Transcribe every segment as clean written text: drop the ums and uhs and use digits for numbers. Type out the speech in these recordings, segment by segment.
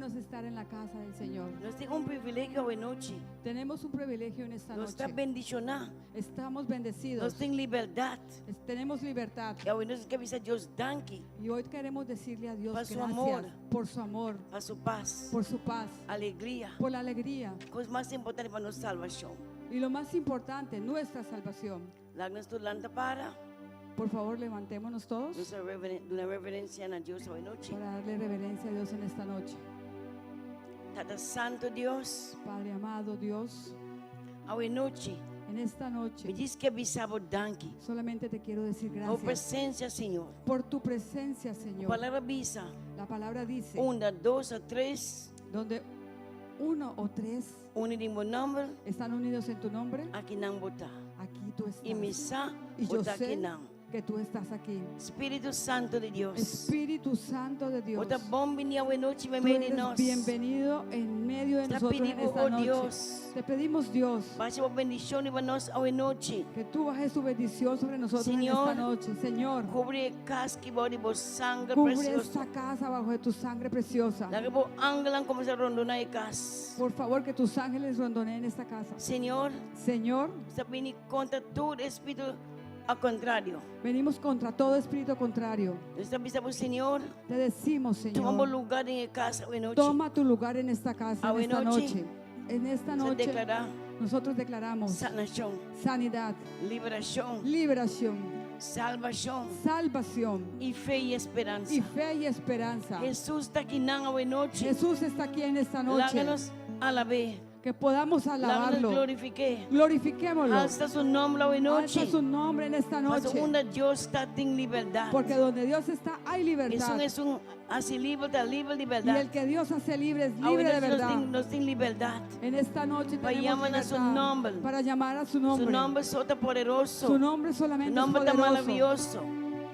bueno es estar en la casa del Señor. Nos tin un privilegio awe nochi. Tenemos un privilegio en esta Nos ta noche. bendishoná. Estamos Nos bendecidos. tin libertat. Tenemos libertad. I awe nos ke bisa Dios danki Y hoy queremos decirle a Dios Por su gracias amor. por su amor, pa su pas, por su paz, alegria. por la alegría. Kos mas importante pa nos salbashon. Y lo más importante, nuestra salvación. Laga nos tur lanta para. Por favor, levantémonos todos Nos duna reverensia na Dios awe nochi. para darle reverencia a Dios en esta noche. Tata Santo Dios, Padre amado Dios, awe nochi. en esta Mi noche djis ke bisa bo danki. solamente te quiero decir Pa bo gracias presensia, Señor. por tu presencia, Señor. Palabra bisa. La palabra dice, Unda dos òf tres, donde uno o tres uni den bo nòmber, están unidos en tu nombre, akinan bo ta. aquí tú I mi estás. sa, Y yo bo ta sé akinan. que tú estás aquí. Spiritu Santu di Dios. Espíritu Santo de Dios, Bo ta bon biní awe nochi tú meimei di eres nos. bienvenido en medio de Ta nosotros en pidi bo, esta oh noche. Dios. Te pedimos, Dios, Basha bo bendishon riba nos awe nochi. que tú bajes tu bendición sobre nosotros en Señor, esta noche. Señor, Kubri e kas aki bou di bo sanger cubre presioso. esta casa bajo de tu sangre preciosa. Laga bo angelnan kuminsá rondoná e kas. Por favor, que tus ángeles rondoneen esta casa. Señor, Señor, nos ta bini kontra tur spiritu al kontrario. venimos contra todo espíritu contrario. Nos ta bisa bo, Señor, Te decimos, tuma bo Señor, lugá den e kas awe nochi. toma tu lugar en esta casa, en esta Awe nochi. noche. En esta Nos noche, deklará nosotros declaramos sanashon, sanidad, liberashon, liberación, salbashon salvación i fe i speransa. y fe y esperanza. Hesus ta akinan awe nochi. Jesús está aquí en esta noche. Laga nos alab'é. Que podamos Laga nos alabarlo. glorifik'é. Glorifiquémoslo. Alsa su nòmber awe nochi. Alza su nombre en esta Paso noche. unda Dios ta tin libertat. Porque donde Dios está hay libertad. Esun esun hasi liber ta liber di Y bèrdat. el que Dios hace libre es Awe libre de nochi nos verdad. tin, nos tin libertat. En esta noche Pa tenemos yama na su libertad nòmber. para llamar a su Su nombre. nòmber so ta poderoso. Su nombre Su solamente es nòmber ta poderoso. maravioso.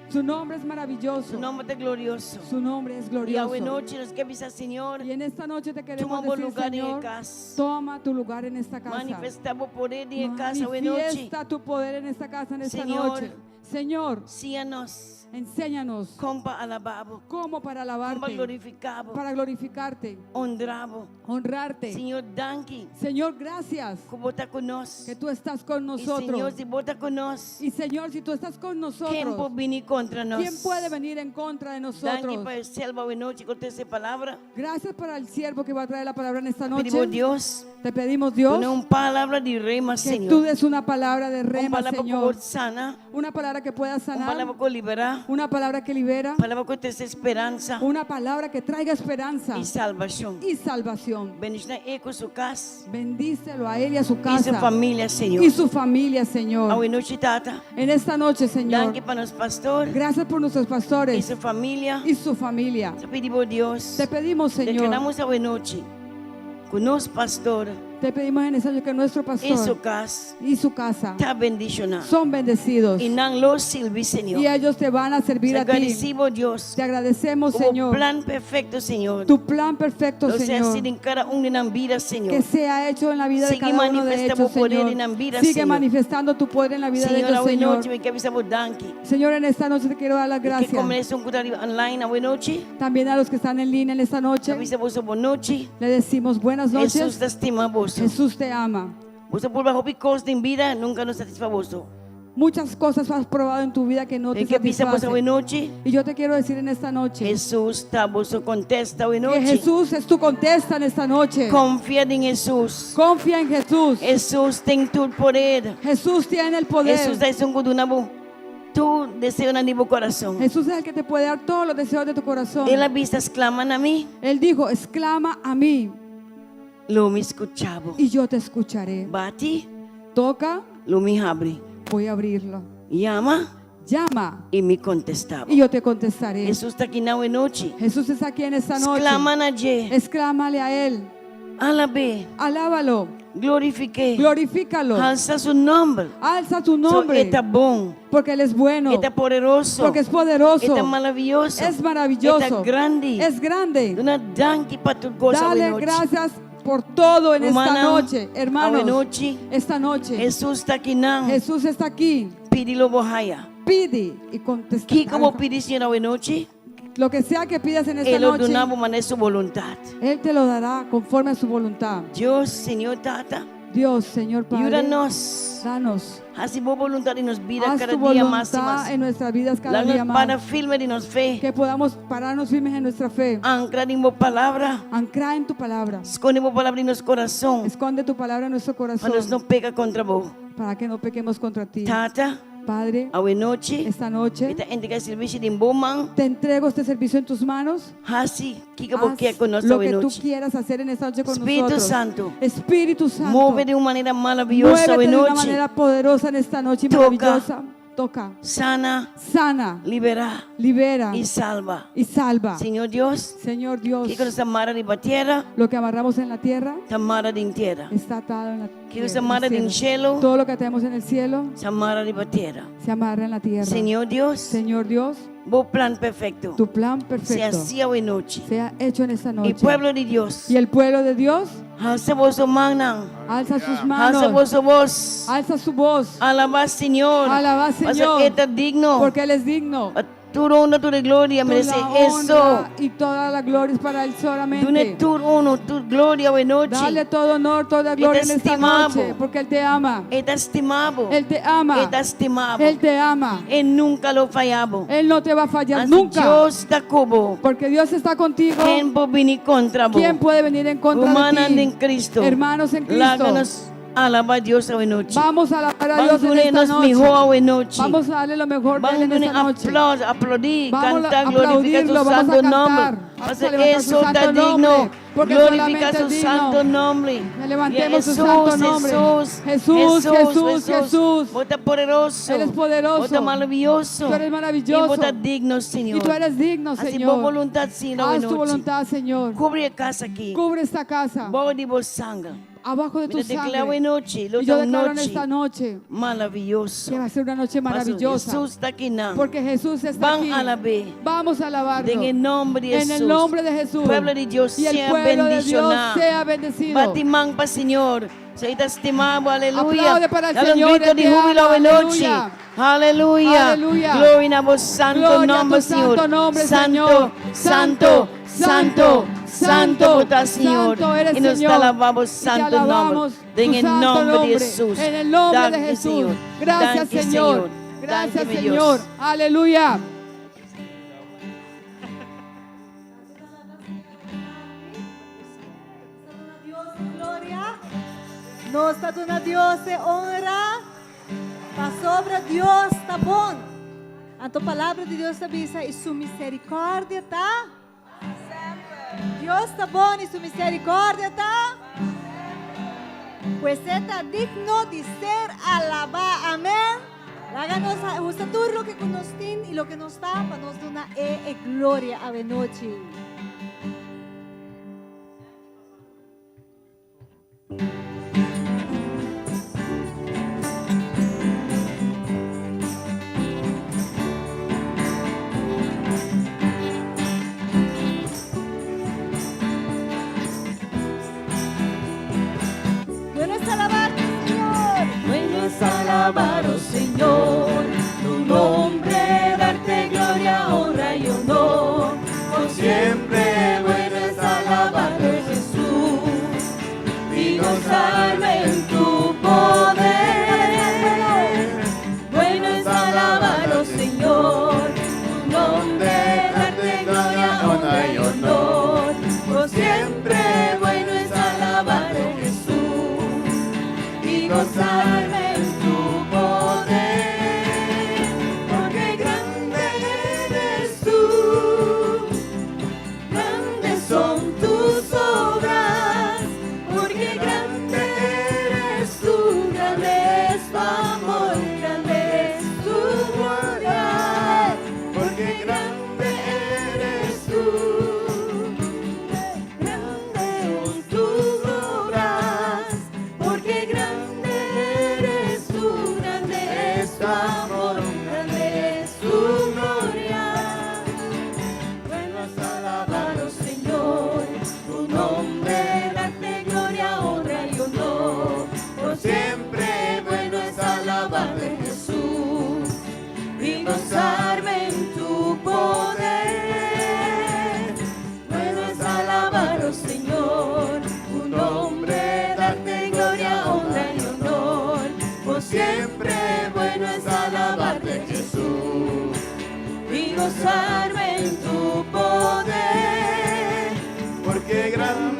Su nombre es maravilloso. Su nòmber ta glorioso. Su nombre es I awe glorioso. nochi nos ke bisa Señor, Y en esta noche te queremos tuma bo decir, lugá den e Señor, kas. toma tu lugar en esta casa. Manifestá bo poder den e kas awe nochi. Manifiesta tu poder en esta casa en esta Señor. noche. Señor, Siña nos enséñanos kon pa alabá bo, cómo para kon pa alabarte, glorifiká bo, para glorificarte, honra bo. honrarte. Señor, danki Señor, gracias ku bo ta ku nos. que tú estás con I Señor, nosotros. si bo ta ku nos, Y Señor, si tú estás con ken por nosotros, bini kontra nos? ¿quién puede venir en contra de Danki nosotros? pa e siervo awe nochi ku ta trese palabra. Gracias para el siervo que va a traer la palabra en esta Pidi noche. Dios, Te pedimos, Dios, duna un palabra di rema, que Señor. tú des una palabra de Un rema, palabra ku Señor. por sana, Una palabra que pueda un sanar, palabra ku liberá, una palabra que libera, un palabra ku trese speransa una palabra que traiga esperanza i salbashon. y salvación. Bendishoná e ku su kas Bendícelo a él y a su i su casa famia, Señor. y su familia, Señor. Awe nochi, Tata. En esta noche, Señor, Danki pa nos pastor gracias por nuestros i pastores su famia. y su familia. Te pidi, Dios, Te pedimos, Señor, deklará awe nochi ku nos pastor te pedimos en esta noche que nuestro i su pastor kas y su casa ta bendishoná. son bendecidos I nan lo sirbi, Señor. y ellos te van a servir Te a ti. gradisí bo, Dios. Te agradecemos, Ku bo Señor, plan perfekto, Señor. tu plan perfecto, Lo sea Señor, asina den kada un di nan bida, Señor. que sea hecho en la vida de Sigue cada uno de manifesta ellos, tu poder Señor. en la vida, Sigue Señor. manifestando tu poder en la vida de Señor, ellos, awe Señor. nochi, mi ke bisa bo danki. Señor, en esta noche te quiero dar las Ke gracias. komo ku ta online awe nochi. También a los que están en línea en esta noche, Bisa boso bon nochi. le decimos buenas Hesus noches. ta stima boso. Jesús te ama. Boso a purba hopi kos den bida, nunka no a satisfasé boso. Muchas cosas has probado en tu vida que no te Mi ke bisa boso satisfacen. awe nochi. Y yo te quiero decir en esta noche Hesus ta boso kontesta que awe nochi. Jesús es tu contesta en esta noche. Konfia den Hesus. Confía en Jesús. Hesus tin tur poder. Jesús tiene el poder. Hesus ta esun ku ta duna bo tur deseo di bo kurason. Jesús es el que te puede dar todos los deseos de tu corazón. El a bisa sklama na mi, Él dijo, exclama a mí lo mi skucha bo. y yo te escucharé. Bati, Toca, lo mi habri. voy a abrirlo. Yama Llama i mi kontestá bo. y yo te contestaré. Hesus ta aki awe nochi. Jesús está aquí en esta noche. Sklama na dje. Exclámale a Él. Alab'é. Alábalo. Glorifik'é. Glorifícalo. Alsa su nòmber. Alza tu So, nombre. e ta bon. Porque Él es bueno. E ta poderoso. Porque es poderoso. E ta maravioso. Es maravilloso. E ta grandi. Es grande. Duna danki pa tur kos Dale nochi. gracias por todo en esta Rumannan, noche, hermanos. Awe nochi. Esta noche. Hesus ta akinan. Jesús está aquí. Pidi lo bo haya. Pide y contesta. Kiko bo pidi Señor awe nochi? Lo que sea que pidas en esta E lo noche, duna bo manera su boluntat. Él te lo dará conforme a su voluntad. Dios, Señor Tata, Dios, Señor yuda Padre, nos. danos. Hasi bo boluntat den nos bida Haz kada tu dia mas i voluntad mas. en nuestras vidas cada Laga día nos para más. firme den nos fe. Que podamos pararnos firmes en nuestra fe. Ankra den bo palabra. Ancla en tu palabra. Skonde bo palabra den nos kurason. Esconde tu palabra en nuestro Pa corazón nos no peka kontra bo. para que no pequemos contra ti. Tata, Padre, awe nochi, esta noche mi ta entregá e servisio den bo man. te entrego este servicio en tus manos. Hasi kiko bo Haz ke ku nos lo awe que tú nochi. quieras hacer en esta noche con Spiritu nosotros. Santu. Espíritu Santo. Move di un manera maravioso Muévete awe de una nochi. manera poderosa en esta noche y Toca. maravillosa. Toca. Sana, Sana, liberá libera i salba. y salva. Señor Dios, Señor Dios, kiko nos ta mara riba tera, lo que amarramos en la tierra ta mara den tera. está atado en la Kiko nos tierra. ta mara en el den cielo. shelu, Todo lo que atamos en el cielo ta mara riba tera. se amarra en la tierra. Señor Dios, Señor Dios, bo plan perfekto tu plan sea perfecto hasí awe nochi. sea hecho en esta I noche. pueblo di Dios, Y el pueblo de Dios halsa boso mannan, alza sus halsa manos, boso bos, alza su voz, alabá Señor, Alabá, Pasobra Señor. E ta digno, porque Él es digno. Pa tur honra, tur gloria Toda merece la eso. honra y toda la gloria es para Él solamente. Dun'é tur honor, tur gloria awe nochi. Dale todo honor, toda gloria en esta stima bo. noche, porque Él te ama. E ta stima bo. Él te ama. E ta stima bo. Él te ama. E nunka lo faya bo. Él no te va a fallar Así nunca. Dios ta ku bo. Porque Dios está contigo. Ken por bini kontra bo? ¿Quién puede venir en contra Rumannan de den ti? Cristo. Hermanos en Cristo. Laga nos alabá Dios awe nochi. Vamos a alabar a Ban Dios en dun'é esta nos noche. mihó awe nochi. Vamos a darle lo mejor de Ban Él en dun'é esta noche. aplauso, aplaudí, Vamos a kantá, glorifiká su aplaudirlo, vamos a santu cantar. nòmber. Vamos a Pasa levantar su eso santo ta digno. nombre, porque Glorifiká solamente su es digno. santu nòmber. Levantemos su Jesús, santo nombre. Jesús, Jesús, Jesús, Jesús. Bo ta poderoso. Él es poderoso. Bo ta maravioso. Tú eres maravilloso. I bo ta digno, Señor. Y tú eres digno, Hasi Señor. bo boluntat, Señor, Haz tu nochi. voluntad, Señor. Kubri e kas aki. Cubre esta casa. Bou di bo sanger. Abajo de tu Mi ta deklará sangre. nochi, lo Y yo ta declaro en nochi esta noche maravioso. que va a ser una noche maravillosa. Jesús ta akinan. Porque Jesús está Ban aquí. alab'é. Vamos a alabarlo. En el nombre de En el Jesús. nombre de Jesús. Pueblo de Dios y el sea pueblo de Dios bendishoná. sea bendecido. Bati man pa Señor. E ta stima bo, aleluya. Aplaude para el Dale un Señor, grito Él de te júbilo ama, de noche. aleluya. Aleluya. Aleluya. Gloria a vos santo Gloria a tu nombre, Señor. santo nombre, santo, Señor. santo, santo, santo, bo ta, Señor. Santo eres, Y nos Señor. alabamos Y te santo nombre. alabamos En tu el santo nombre de nombre. Jesús. En el nombre de Danki, Jesús. Señor. Gracias, Danki, Señor. Señor. Gracias, Danki, mi Señor. Dios. Aleluya. Dios gloria. Nos ta duna Dios e honra. Pasobra Dios ta bon. Anto palabra di Dios ta bisa i su misericordia ta. Dios ta bon i su misericordia ta. Pues e ta digno di ser alabá. Amèn. Laga nos usa tur loke ku nos tin i loke nos ta pa nos duna e e gloria awe nochi. Bueno es alabarte, Señor. Bueno es alabar, oh Señor, tu nombre, darte gloria, honra y honor. Por siempre bueno es alabarte, Jesús, y gozarme en tu poder. Bueno es alabar, oh Señor, tu nombre, darte gloria, honra y honor. Por siempre bueno es alabarte, Jesús, y gozarme en tu poder. Porque grande eres tú, grandes son tus obras, porque grande eres tú, grande es tu amor, grande es tu gloria, porque grande eres tú, grandes son tus obras, porque grande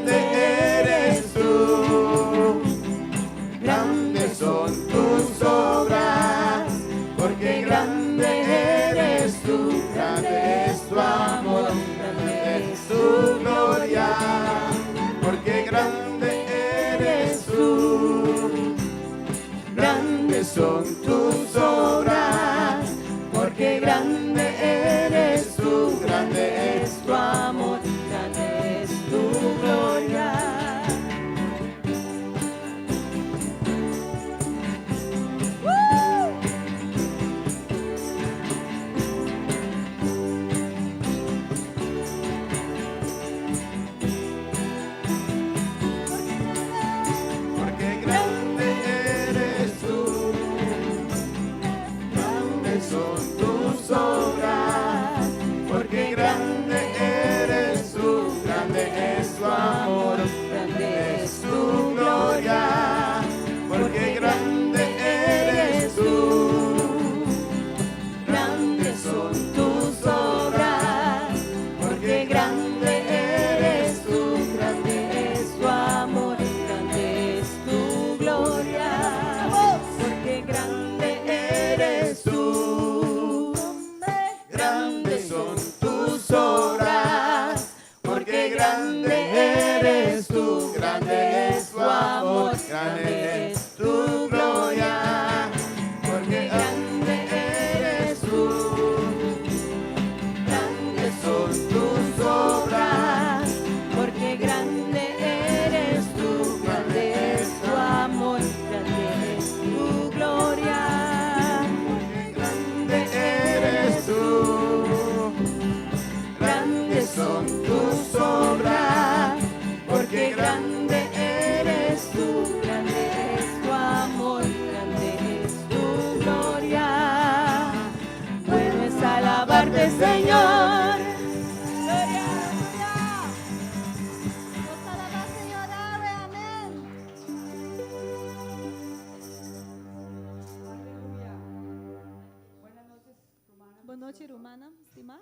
grande eres tú. Grandes son tus obras, porque grande eres tú, grande es tu amor, grande es tu gloria, porque grande eres tú. Grandes son tus obras, porque grande eres tú, grande es tu amor, grande es tu gloria. Porque grande eres tú, grandes son tus obras, porque grande eres tú, grande es tu amor, grande es tu gloria, porque grande eres tú, grandes son tus obras, porque grande eres tú, grande es tu amor, grande es tu gloria, porque grande eres tú. Grandes son tus obras, porque grande eres tú, grande es tu amor, grande es tu gloria, porque grande eres tú. Grandes son tus obras, porque grande eres tú, grande es tu amor, grande es tu gloria. Grande eres tú, grandes son tus obras, porque grande eres tú, grande es tu amor, grande es tu gloria. Bueno es alabarte, Señor. Aleluya. Nos alabá, Señor, awe, amèn. Aleluya. Buenas noches, hermana. Bon nochi, rumannan, stimá.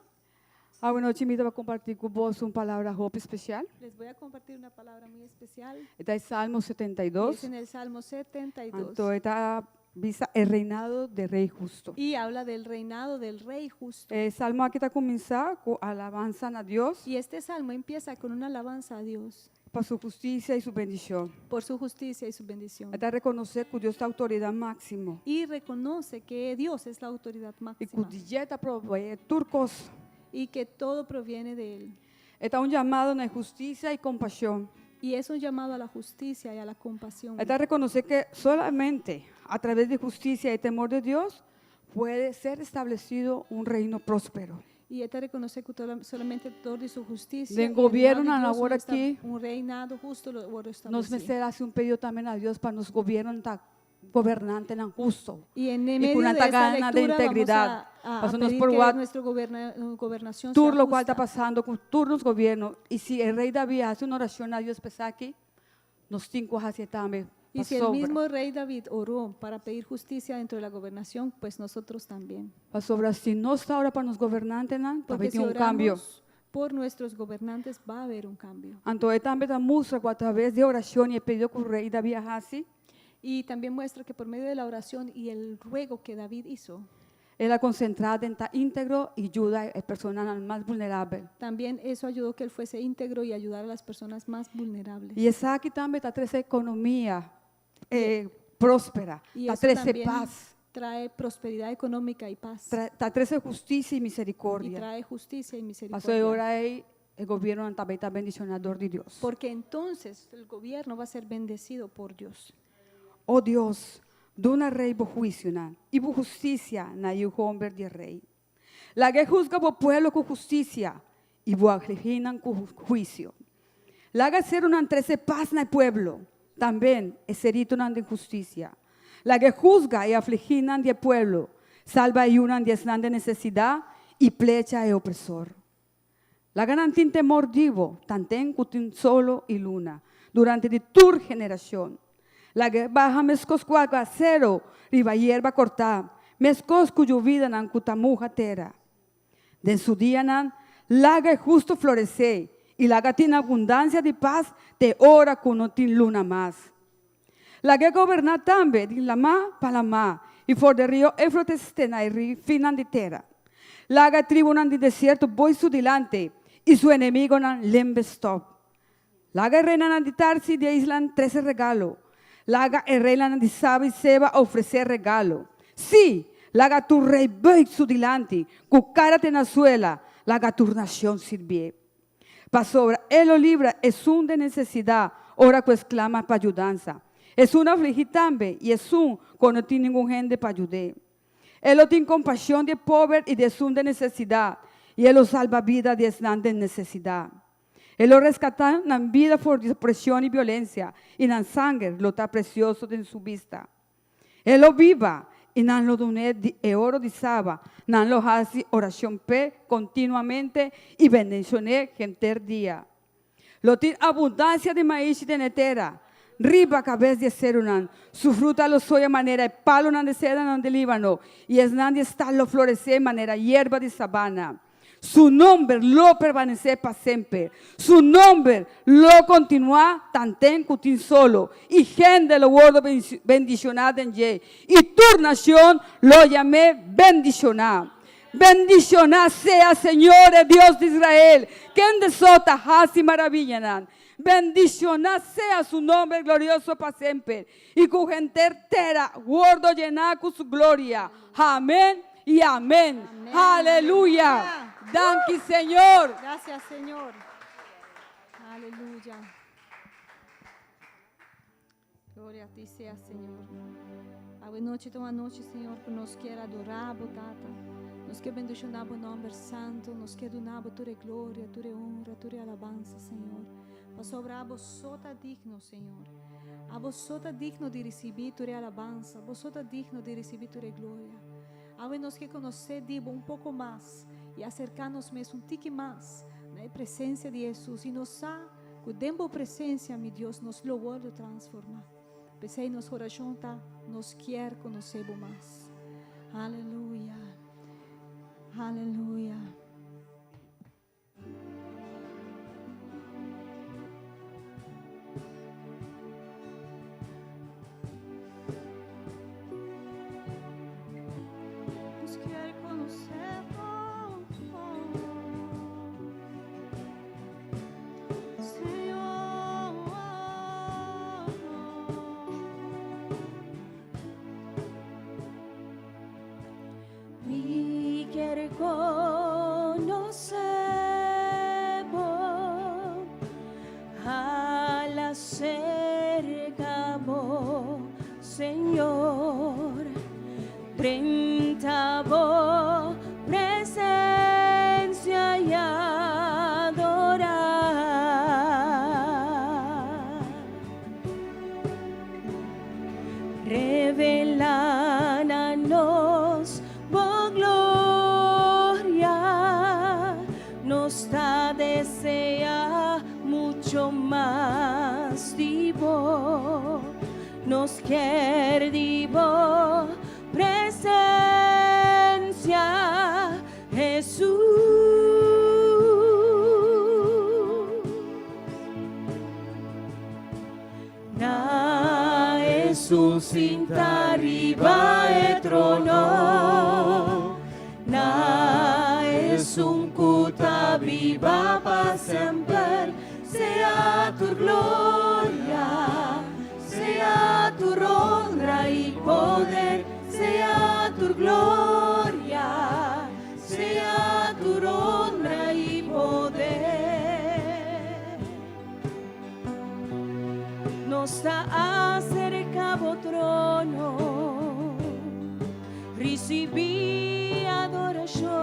Awe nochi mi ta bai kompartí ku boso un palabra hopi spesial. Les voy a compartir una palabra muy especial. Ta den Salmo Es 72. en el Salmo 72. Anto, e ta bisa e reinado di Rei Hustu. Y habla del reinado del rey justo. E salmo aki ta kuminsá ku alabansa na Dios Y este salmo empieza con una alabanza a Dios pa su hustisia i su bendishon. por su justicia y su bendición. Ta rekonosé ku Dios ta outoridat máksimo. Y reconoce que Dios es la autoridad I ku máxima di dje ta proveé tur kos. Y que todo proviene de Él. Ta un yamado na hustisia i kompashon. Y es un llamado a la justicia y a la compasión. Ta rekonosé ku solamente a traves di hustisia i temor di Dios por ser establesí un reino próspero. Y este reconoce que solamente todo de su justicia Den y el gobierno temor de na Dios awor uno está- aki, un reinado justo lo lo nos establece. mester hasi un pedido tambe na Dios pa nos gobièrnu ta gobernantenan hustu. Y en Y medio con de tanta esta gana de lectura vamos integridad. a Pasó nos pedir por que nuestra gobernación Tur sea lo kual ta justa. pasando ku tur nos gobièrnu. I si e rei David a hasi un orashon na Dios p'esaki, nos tin ku hasi tambe. Y si el Sobra. mismo rey David oró para pedir justicia dentro de la gobernación, pues nosotros también. Pasobra si nos ta ora pa nos gobernantenan, Porque tambe si tin un kambio. oramos por nuestros gobernantes, va a haber un cambio. Anto, e tambe ta mustra ku a traves di orashon i e pedido ku rei David a hasi, Y también muestra que por medio de la oración y el ruego que David hizo, el a konsentrá den ta íntegro i yuda e personanan mas vulnerabel. También eso ayudó que él fuese íntegro y ayudar a las personas más vulnerables. I esaki tambe ta trese ekonomia próspero, Y ta eso trese también pas, trae prosperidad económica y paz. Ta trese hustisia i Y miserikordia. trae justicia y Paso misericordia. ora ei e gobièrnu tambe ta bendishoná dor di Dios. Porque entonces el gobierno va a ser bendecido por Dios. Oh Dios, duna rei bo huisionan, i bo hustisia na yu hòmber di rei. Lag'é husga bo pueblo ku hustisia, i bo afligínan ku huisio. Laga serunan trese pas na pueblo, tambe e seritunan di hustisia. Lag'é husga e afligínan di pueblo, salba e yunan di esnan den nesesidat i plecha e opresor. Laga nan tin temor di bo, tanten ku tin solo i luna, durante di tur generashon. Lag'é baha meskos ku awaseru riba yerba kòrtá, meskos ku yobidanan ku ta muha tera. Den su dianan, laga e hustu floresé. I laga tin abundansia di pas te ora ku no tin luna mas. Lag'é goberná tambe di lamá pa lamá i for di rio Eufrates te na e finnan di tera. Laga e tribunan di desierto boi su dilanti i su enemigonan lembe stòp. Laga e reinanan di Tarsi i di e islanan trese regalo. Laga e reinanan di Saba i Seba ofresé regalo. Sí, laga tur rei bùig su dilanti, ku kara te na suela, laga tur nashon sirbié. Pasobra e lo libra esun den nesesidat ora ku e sklama pa yudansa, esun afligí tambe i esun ku no tin ningun hende pa yud'é. E lo tin kompashon di e pober i di esun den nesesidat, i e lo salba bida di esnan den nesesidat. E lo reskatá nan bida for di opreshon i biolensia, i nan sanger lo ta presioso den su bista. E lo biba, i nan lo dun'é di e oro di Saba, nan lo hasi orashon p'e kontinuamente i bendishon'é henter dia. Lo tin abundansia di maishi den e tera, riba kabes di e serunan, su fruta lo soya manera e palunan di sedanan di Líbano, i esnan di e stal lo floresé manera yerba di sabana. Su nomber lo permanesé pa semper. Su nomber lo kontinuá tanten ku tin solo, i hende lo wòrdu bendishoná den dje, i tur nashon lo yam'é bendishoná. Bendishoná sea Señor, e Dios di Israel, kende so ta hasi maraviyanan. Bendishoná sea su nomber glorioso pa semper, i ku henter tera wòrdu yená ku su gloria. Amén i amén. Aleluya! Danki Señor! Gracias Señor. Aleluya. Gloria a ti sea Señor. Awe nochi ta un anochi Señor ku nos kier adorá bo Tata. Nos kier bendishoná bo nomber santo. Nos kier duna bo tur e gloria, tur e honra, tur e alabansa Señor. Pasobra abo so ta digno Señor. Abo so ta digno di risibí tur e alabansa. Bo so ta digno di risibí tur e gloria. Awe nos ke konosé di bo un poko mas i aserká nos mes un tiki mas na e presensia di Hesus. I nos sa ku den bo presensia, mi Dios, nos lo wòrdu transformá. P'esei nos orashon ta, nos kier konosé bo mas. Aleluya. Aleluya. Nos kier konosé bo, Señor. Mi kier konosé bo, hala serka bo, Señor. Drenta bo presencia i adorá. Revelá na nos bo gloria, nos ta deseá mucho mas di bo, nos kier di bo presencia, Jesús. Na esun sinta riba e trono, na esun ku ta biba pa semper, sea tur gloria, sea tur honra i poder, sea tur gloria, sea tur honra i poder. Nos ta acerca bo trono, ricibi adoracion.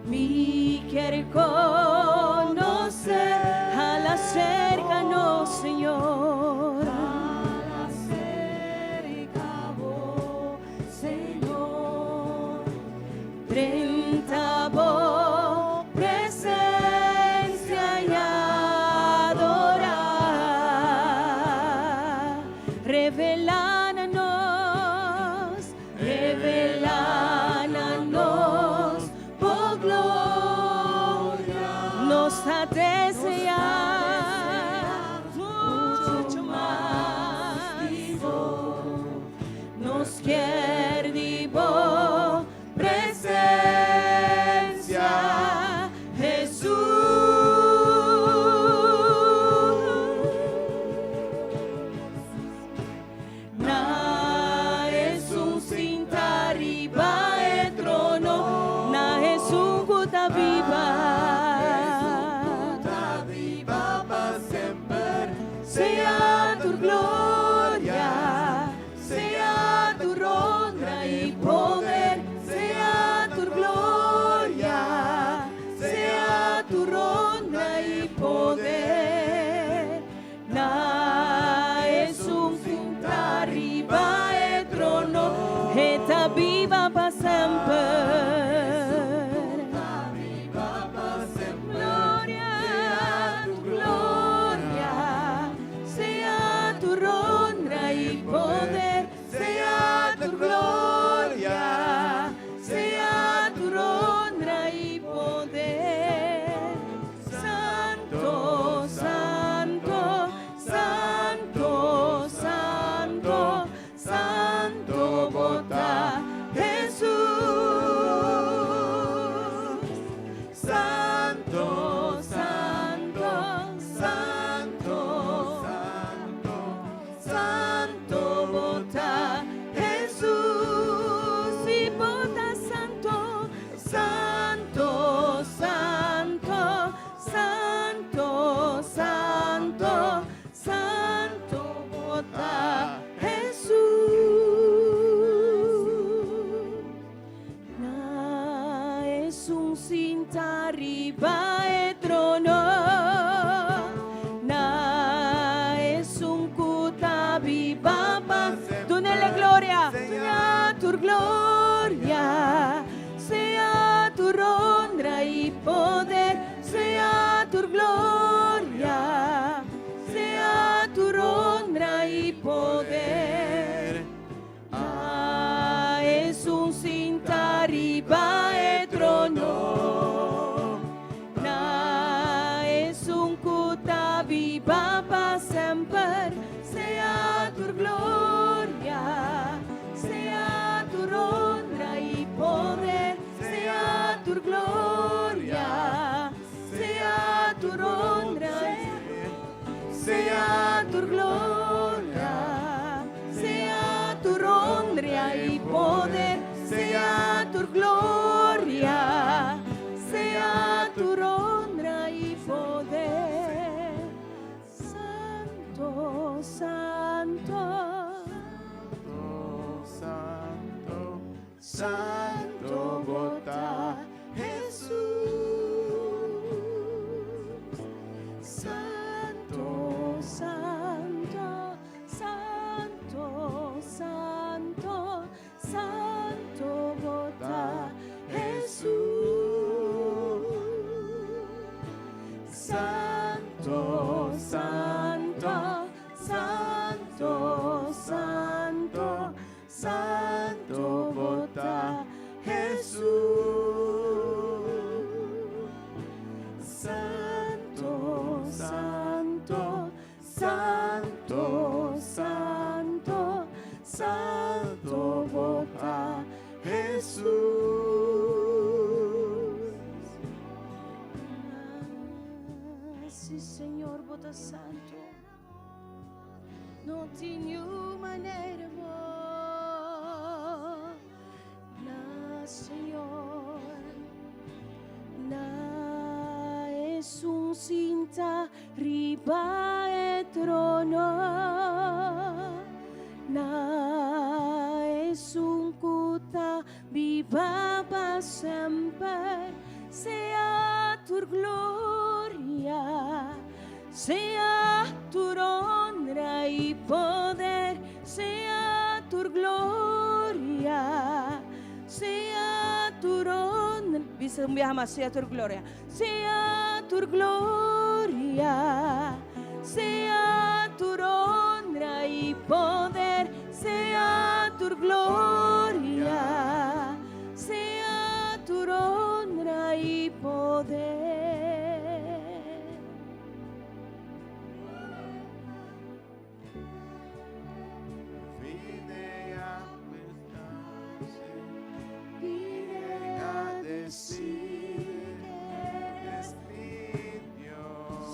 Mi kier conoce, hala cerca nos, Señor. Hala cerca bo, Señor. Drenta bo presencia i adorá. Revelá na nos, revelá na nos bo gloria. Sea tur gloria, sea tur honra i poder, sea tur gloria, sea tur honra i poder. Na esun sintá riba e trono, E ta biba pa semper. Gloria, tu gloria, sea tur honra i poder, sea tur gloria, sea tur honra i poder. Santo, Santo, Santo, Santo, Santo bo ta Jesus. Santo, Santo, Santo, Santo, Santo bo ta Jesus. I bo ta Santo, Santo, Santo, Santo, Santo, Santo bo ta Jesus. Na esun sintá riba e trono. Na esun ku ta biba pa. Dun'é gloria, sea tur gloria, sea tur honra i poder, sea tur gloria, sea tur honra i poder. Na esun sintá riba e trono. Na esun ku ta biba pa semper, sea tur gloria, sea tur honra i poder, sea tur gloria, sea tur honra, sea tur gloria, sea tur honra i poder, sea tur gloria, sea tur honra i poder. Santo, Santo, Santo, Santo bo ta Jesus. Santo, Santo, Santo, Santo, Santo bo ta Jesus. Santo, Santo, Santo, Santo, Santo bo ta Jesus. Santo, Santo, Santo, Santo, Santo bo ta Jesus. Sí, Señor, bo ta santo. No tin manera bo. Na Señor. Na esun sintá riba e trono. Na esun ku ta biba pa semper. Sea tur gloria, sea tur honra i poder, sea tur gloria, sea tur honra. Bisa un biaha mas, sea tur gloria, sea tur gloria, sea tur honra i poder, sea tur gloria, sea tur honra i poder. Vine a Vine a decir que eres mi Dios.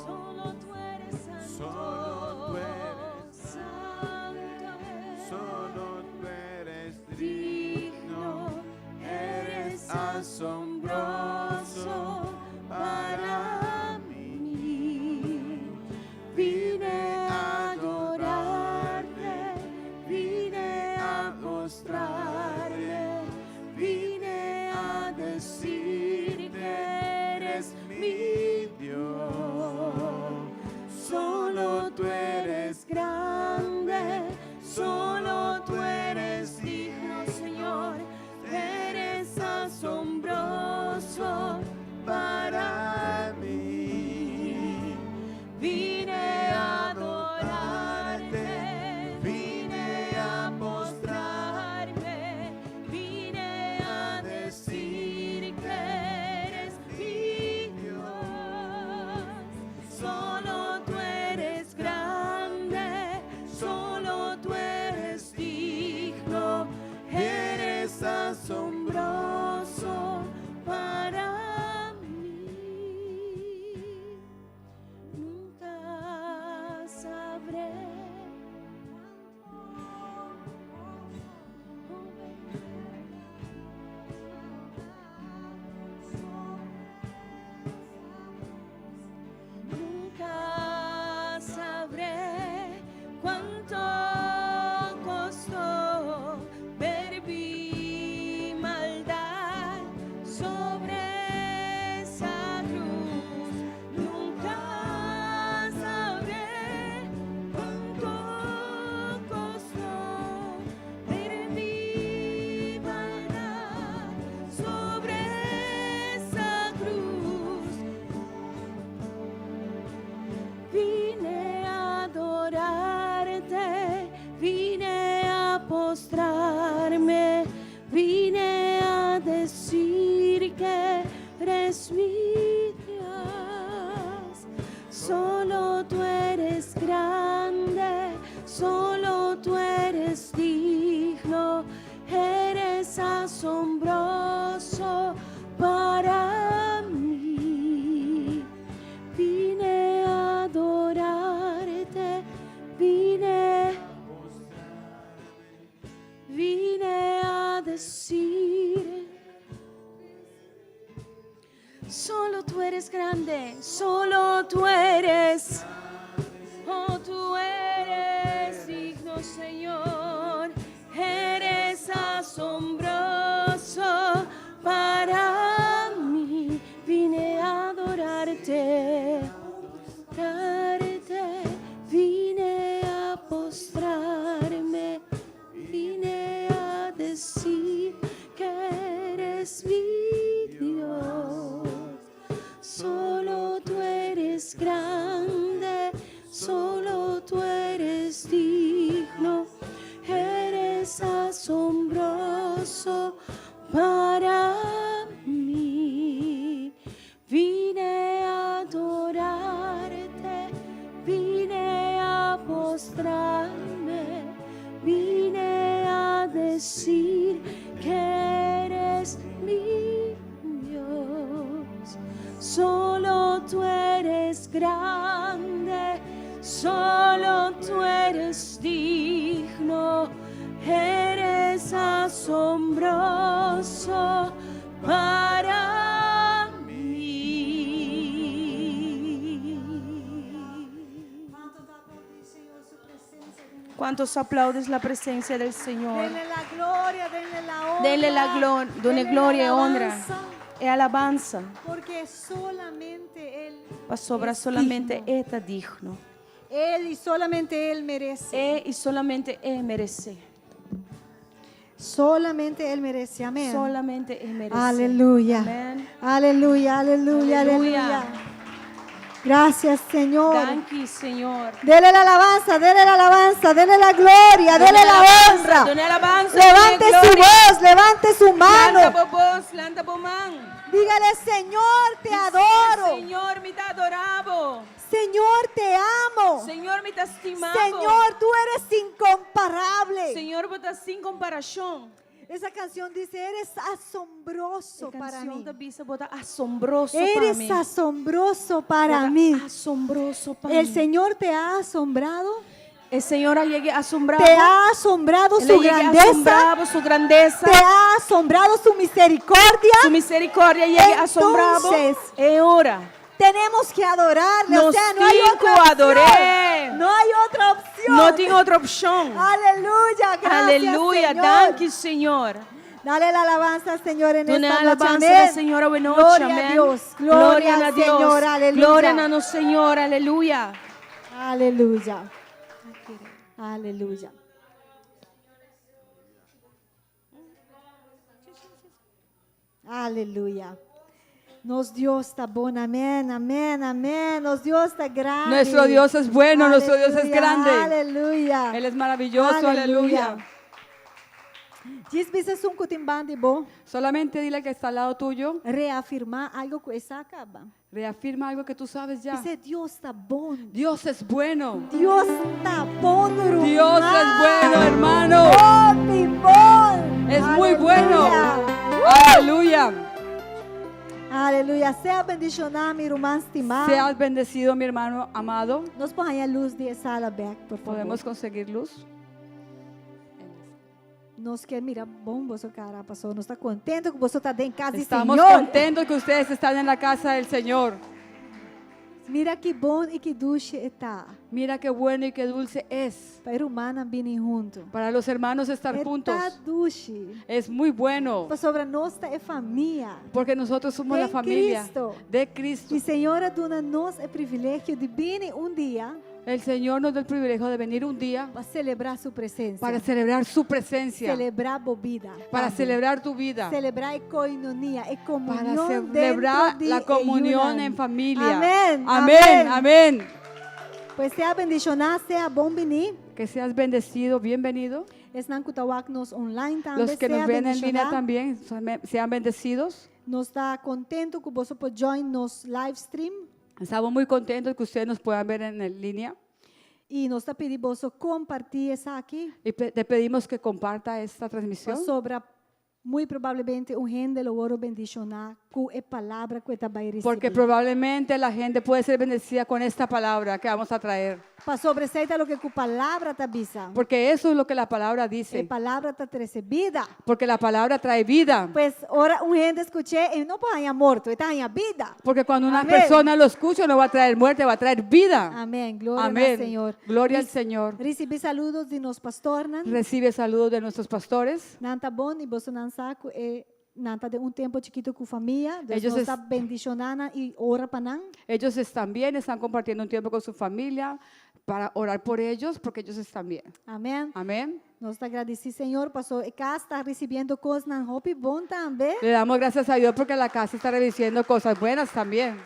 Solo tú eres grande, solo tú eres digno, eres asombroso para mí. Vine a adorarte, vine, vine a decir. Solo tú eres grande, solo tú eres. Oh, tú eres digno, Señor. Eres asombroso para mí. Vine a adorarte, adorarte. Vine a postrarme, vine a decir que eres mi Dios. Solo tú eres grande, solo tú eres digno, eres asombroso para mí. Vine a adorarte, vine a postrarme, vine a decir que eres mi Dios. Solo tú eres grande, solo tú eres digno, eres asombroso para mí. ¿Cuántos aplaudes la presencia del Señor? Denle la gloria, denle la honra. Denle la gloria, denle gloria y honra. alabanza, E alabansa. Porque solamente Él. Pasobra es solamente digno. E ta digno. Él y solamente Él merece. E i solamente E meresé. Solamente Él merece. Amén. Solamente E meresé. Aleluya. Amén. Aleluya, aleluya, Aleluya. aleluya. Gracias, Señor. Danki, Señor. Dele la alabanza, dele la alabanza, dele la gloria, dele la honra. Duna alabansa. Levante su voz, levante su mano. Lanta bo bos, lanta bo man. Dígale, Señor, te adoro. Señor, mi ta adorá bo. Señor, te amo. Señor, mi ta stima bo. Señor, tú eres incomparable. Señor, bo ta sin komparashon. Esa canción dice, eres asombroso E para kansion mí. ta bisa bo ta asombroso pa Eres mi. asombroso para Bo ta mí. Asombroso pa El mi. Señor te ha asombrado. E Señor a yega asombrá bo. Te ha asombrado El su a yega grandeza. asombrá bo, su grandesa. Te ha asombrado su misericordia. Su misericordia a yega asombrá bo. Entonces, E ora. Tenemos que adorarle. O Nos sea, no hay tin otra ku opción. ador'é. No hay otra opción. No tin otro opshon. Aleluya. Gracias, Aleluya. Señor. Danki, Señor. Dale la alabanza al Señor en Duna esta noche. alabansa Amén. na Señor awe nochi. Gloria Amén. a Dios. Gloria, na al Dios. Señor. Aleluya. Gloria na nos Señor. Aleluya. Aleluya. Aleluya. Aleluya. Nos Dios ta bon. Amén, amén, amén. Nos Dios ta grandi. Nuestro Dios es bueno, nuestro Dios es Aleluya, grande. Aleluya. Él es maravilloso, aleluya. Djis bisa esun ku tin band'i bo. Solamente dile al que está al lado tuyo, Reafirmá algu ku bo sa kaba. reafirma algo que tú sabes ya. Bisa Dios ta bon. Dios es bueno. Dios ta bon, ruman. Dios es bueno, hermano. Hopi bon. Es muy bueno. Aleluya. Aleluya. Aleluya. Sea bendishoná, mi ruman stimá. Seas bendecido, mi hermano amado. Nos por haña lus den sala bèk, por fabor. ¿Podemos conseguir luz? Nos ke mira bon boso kara, pasó. Nos ta kontentu ku boso ta den kas di Estamos Señor. contentos que ustedes están en la casa del Señor. Mira ki bon i ki dushi e ta. Mira qué bueno y qué dulce es Pa rumannan bini huntu. para los hermanos estar E ta juntos. dushi. Es muy bueno Pasobra nos ta e famia. porque nosotros somos De la familia Cristo. de Cristo. I Señor a duna nos e privilegio di bini un dia El Señor nos da el privilegio de venir un día pa selebrá su presensia. para celebrar su presencia, Selebrá bo bida. para Tambe. celebrar tu vida, Selebrá e koinonia, e para komunion celebrar dentro di la comunión e en familia. Amén. Amén. Amén. Pues sea bendishoná, sea bon biní. Que seas bendecido, bienvenido. Esnan ku ta wak nos online tambe. Los que nos sea ven en línea bendishoná. también sean bendecidos. Nos ta kontentu ku boso por join nos live stream. Estamos muy contentos que ustedes nos puedan ver en línea. I nos ta pidi boso kompartí esaki. Y te pedimos que comparta esta transmisión. Pasobra muy probablemente un hende lo wòrdu bendishoná ku e palabra ku e ta bai risibí. Porque probablemente la gente puede ser bendecida con esta palabra que vamos a traer. Pasobra esei ta loke ku palabra ta bisa. Porque eso es lo que la palabra E dice. palabra ta trese bida. Porque la palabra trae vida. Pues ora un hende skuch'é, e no por haña morto, e ta haña bida. Porque cuando una Amén. persona lo escucha, no va a traer muerte, va a traer vida. Amèn. Gloria Amén. na Señor. Gloria al Señor. Risibí saludo di nos pastornan. Recibe saludos de nuestros pastores. Nan ta bon i bosonan sa ku e nan ta den un tempu chikitu ku famia. Dios Ellos nos ta bendishoná nan i ora pa nan. Ellos están bien, están compartiendo un tiempo con su familia para orar por ellos, porque ellos están bien. Amèn. Amén. Nos ta gradisí Señor, paso e kas ta risibiendo kosnan hopi bon tambe. Le damos gracias a Dios porque la casa está recibiendo cosas buenas también.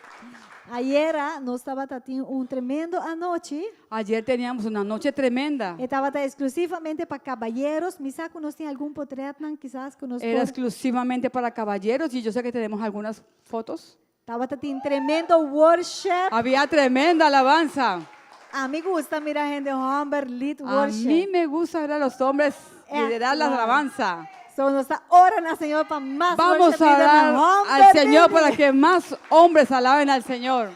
Ayera nos tabatin un tremendo anochi. Ayer teníamos una noche tremenda. E tabata eksklusivamente pa kabayeros. Mi sa ku nos tin algun potrètnan kisas ku nos Era por. exclusivamente para caballeros y yo sé que tenemos algunas fotos. Tabatin tremendo worship. Había tremenda alabanza. Ami gusta mira hende hòmber lead A worship. mí me gusta ver a los hombres liderar la Wow. alabanza. So nos ta ora na Señor pa mas Vamos worship a leader orar nan hòmber al Señor leader. para que más hombres alaben al Señor.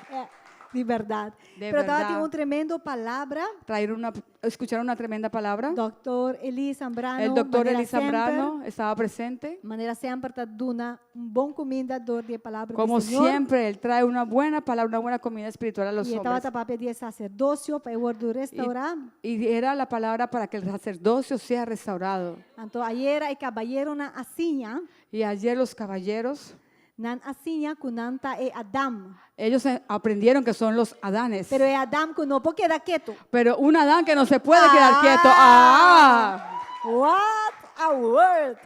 Di bèrdat. Di Pero tabatin bèrdat. un tremendo palabra. Traer una, escuchar una tremenda palabra. Dòkter Eli Zambrano. El doctor manera Eli Zambrano estaba presente. Manera semper ta duna un bon kuminda dor di e palabra Como di Señor. siempre, él trae una buena palabra, una buena comida espiritual a los I hombres. tabata papia di saserdosio pa e wòrdu restourá. Y era la palabra para que el sacerdocio sea restaurado. Anto ayera e kabayeronan a siña. Y ayer los caballeros, Nan a siña ku nan ta e Adam. ellos aprendieron que son los Adanes. Pero e Adam ku no por keda ketu. Pero un Adán que no se puede quedar quieto. ¡Ah! What a word!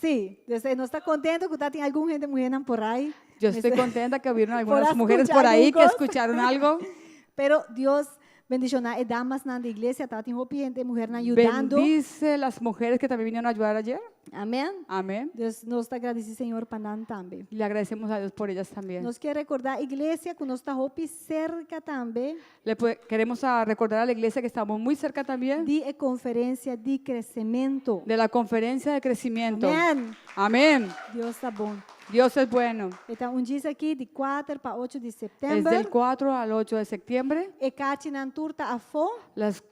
Sí, entonces nos ta kontentu ku tin algun hende muhénan por ei. Yo estoy contenta que hubieron algunas Por mujeres escuchar por ahí algún que cosa. escucharon algo. Pero Dios bendishoná e damasnan di iglesia, tabatin hopi hende muhernan yudando. Bendice las mujeres que también vinieron a ayudar ayer. Amèn. Amén. Dios nos ta gradisí Señor pa nan tambe. Y le agradecemos a Dios por ellas también. Nos ke rekordá iglesia ku nos ta hopi serka tambe Le queremos a recordar a la iglesia que estamos muy cerca también di e konferensia di kresementu. de la conferencia de crecimiento. Amèn. Amén. Dios ta bon. Dios es bueno. E ta un dia aki di 4 pa 8 di Es sèptèmber. del 4 al 8 de septiembre. E karchinan tur ta afó. Las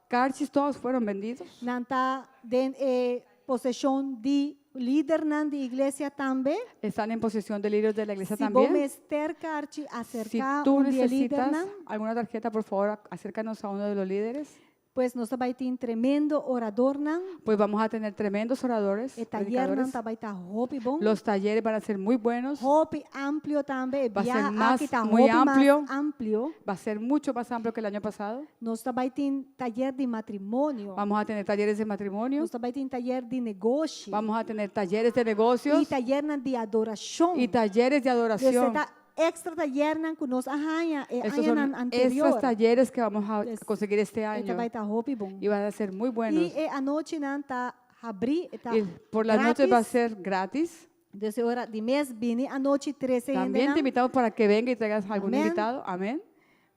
karchis todos fueron vendidos. Nan ta den e poseshon di lidernan di iglesia tambe. Están en posesión de líderes de la iglesia Si bo también. mester karchi Si aserká tú un di e necesitas lidernan, alguna tarjeta, por favor, acércanos a uno de los líderes. Pues nos ta bai tin tremendo oradornan. Pues vamos a tener tremendos oradores, E tayernan predicadores. ta bai ta hopi bon. Los talleres van a ser muy buenos. Hopi amplio tambe. Va a ser Biaha más, aki ta muy hopi mas amplio. amplio. Va a ser mucho más amplio que el año pasado. Nos ta bai tin tayer di matrimonio. Vamos a tener talleres de matrimonio. Nos ta bai tin tayer di negoshi. Vamos a tener talleres de negocios I tayernan di adorashon. y talleres de adoración. Esei ta extra tayernan ku nos a haña e Estos son añanan anterior. extras talleres que vamos a Des- conseguir este E ta año bai ta hopi bon. y van a ser muy buenos. I e anochinan ta habrí, ta Y por la noche va a gratis. ser gratis. Dus ora di mes bini anochi trese También te invitamos para que venga y traigas algún Amén. invitado. Amén.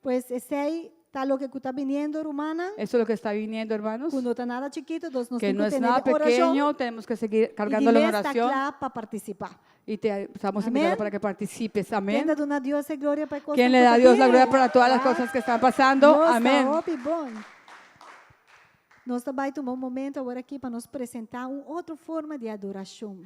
Pues esei ta loke ku ta biniendo, rumannan. Eso es lo que está viniendo, hermanos. Ku no ta nada chikitu, dus nos Que tin no que es tener nada orashon. pequeño, tenemos que seguir I di cargándolo en mes ta oración. kla pa partisipá. Y te estamos Amén. invitando para que participes. Amén. Ken ta duna Dios e gloria pa kos ¿Quién le da a Dios la gloria para todas las cosas que están pasando? Dios Amén. hopi bon. Nos ta bai tuma un momento awor aki pa nos presentá un otro forma di adorashon.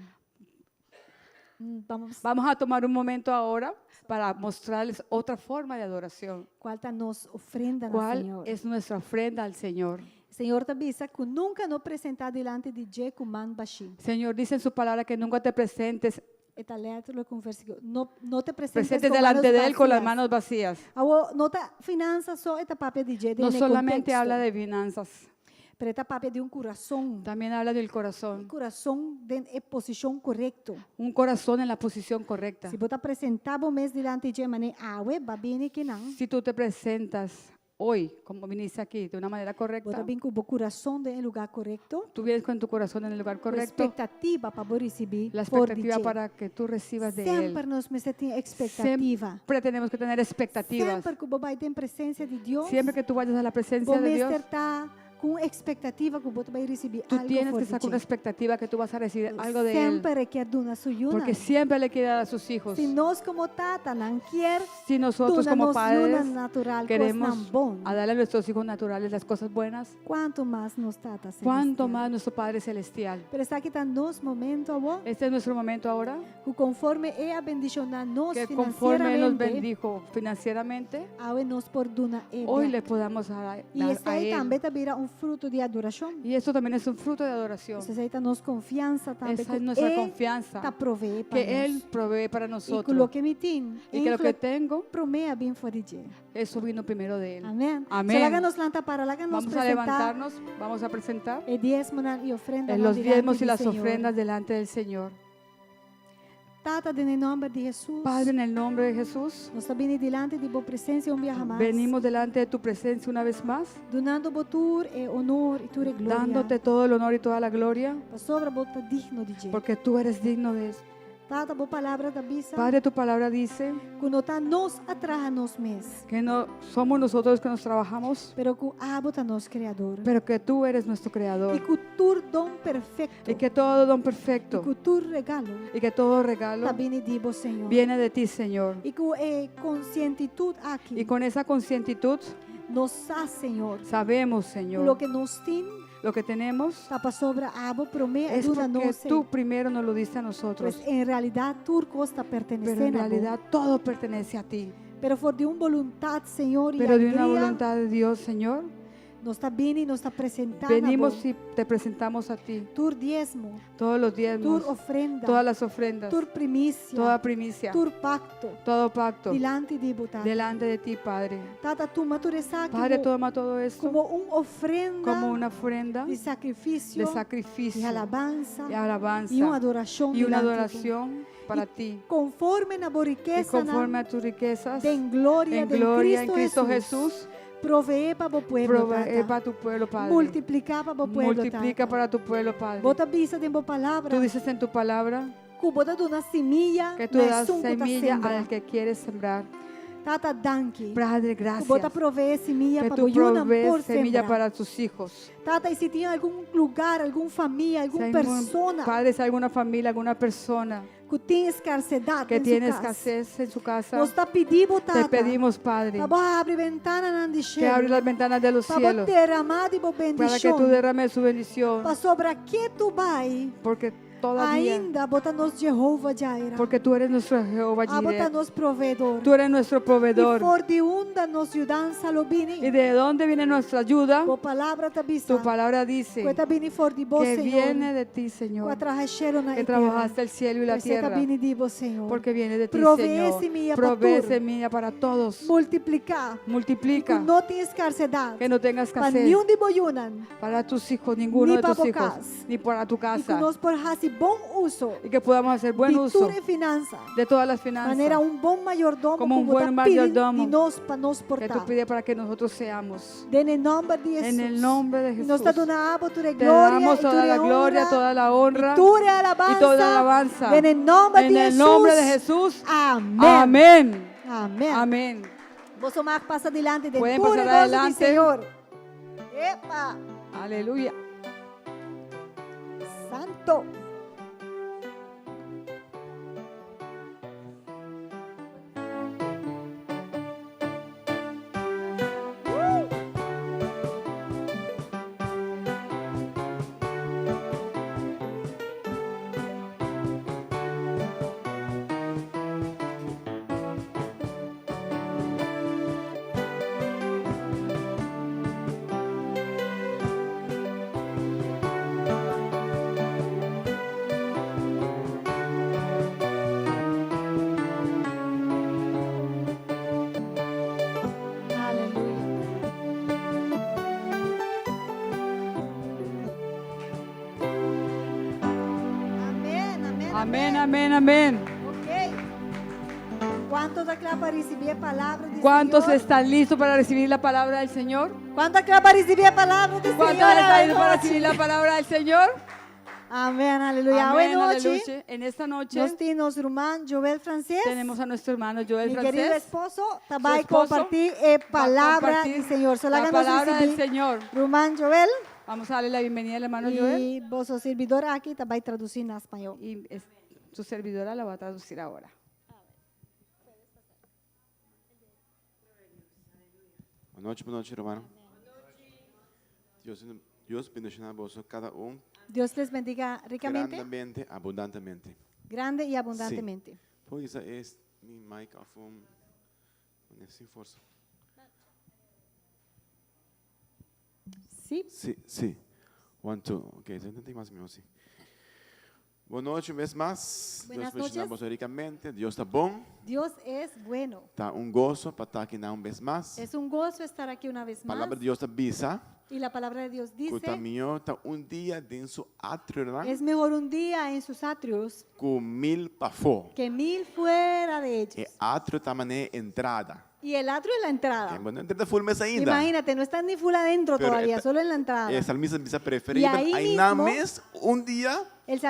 Ban Vamos a tomar un momento ahora para mostrarles otra forma de adoración. Kua ta nos ofrenda na ¿Cuál Señor? es nuestra ofrenda al Señor? Señor ta bisa ku nunka no presentá dilanti di dje ku man bashí. Señor dice en su palabra que nunca te presentes, E ta letterlijk un versíkulo. No, no te presentes presentes con delante manos de Él con las vacías. manos vacías. Awo, no ta finansa so e ta papia di dje No den solamente contexto. habla de finanzas, Pero e ta papia di un kurason. también habla del Un corazón. kurason den e posishon korekto. Un corazón en la posición correcta. Si bo ta presentá bo mes dilanti dje manera awe, b'a bini akinan. Si tú te presentas Hoy, como viniste aquí, de una manera Bo correcta. ta bin ku bo kurason den e lugá korekto. Tú vienes con tu corazón en el lugar Ku correcto. ekspektativa pa bo risibí La for di expectativa dje. para que tú recibas de Semper Él. nos mester tin ekspektativa. Siempre tenemos que tener expectativas. Semper ku bo bai den presensia di Dios, Siempre que tú vayas a la bo presencia de Dios, mester ta ku un ekspektativa ku bo ta bai risibí tú algo tienes for que di estar con dje. una expectativa que tú vas a recibir algo de Él. Semper e kier duna su yunan. Porque siempre le quiere dar a sus hijos. Si nos komo tatanan kier Si nosotros duna como nos padres yunan natural queremos kosnan bon, a darle a nuestros hijos naturales las cosas buenas, kuantu mas nos Tata cuánto Celestial. más nuestro Padre Celestial. Pero esaki ta nos momento awor, Este es nuestro momento ahora, ku konforme E a bendishoná nos que conforme Él nos finansieramente, bendijo financieramente, awe nos por duna E hoy bèk. le podamos dar I dar a esei Él. tambe ta bira un fruto di adorashon. Y esto también es un fruto de adoración. Esei ta nos konfiansa tambe Esa ku es nuestra E confianza, ta proveé pa que Él nos. provee para I ku nosotros. loke mi tin, Y que lo que tengo, promé a bin for di dje. eso vino primero de Él. Amén. Amén. So laga nos lanta para, laga nos Vamos a presentá levantarnos, vamos a presentar e diesmonan i ofrendanan los dilanti diezmos y di las Señor. ofrendas delante del Señor. Tata, den e nòmber di Hesus, Padre, en el nombre de Jesús, nos ta bini dilanti di bo presensia un biaha mas. venimos delante de tu presencia una vez más, Dunando bo tur e honor i tur e gloria. dándote todo el honor y toda la gloria, Pasobra bo ta digno di dje. porque tú eres digno de eso. Tata, bo palabra ta bisa Padre, tu palabra dice ku no ta nos a traha nos mes, que no somos nosotros los que nos trabajamos, pero ku abo ta nos Kreador. pero que tú eres nuestro I creador ku tur don perfekto, y que todo don i perfecto ku tur regalo y que todo regalo ta bini di bo, Señor. viene de ti, Señor. I ku e konsientitud aki Y con esa concientitud nos sa, Señor, sabemos, Señor, loke nos tin lo que tenemos ta pasobra abo promé a es duna porque nos. tú primero nos lo diste a nosotros. Pues en realidat tur kos ta pertenesé Pero en na bo. realidad todo pertenece a ti. Pero for di un boluntat, Señor, i Pero de una alegria, voluntad de Dios, Señor, nos ta bini, nos ta presentá na bo. venimos y te presentamos a ti Tur diesmo, todos los tur diezmos, ofrenda, todas las ofrendas, tur primisia, toda primicia, tur pakto, todo pacto dilanti di bo, Tata. delante de ti, Padre. Tata, tuma tur esaki Padre, como, toma todo esto como un ofrenda como una ofrenda di sakrifisio, de sacrificio, di alabansa de alabanza i un adorashon y una dilanti bo. adoración para ti. Konforme na bo Y rikesa, conforme a tus riquezas, den gloria, en den gloria en Cristo Cristo Jesús. Jesús, Proveé pa bo pueblo, provee Tata. para tu pueblo, Padre. Multipliká pa bo pueblo, Multiplica Tata. para tu pueblo, Padre. Bo ta bisa den bo palabra Tú dices en tu palabra ku bo ta duna simia que tú na das esun ku ta semilla sembra. al que quiere sembrar. Tata, danki. Padre, Ku bo ta gracias. proveé simia Que pa tú bo yunan por provees semilla sembra. para tus hijos. Tata, i si tin algun lugá, algun famia, Si algun hay persona Padre, si hay alguna familia, alguna persona ku tin eskarsedat que den su tiene kas. escasez en su casa, Nos ta pidi bo, te Tata, pedimos, Padre, pa bo habri bentananan di que abre shelu, las ventanas de los pa bo cielos derramá di bo para que tú bendishon, derrames su bendición, pasobra ketu bai, porque todavía, ainda bo ta nos Jehova Jireh, porque tú eres nuestro Jehová abo ta Jireh, nos proveedor, tú eres nuestro i proveedor. for di unda nos yudansa lo ¿Y bini, de dónde viene nuestra ayuda? bo palabra ta bisa, Tu palabra ku dice e ta bini for di bo, que Señor, viene de ti, ku a Señor, traha shelunan que i tera. trabajaste el cielo y la Pues e ta tierra, bini di bo, Señor. porque viene de ti, Provee Señor. semilla pa Provee tur. semilla para todos. Multipliká. Multiplica, Ku no tin eskarsedat. que no tenga Pa escasez niun di bo yunan. para tus hijos, ninguno Ni de pa tus bo hijos, kas. ni para tu I ku casa, nos por hasi bon uso y que podamos hacer buen di uso tur e finansa. de todas las finanzas Manera un bon mayordomo Como un ku bo ta buen pidi mayordomo di nos pa nos que tú por ta. pides para que nosotros seamos. Den e nòmber di Hesus. En el nombre de I nos ta Jesús. duna abo tur e Te gloria damos i toda tur e la gloria, honra, toda la honra i tur e alabansa. y toda la alabanza. Den e nòmber En di el Hesus. nombre de Jesús. Amèn. Amén. Amèn. Amén. Boso mag pasa dilanti den Pueden tur pasar e goso di adelante. Señor. Epa! Aleluya. Santo. Aleluya. Amèn, amèn, Amén, amén, amén. Ok. Kuantu ta kla pa risibí e palabra di ¿Cuántos Señor? están listos para recibir la palabra del Señor? Kuantu ta kla pa risibí e palabra di ¿Cuántos Señor? están listos para recibir la palabra del Señor? Amèn, aleluya. Amén, Bon nochi. aleluya. En esta noche Nos tin nos ruman Joel Francés. tenemos a nuestro hermano Joel Mi querido Francés. esposo, Su ta bai esposo kompartí e va a palabra compartir di Señor. So la laga nos palabra del risibí Señor. Ruman Joel Vamos a darle la bienvenida al hermano Joel. i boso sirbidó aki ta bai tradusí na spañó. Y su servidora la va a traducir ahora. Bon nochi, bon nochi, ruman. Dios, Dios bendishoná boso kada un Dios les bendiga ricamente, grandemente, abundantemente. grande y abundantemente. Por hisa mi mic òf un sin forsa. Sí. Si, si. One, two. Ok, no tin mas mihó, si. Bon nochi un bes mas. Buenas Dios bendishoná noches. boso rikamente. Dios ta bon. Dios es bueno. Ta un goso pa ta akinan un bes mas. Es un gozo estar aquí una vez más. Palabra di Dios ta bisa. Y la palabra de Dios Ku ta dice, mihó ta un dia den su atrionan es mejor un día en sus atrios ku mil pafó. que mil fuera de ellos. E atrio ta manera entrada. Y el atrio es la entrada. Bo no a drenta full mes ainda. Imagínate, no están ni full adentro Pero todavía, solo en la entrada. E salmista a bisa preferibel Y ahí einan mismo- mes un dia El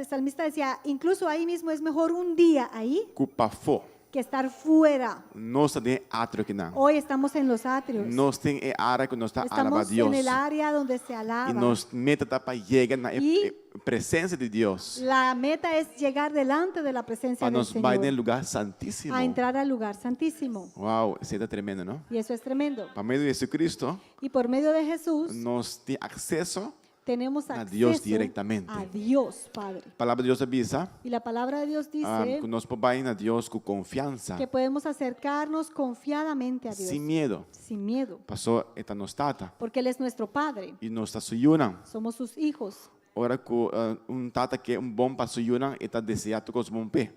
salmista decía, incluso ahí mismo es mejor un día ahí ku pafó. que estar fuera. Nos ta den atrio akinan. Hoy estamos en los atrios. Nos ta den e área ku nos ta alabá Estamos Dios. en el área donde se alaba. I nos meta ta pa yega na Y presensia di Dios. La meta es llegar delante de la presencia Pa del nos bai Señor. den lugá santísimo. A entrar al lugar santísimo. Wow, esei ta tremendo, no? Y eso es tremendo. Pa medio di Jesucristo, Y por medio de Jesús nos tin akseso tenemos a acceso Dios direktamente. a Dios Padre. Palabra di Dios ta bisa Y la palabra de Dios dice ku nos por bai na Dios ku konfiansa, que podemos acercarnos confiadamente a Dios. sin miedu. Sin miedo. Paso e ta nos tata. Porque Él es nuestro Padre. I nos ta su yunan. Somos sus hijos. Ora ku un tata ke un bon pa su yunan, e ta deseá tur kos bon p'e.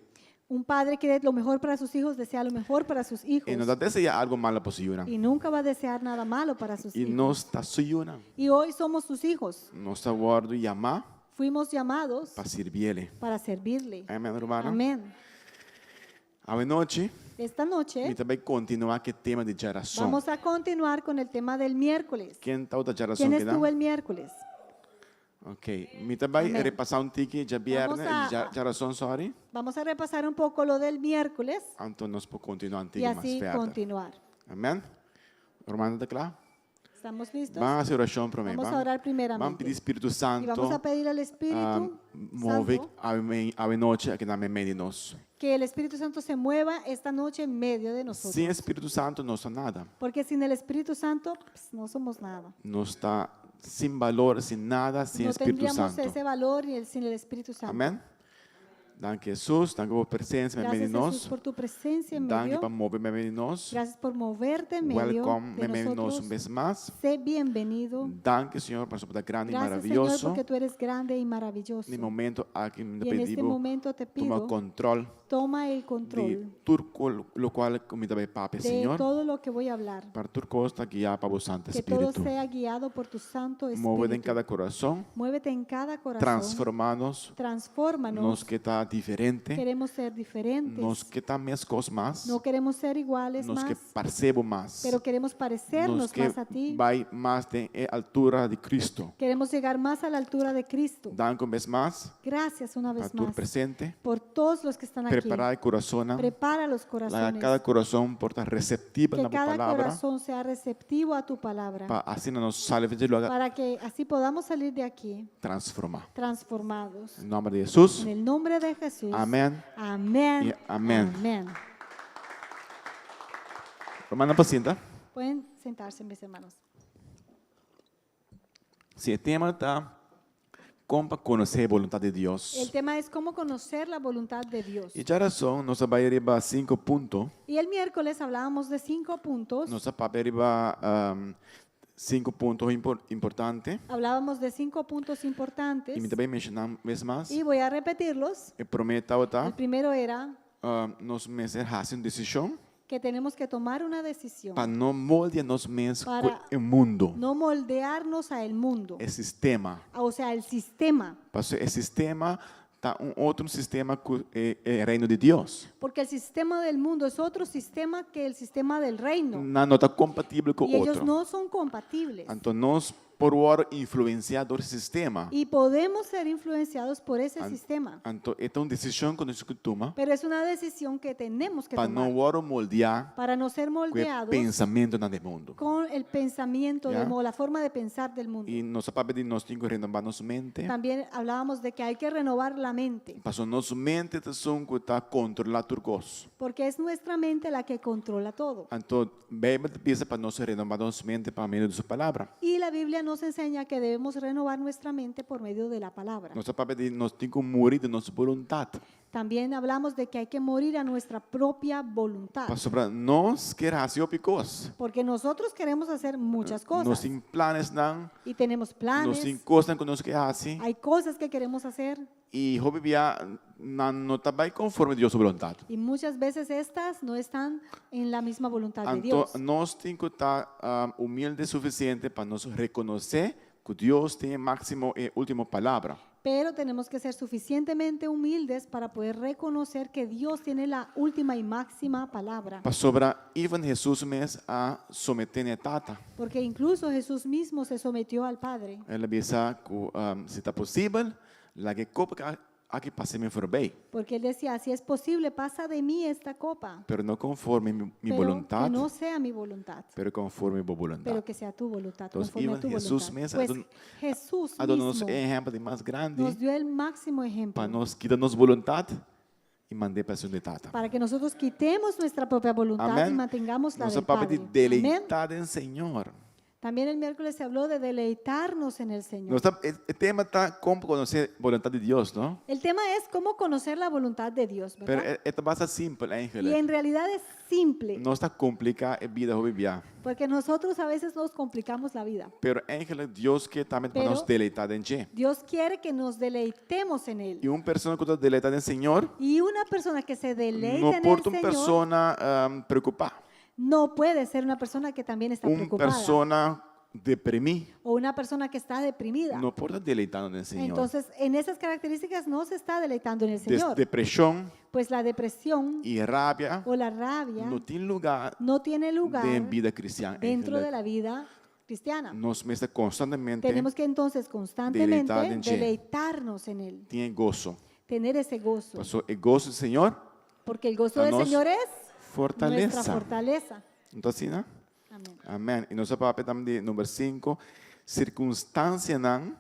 Un padre quiere lo mejor para sus hijos, desea lo mejor para sus hijos. E no ta deseá algu malu pa su yunan. Y nunca va a desear nada malo para sus I hijos. nos ta su yunan. Y hoy somos sus hijos. Nos a wòrdu yamá Fuimos llamados pa sirbié. para servirle. Amèn, ruman. Amén. Awe nochi, Esta noche mi ta bai kontinuá ku e tema di djárason. vamos a continuar con el tema del miércoles. Ken tabata djárason ¿Quién keda? estuvo el miércoles? Ok, mi ta bai Amèn. repasá un tiki djabièrnè, Vamos a- djárason, sorry. Vamos a repasar un poco lo del miércoles Anto nos por kontinuá un tiki y mas así verder. continuar. Amèn? Ruman, ta kla? ¿Estamos listos? Ban hasi orashon promé. Vamos a orar primeramente. Ban pidi Spiritu Y Santu. vamos a pedir al Espíritu move Santo awe nochi akinan meimei di nos. que el Espíritu Santo se mueva esta noche en medio de nosotros. Sin Spiritu Santu nos no ta nada. Porque sin el Espíritu Santo pues, no somos nada. Nos ta sin balor, sin nada, sin no Spiritu tendríamos Santu. ese valor ni el, sin el Espíritu Santo. Amèn? Danki Hesus, danki pa bo presensia meimei Gracias di Jesús nos. por tu presencia en Danki medio. pa move meimei di nos. Gracias por moverte en medio Welcome de meimei di nos nosotros. un bes mas. Sé bienvenido. Danki Señor pasobra bo ta grandi i Gracias Señor maravioso. porque tú eres grande y maravilloso. Na e momento aki mi Y en este pidi momento te tuma pido, control toma el di control tur lokual ku mi ta bai papia, de Señor. todo lo que voy a hablar. Pa tur kos ta guiá pa bo Santu Que todo Spiritu. sea guiado por tu Santo Move den Espíritu. kada kurason, Muévete en cada corazón. transformá nos. Transfórmanos. Nos ke ta diferente. Queremos ser diferentes. Nos ke ta meskos mas. No queremos ser iguales Nos más, ke parse bo mas. pero queremos parecernos Nos ke más a ti. bai mas den e altura di Cristo. Queremos llegar más a la altura de Cristo. Danki un bes mas Gracias una pa vez tur más presente. por todos los que están aquí. Prepará e kurason. Prepara los Laga corazones. kada kurason por ta reseptivo Que na cada palabra. corazón sea receptivo a tu palabra. Pa asina nos sali for di e lugá Para que así podamos salir de aquí transformá. transformados. Den nòmber di Hesus. En el nombre de Jesús. Amèn. Amén. I amèn. Amén. Rumannan por sinta. Pueden sentarse, mis hermanos. Si e tema ta kon pa konosé e boluntat di Dios. El tema es cómo conocer la voluntad de Dios. I djárason, nos a bai riba sinku punto. Y el miércoles hablábamos de cinco puntos. Nos a papia riba sinku punto importante. Hablábamos de cinco puntos importantes. I mi ta bai menshoná un bes mas. Y voy a repetirlos. E promé tabata, El primero era nos mester hasi un desishon que tenemos que tomar una decisión. pa no moldia nos mes Para ku e mundu. No moldearnos a el mundo. E sistema. O sea, el sistema. Pasobra e sistema. ta un otro sistema ku e e reino di Dios. Porque el sistema del mundo es otro sistema que el sistema del reino. Nan no ta kompatibel ku Y ellos otro. no son compatibles. Anto nos por wòrdu influensiá dor e sistema. Y podemos ser influenciados por ese sistema. Anto e ta un desishon ku nos tin ku tuma Pero es una decisión que tenemos que pa no tomar wòrdu moldeá para no ser ku e moldeados pensamentunan di mundu. con el pensamiento Ya. del mundo, la forma de pensar del mundo. I nos a papia di nos tin ku renobá nos mente. También hablábamos de que hay que renovar la mente, Pasobra nos mente ta esun ku ta kontrolá tur kos. porque es nuestra mente la que controla todo. Anto Beibel ta bisa pa nos renobá nos mente pa medio di su palabra. Y la Biblia nos enseña que debemos renovar nuestra mente por medio de la palabra. Nos a papia di nos tin ku muri di nos boluntat. También hablamos de que hay que morir a nuestra propia voluntad, Pasobra nos kier hasi hopi kos. porque nosotros queremos hacer muchas Nos cosas tin planesnan, y tenemos nos planes, tin kosnan ku nos ke hasi. hay cosas que queremos hacer I hopi bia nan no ta bai konforme Dios su boluntat. y muchas veces estas no están en la misma voluntad de Anto Dios. nos tin ku ta humilde sufisiente pa nos rekonosé ku Dios tin e máksimo i último palabra. Pero tenemos que ser suficientemente humildes para poder reconocer que Dios tiene la última y máxima palabra. Pasobra even Hesus mes a someté na e Tata. Porque incluso Jesús mismo se sometió al Padre. El a bisa ku si ta posibel, laga e kopa aki pasa mi forbei. Porque él decía, si es posible, pasa de mí esta copa. Pero no konforme mi Pero boluntat, que no sea mi voluntad, pero konforme bo boluntat. pero que sea tu voluntad, Entonces, conforme a even tu Jesús voluntad. mes Pues Jesús a duna nos mismo e ehèmpel di mas grandi nos dio el máximo ejemplo pa nos kita nos boluntat i mand'é pa esun di Tata. para que nosotros quitemos nuestra propia voluntad y Amén. mantengamos la Nos a del papia di Padre. Amén. deleitá den Señor. También el miércoles se habló de deleitarnos en el Señor. Nos ta, e, e tema ta kon konosé boluntat di Dios, no? El tema es cómo conocer la voluntad de Dios, Pero ¿verdad? e, e ta basta simpel Y eigenlijk. en realidad es simple, Nos ta kompliká e bida hopi bia. porque nosotros a veces nos complicamos la vida. Pero eigenlijk Dios ke tambe pa Pero- nos deleitá den dje. Dios quiere que nos deleitemos en Él. I un persona ku ta deleitá den Señor, Y una persona que se deleita no en por el ta un Señor persona preokupá, no puede ser una persona que también está un preocupada persona deprimí, o una persona que está deprimida. no por ta deleitando den Señor. Entonces, en esas características no se está deleitando en el Des Señor. depreshon Pues la depresión i rabia o la rabia no tin lugá no tiene lugar den bida kristian. dentro de Eigenlijk la vida cristiana. nos mester konstantemente Tenemos que entonces constantemente deleitar den dje. deleitarnos en Él, tin e goso. tener ese gozo. Paso e goso di Señor Porque el gozo ta del nos Señor es nuestra fortalesa. fortaleza. No ta asina? Amén. Amén. I nos a papia tambe di number sinku, sirkunstansianan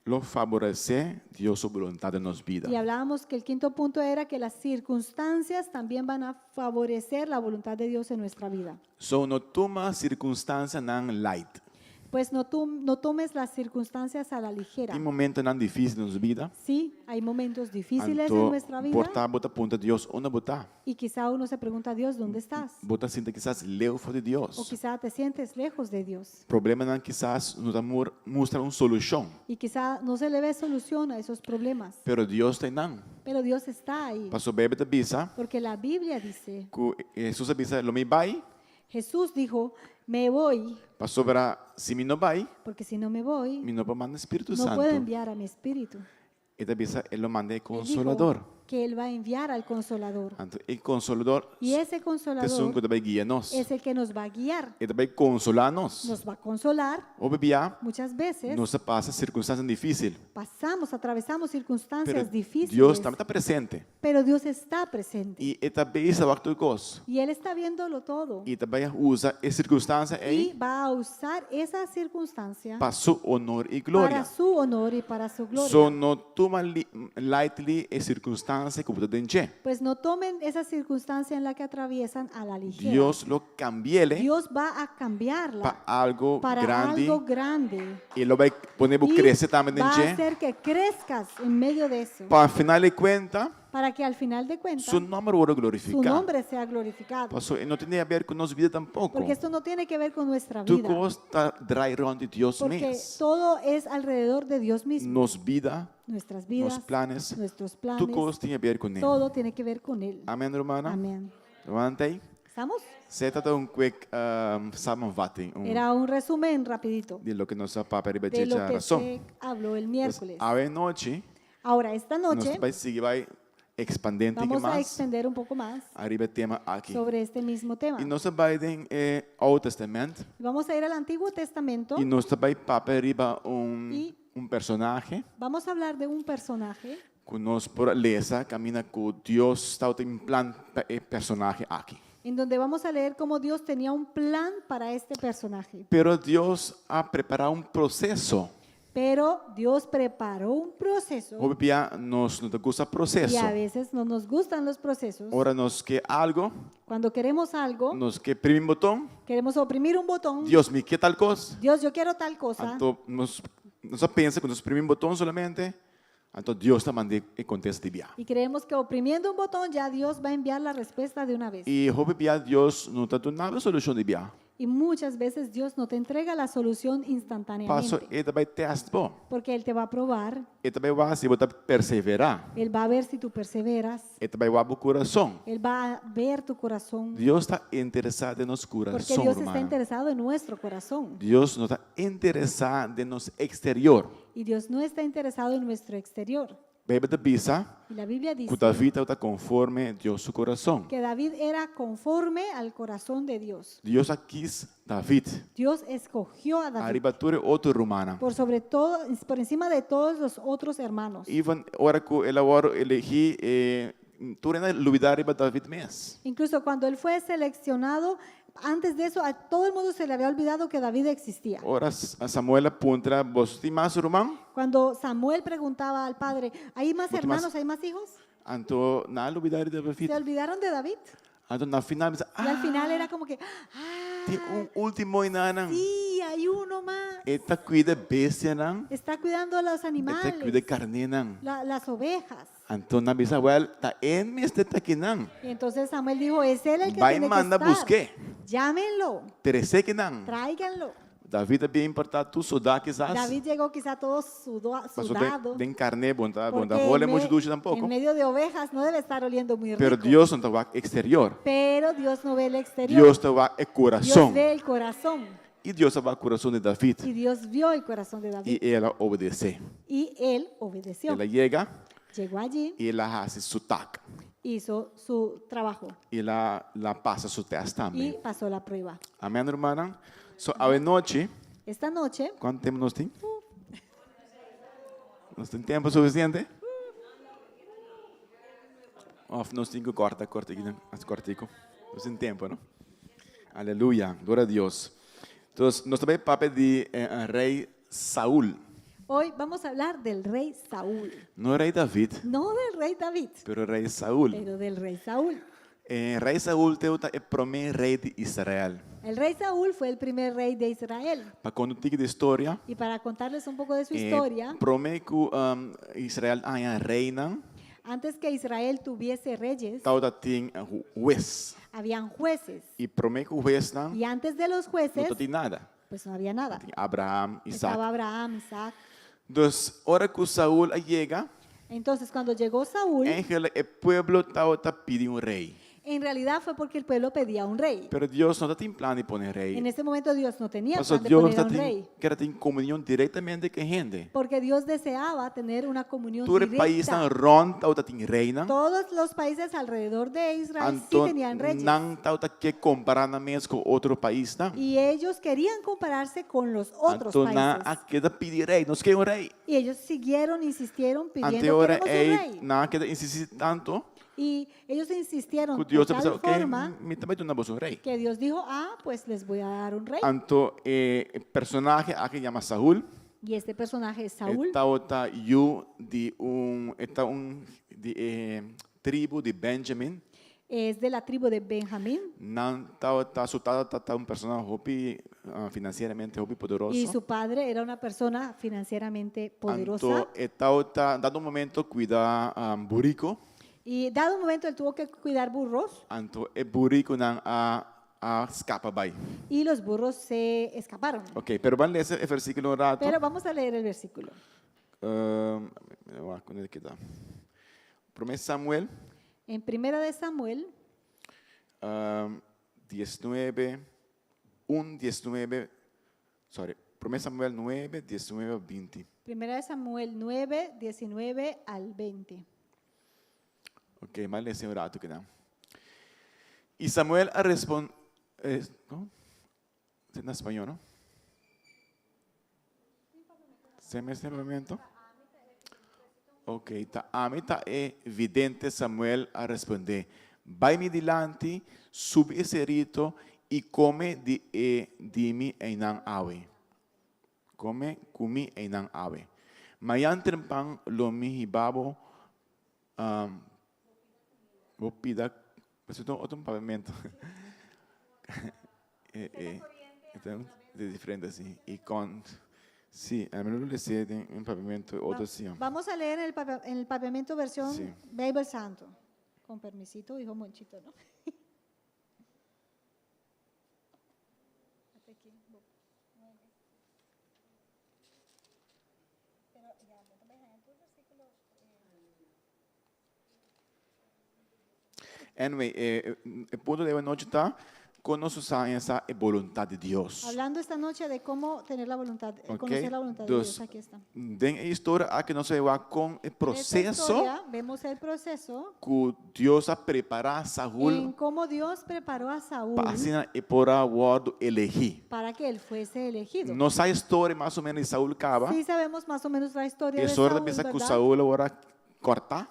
lo faboresé Dios su boluntat den nos bida. Y hablábamos que el quinto punto era que las circunstancias también van a favorecer la voluntad de Dios en nuestra vida. So no tuma sirkunstansianan light. Pues no, no tomes las circunstancias a la ligera. Tin momentonan difísil den nos bida. Sí, hay momentos difíciles en Anto nuestra vida. por ta bo ta puntra Dios unda bo ta. Y quizá uno se pregunta, Dios, ¿dónde estás? Bo ta sinti kisas leu for di Dios. O quizá te sientes lejos de Dios. Problemanan kisas no ta mustra un solushon. Y quizá no se le ve solución a esos problemas. Pero Dios ta einan. Pero Dios está ahí. Paso Beibel ta bisa Porque la Biblia dice, ku Hesus a bisa, lo mi bai. Jesús dijo, me voy, Pasobra si mi no bai, porque si no me voy, mi no por manda Spiritu no puedo Santu. enviar a mi espíritu. E ta bisa, e lo manda e Él dijo Consolador. que Él va a enviar al Consolador. Anto e Consolador Y ese ta esun Consolador ku ta bai guia nos. es el que nos va a guiar, E ta bai konsolá nos. nos va a consolar. Hopi bia, Muchas veces nos ta pasa sirkunstansia difísil. pasamos, atravesamos circunstancias Pero difíciles, Dios tambe ta presente. pero Dios está presente. I e ta bezig wak tur kos. Y Él está viéndolo todo. I ta bai usa e sirkunstansia Y ei va a usar esa circunstancia pa su honor i gloria. para su honor y para su gloria. So no tuma lightly e sirkunstansia ku bo ta den dje. Pues no tomen esa circunstancia en la que atraviesan a la ligera. Dios lo cambi'é Dios va a cambiarla pa algo para grandi algo grande. i lo bai pone bo Y krese tambe den va a dje. hacer que crezcas en medio de eso. Pa final di kuenta, Para que al final de cuentas su nòmber wòrdu su glorifiká. nombre sea glorificado. Paso e no tin di haber ku nos bida tampoko. Porque esto no tiene que ver con nuestra Tur vida. kos ta drai rònt di Dios Porque mes. todo es alrededor de Dios mismo. Nos bida, Nuestras nos vidas, planes, nuestros tur planes, kos tin haber kuné. todo tiene que ver con Él. Amèn, rumannan? Amén. Levanta ei. ¿Estamos? Esei ta un quick samenvatting un Era un resumen rapidito di loke nos a papia riba de lo dje que djarason. se habló el Pues, miércoles. awe nochi, Ahora, esta Nos noche ta bai sigui bai ekspandé un tiki vamos a mas extender un poco más ariba e tema aki. sobre este mismo tema. I nos ta bai den e Oude Testament Vamos a ir al Antiguo Testamento. i nos ta bai papia riba un, I- un personahe Vamos a hablar de un personaje ku nos por lesa kaminda ku Dios tabatin un plan pa e personahe aki. en donde vamos a leer cómo Dios tenía un plan para este personaje. Pero Dios a prepará un proseso. Pero Dios preparó un proceso Hopi bia nos no ta gusta y proseso. a veces no nos gustan los procesos. Ora nos ke algo, Cuando queremos algo, nos ke primi un boton. queremos oprimir un botón. Dios, mi ke tal kos. Dios, yo quiero tal cosa. Anto nos nos a pensa ku nos primi un boton solamente, anto Dios ta manda e kontesta di bia. Y creemos que oprimiendo un botón ya Dios va a enviar la respuesta de una vez. I hopi bia Dios no ta duna bo solushon di bia. Y muchas veces Dios no te entrega la solución Paso instantáneamente. e ta bai tèst bo. Porque Él te va a probar, E ta bai wak si bo ta perseverá. Él va a ver si tú perseveras, E ta bai wak bo kurason. Él va a ver tu corazón. Dios ta interesá den nos Porque kurason, Dios está rumannan. interesado en nuestro corazón. Dios no ta interesá den nos eksterior. Y Dios no está interesado en nuestro exterior. Beibel ta bisa Y la Biblia ku dice David tabata konforme Dios su kurason. que David era conforme al corazón de Dios. Dios a kis David Dios escogió a David ariba tur e otro rumannan. por sobre todo, por encima de todos los otros hermanos. Even ora ku el a wòrdu elegí, e tur hende a lubidá riba David mes. Incluso cuando él fue seleccionado, antes de eso a todo el mundo se le había olvidado que David existía. Ora Samuel a puntra, Boso tin mas ruman? Cuando Samuel preguntaba al padre, ¿hay más Bo tin mas hermanos, hay más hijos? Anto nan a lubidá riba David. Se olvidaron de David. Anto na final bisa, Y al ah, final era como que, ah, tin un último einan. sí, hay uno más. E ta kuida bestianan, Está cuidando a los e ta animales, kuida karnénan. las ovejas. Anto nan bisa, well, ta e mester ta akinan. Y entonces Samuel dijo, es él el que Bai tiene que manda estar. busk'é. Llámenlo, Tres'é akinan. tráiganlo. David a bin por ta tur sudá kisas. David llegó quizá todo Pasobra sudado. den karné bon ta bon porque ta en hole mucho dushi tampoco. en medio de ovejas no debe estar oliendo muy rico. Pero Dios no ta wak exterior. Pero Dios no ve el exterior. Dios ta wak e Dios kurason. ve el corazón. I Dios a wak kurason di David. Y Dios vio el corazón de David. I el a obedesé. Y él obedeció. El a yega Llegó allí, i el a hasi su tak. hizo su trabajo I el a el a pasa su tèst tambe. y pasó la prueba. Amèn, rumannan? So, awenochi, Esta noche, kuantu tempu nos tin? Nos tin tempu sufisiente? Of nos tin ku korta, korta aki, hasi kortiku. Nos tin tempu, no? Aleluya, gloria a Dios. Entonces, nos ta bai papia di eh, rei Saul. Hoy vamos a hablar del rey Saúl. No rei David, No del rey David, pero rei Saul. pero del rey Saúl. Eh, rei Saul tabata e promé rei di Israel. El rey Saúl fue el primer rey de Israel. Pa konta un tiki di historia, Y para contarles un poco de su eh, historia, promé ku um, Israel haña reinan, antes que Israel tuviese reyes, tabata tin hues. habían jueces. I promé ku huesnan, Y antes de los no jueces, tin nada. pues no había nada. Tin Abraham, Isaac. Estaba Abraham, Isaac. Dus ora ku Saul a yega, Entonces, cuando llegó Saúl, eigenlijk e pueblo tabata pidi un rei. en realidad fue porque el pueblo pedía un rey. Pero Dios no tatin plan di pone rei. En ese momento Dios no tenía Paso plan de Dios poner a un tatin rey. kier tin komunion direktamente ku hende. Porque Dios deseaba tener una comunión Tur e directa. paisnan rònt tabatin reinan. Todos los países alrededor de Israel sí Anto tenían reyes. nan tabata ke kompará nan mes ku otro paisnan. Y ellos querían compararse con los otros Anto nan países. a keda pidi rei, nos ke un rei. Y ellos siguieron, insistieron pidiendo, Ante ora queremos un ei rey. nan a keda insistí tantu Y ellos insistieron ku de Dios a tal bisa, ok, forma mi ta bai duna boso un rei. que Dios dijo, ah, pues les voy a dar un rey. Anto e personahe aki yama Saul. Y este personaje es Saúl. E tabata yu di un, e ta un di e tribu di Benjamin. Es de la tribu de Benjamín. Nan tabata, su tata tabata un persona hopi financieramente hopi poderoso. Y su padre era una persona financieramente poderosa. Anto e tabata dado un momento cuida burico. Y dado un momento él tuvo que cuidar burros. Anto e buriconan a a scapa bai. Y los burros se escaparon. Ok, pero ban lesa e versículo un rato. Pero vamos a leer el versículo. Um, wak kon e keda. Promé Samuel. En Primera de Samuel. Um, 19, 1, 19, sorry. Promé Samuel 9, 19 20. Primera de Samuel 9, 19 al 20. Ok, m'a lesa un ratu kinan. I Samuel a respon, eh, no? Ta na spañó, no? Se mes temperamento? Ok, ta ami ta e vidente Samuel a respondé. Bai mi dilanti, subi e serito i kome di e di mi einan awe. Kome ku mi einan awe. Mayan trempan lo mi hiba bo bo pida Eso ta otro pavimento. Diferente así. Y con, sí, a mí lo leí en un pavimento, otro sí. Vamos a leer en el papiamento versión Bijbel Santo. Con permisito, hijo Monchito, ¿no? Anyway, e, e punto di anochi ta kon nos sa sa e boluntat di Dios. Hablando esta noche de cómo tener la voluntad, conocer la voluntad de Dus, Dios. Aquí está. Den e historia aki nos ta wak kon e En esta proseso historia vemos el proceso ku Dios a prepará Saul en cómo Dios preparó a Saúl pa asina e por a wòrdu elegí. para que él fuese elegido. Nos sa e historia mas o menos di Saul kaba. Sí sabemos más o menos la historia E de historia ta Saúl, bisa ku ¿verdad? Saul a wòrdu kòrtá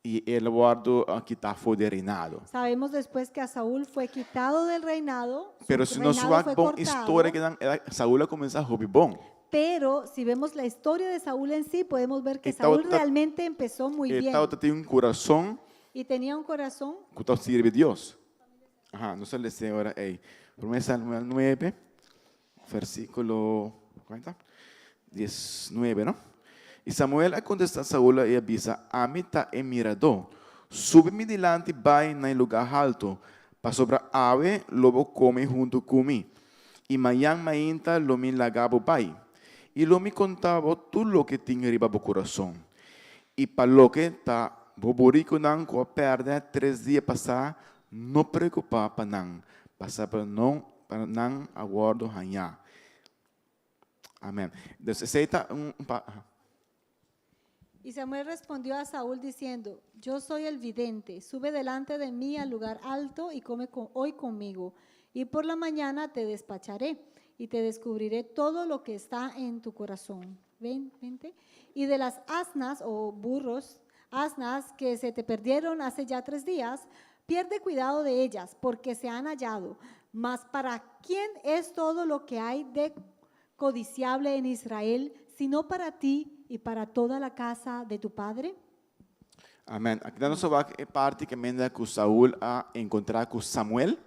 i el a wòrdu kitá for di e reinado. Sabemos después que a Saúl fue quitado del reinado, su Pero si nos reinado wak fue bon cortado. historia kinan, Saul a kuminsá hopi bon. Pero si vemos la historia de Saúl en sí, podemos ver que E Saúl tabata realmente empezó muy e bien. tabata tin un kurason Y tenía un corazón ku ta sirbi Dios. Aha, nos a lesa e ora ei. Promé Samuel 9, versíkulo, kuanta? 19, no? I Samuel a kontestá Saul i a bisa, Ami ta e miradó. Subi mi dilanti bai na e lugá haltu, pasobra awe lo bo kome huntu ku mi, i mañan mainta lo mi laga bo bai, i lo mi konta bo tur loke tin riba bo kurason. I pa loke ta bo burikunan ku a pèrdè tres dia pasá, no preokupá pa nan, pasobra pa nan a wòrdu hañá. Amèn. Dus esei ta un pa. Y Samuel respondió a Saúl diciendo, Yo soy el vidente, sube delante de mí al lugar alto y come hoy conmigo, y por la mañana te despacharé y te descubriré todo lo que está en tu corazón. Ven, vente. Y de las asnas o burros, asnas que se te perdieron hace ya tres días, pierde cuidado de ellas, porque se han hallado. Mas ¿para quién es todo lo que hay de codiciable en Israel, sino para ti y para toda la casa de tu padre? Amèn. Aki nos ta wak e parti kaminda ku Saul a enkontrá ku Samuel.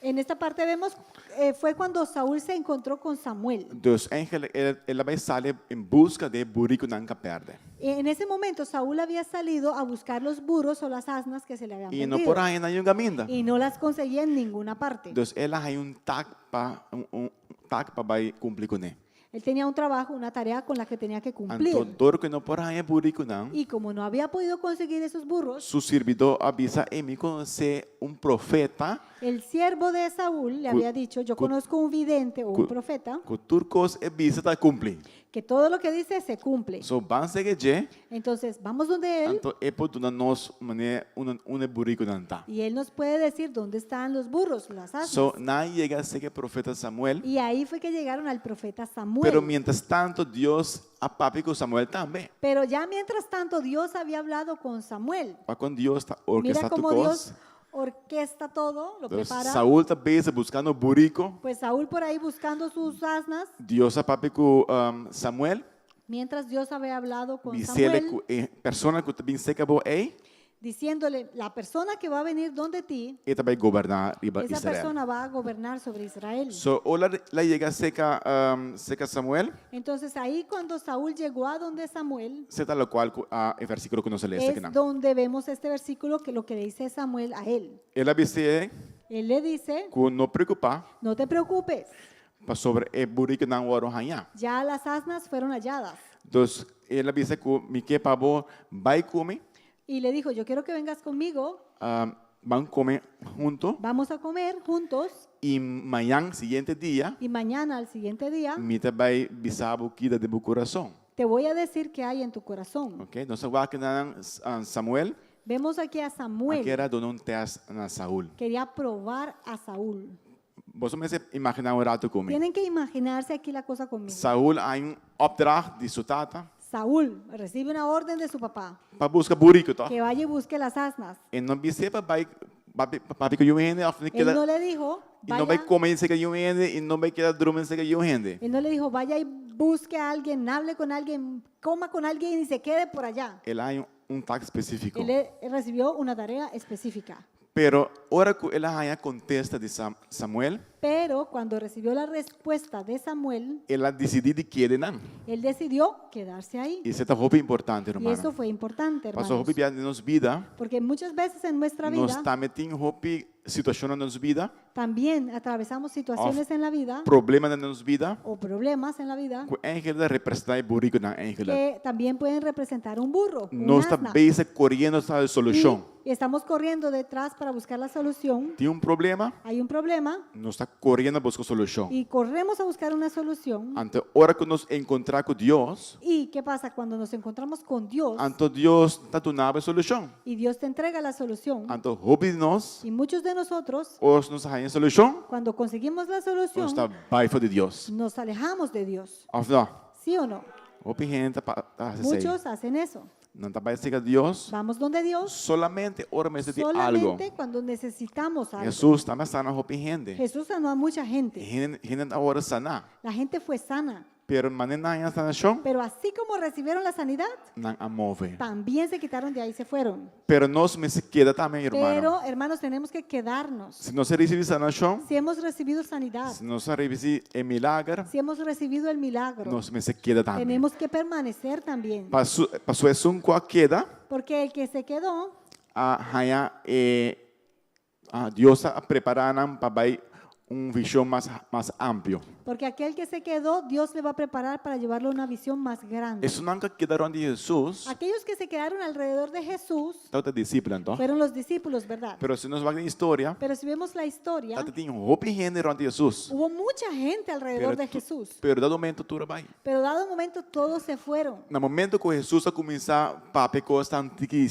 En esta parte vemos, eh, fue cuando Saúl se encontró con Samuel. Dus eigenlijk el, el a bai sali en buska di e burikunan ku a pèrdè. En ese momento Saúl había salido a buscar los burros o las asnas que se le habían I no perdido. por haña nan niun kaminda. Y no las conseguía en ninguna parte. Dus el a haña un taak pa un, un taak pa bai kumpli kuné. Él tenía un trabajo, una tarea con la que tenía que cumplir. Anto dor ku e no por haña e burikunan, Y como no había podido conseguir esos burros, su sirbidó a bisa, Ei, mi konosé un profeta el siervo de Saúl le había dicho, yo conozco un vidente o un profeta, ku tur kos e bisa ta kumpli. que todo lo que dice se cumple. So ban serka dje, Entonces, vamos donde él anto e por duna nos manera unda unda e burikunan ta. y él nos puede decir dónde están los burros, las asnas. So nan a yega serka e profeta Samuel. Y ahí fue que llegaron al profeta Samuel. Pero mientras tanto Dios a papia ku Samuel tambe. Pero ya mientras tanto Dios había hablado con Samuel. Wak kon Dios ta Mira orkestá tur cómo kos. Dios orquesta todo, lo Entonces, prepara. Saúl ta bezig buskando buriko. Pues Saúl por ahí buscando sus asnas, Dios a papia ku um, Samuel. mientras Dios había hablado con Bisele Samuel, ku e persona ku ta bin serka bo ei, diciéndole, la persona que va a venir donde ti, e ta bai goberná riba esa Israel. persona va a gobernar sobre Israel. So ora el a yega serka um, serka Samuel, Entonces ahí cuando Saúl llegó a donde Samuel, esei ta lokual ku a e versíkulo ku nos a lesa es akinan. donde vemos este versículo que lo que le dice Samuel a él. El a bis'é Él le dice, ku no preokupá no te preocupes, pasobra e burikunan a wòrdu hañá. ya las asnas fueron halladas. Dus el a bisa ku mi ke pa bo bai ku mi. Y le dijo, yo quiero que vengas conmigo. Um, Ban come hunto. Vamos a comer juntos. Y mañan, siguiente dia. Y mañana, al siguiente día. Mi ta bay bisa bo ki ta den bo curason. Te voy a decir qué hay en tu corazón. Ok, nos ta wak nan Samuel. Vemos aquí a Samuel. A kier a duna un test na Saul. Quería probar a Saúl. Boso mester imaginá un ratu ku mi. Tienen que imaginarse aquí la cosa conmigo. Saul a un opdracht di su tata. Saúl recibe una orden de su papá. Pa buska buriku, toch? Que vaya y busque las asnas. E no bis'é pa bai papia ku yu hende òf Él no le dijo, E no bai vaya. kome serka yu hende i no bai keda drumi serka yu hende. Él no le dijo, vaya y busque a alguien, hable con alguien, coma con alguien y se quede por allá. El a haña un tak spesífiko. Él recibió una tarea específica. Pero ora ku el a haña kontesta di Samuel. Pero cuando recibió la respuesta de Samuel. El a disidí di kede nan. Él decidió quedarse ahí. I esei ta hopi importante, Y hermano. eso fue importante, hermanos. Pasobra hopi bia den nos bida. Porque muchas veces en nuestra vida. Nos tambe tin hopi situashonnan den nos bida. También atravesamos situaciones en la vida. Problemanan den nos bida. O problemas en la vida. Ku eigenlijk ta representá e burikunan eigenlijk. Que también pueden representar un burro, un Nos ta asna. bezig koriendo tras e solushon. Y estamos corriendo detrás para buscar la solución. Tin un problema. Hay un problema. Nos ta koriendo a buska solushon. Y corremos a buscar una solución. Anto ora ku nos enkontrá ku Dios. Y qué pasa cuando nos encontramos con Dios? Anto Dios ta duna bo e solushon. Y Dios te entrega la solución. Anto hopi di nos. Y muchos de nosotros. Ora nos haña e solushon. Cuando conseguimos la solución. Nos ta bai for di Dios. Nos alejamos de Dios. Of no? ¿Sí o no? Hopi hende ta hasi esei. Muchos hacen eso. Nan ta bai serka Dios. Vamos donde Dios. Solamente ora mester di algo. Solamente cuando necesitamos algo. Hesus tambe a sana hopi hende. Jesús sanó a mucha gente. Hende, hende a wòrdu saná. La gente fue sana. Pero manera nan haña sanashon. Pero así como recibieron la sanidad. Nan a move. También se quitaron de ahí, se fueron. Pero nos mester keda tambe, hermano. Pero, hermanos, tenemos que quedarnos. Si nos a risibí sanashon. Si hemos recibido sanidad. Si nos a risibí e milager. Si hemos recibido el milagro. Nos mester keda tambe. Tenemos que permanecer también. Paso, paso esun ku a keda. Porque el que se quedó. A haña e Dios a prepará nan pa bai un vision mas mas amplio. Porque aquel que se quedó, Dios le va a preparar para llevarlo a una visión más grande. Esunnan ku a keda rond di Hesus. Aquellos que se quedaron alrededor de Jesús. Tabata disipelnan, toh? Fueron los discípulos, verdad? Pero si nos wak den historia. Pero si vemos la historia. Tabata tin hopi hende rond di Hesus. Hubo mucha gente alrededor de Jesús. Pero dado momento tur a bai. Pero dado momento todos se fueron. Na momento ku Hesus a kuminsá papia kosnan tiki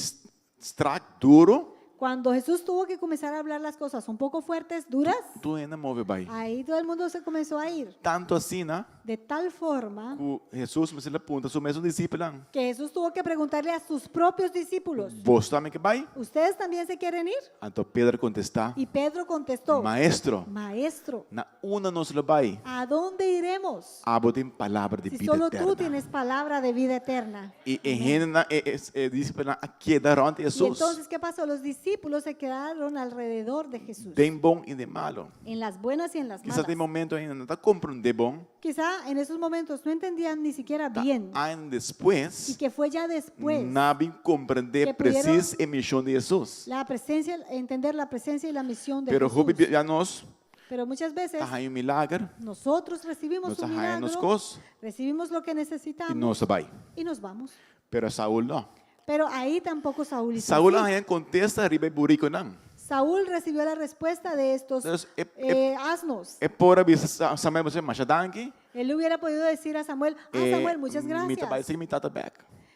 strak, duro. Cuando Jesús tuvo que comenzar a hablar las cosas un poco fuertes, duras. Tur hende a move bai. Ahí todo el mundo se comenzó a ir. Tanto asina. De tal forma. Ku Hesus mester a puntra su mesun disipelnan. Que Jesús tuvo que preguntarle a sus propios discípulos. Boso tambe ke bai? ¿Ustedes también se quieren ir? Anto Pedro a kontestá. Y Pedro contestó. Maestro. Maestro. Na unda nos lo bai? ¿A dónde iremos? Abo tin palabra di Si bida solo tú eterna. tienes palabra de vida eterna. I e hendenan, e, e, e disipelnan a keda rònt Y Hesus. entonces, ¿qué pasó? Los discípulos se quedaron alrededor de Jesús. Den bon i den malo. En las buenas y en las Kisas malas. den momento ainda nan no ta komprondé bon. Quizá en esos momentos no entendían ni siquiera Ta bien. ain despues. Y que fue ya después. Nan a bin komprendé que pudieron presis e mishon di Hesus. La presencia, entender la presencia y la misión de Pero Jesús. hopi bia nos Pero muchas veces ta haña un milager. nosotros recibimos Nos un ta haña nos milagro, kos. recibimos lo que I necesitamos nos ta bai. y nos vamos. Pero Saul no. Pero ahí tampoco Saúl hizo Saul así. a haña kontesta riba e burikonan. Saúl recibió la respuesta de estos Entonces, e, e, eh, asnos. E por a bisa Samuel, masha danki. Él le hubiera podido decir a Samuel, ah, Eh, Samuel, muchas Mi ta gracias. bai serka mi tata bek.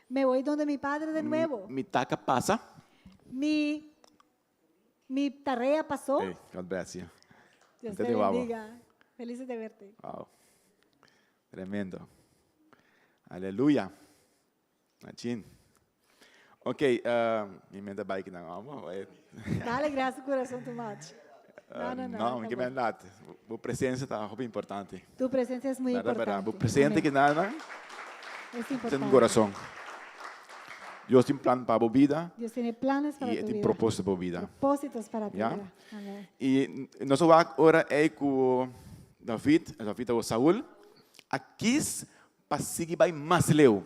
Me voy donde mi padre de nuevo. Mi taka a pasa. Mi, mi tarea pasó. Hey, God bless you. Dios Te te digo, bendiga. Felices de verte. Wow. Tremendo. Aleluya. Machin. Ok, uh, mi menta bai kinan amo. Dale gracias corazón too much. No, no, no. No, mi ke men lat. Bo presencia ta hopi importante. Tu presencia es muy Berdad, berdad. importante. Bo presente Amén. kinan Es en importante. corazón. Dios tin plan pa bo bida. Dios tiene planes para Y tu tin vida. propósito pa bo bida. Propósitos para tu Ya? vida. Amén. Y nos a wak ora ei ku David, David o Saul, a kis pa sigui bai mas leu.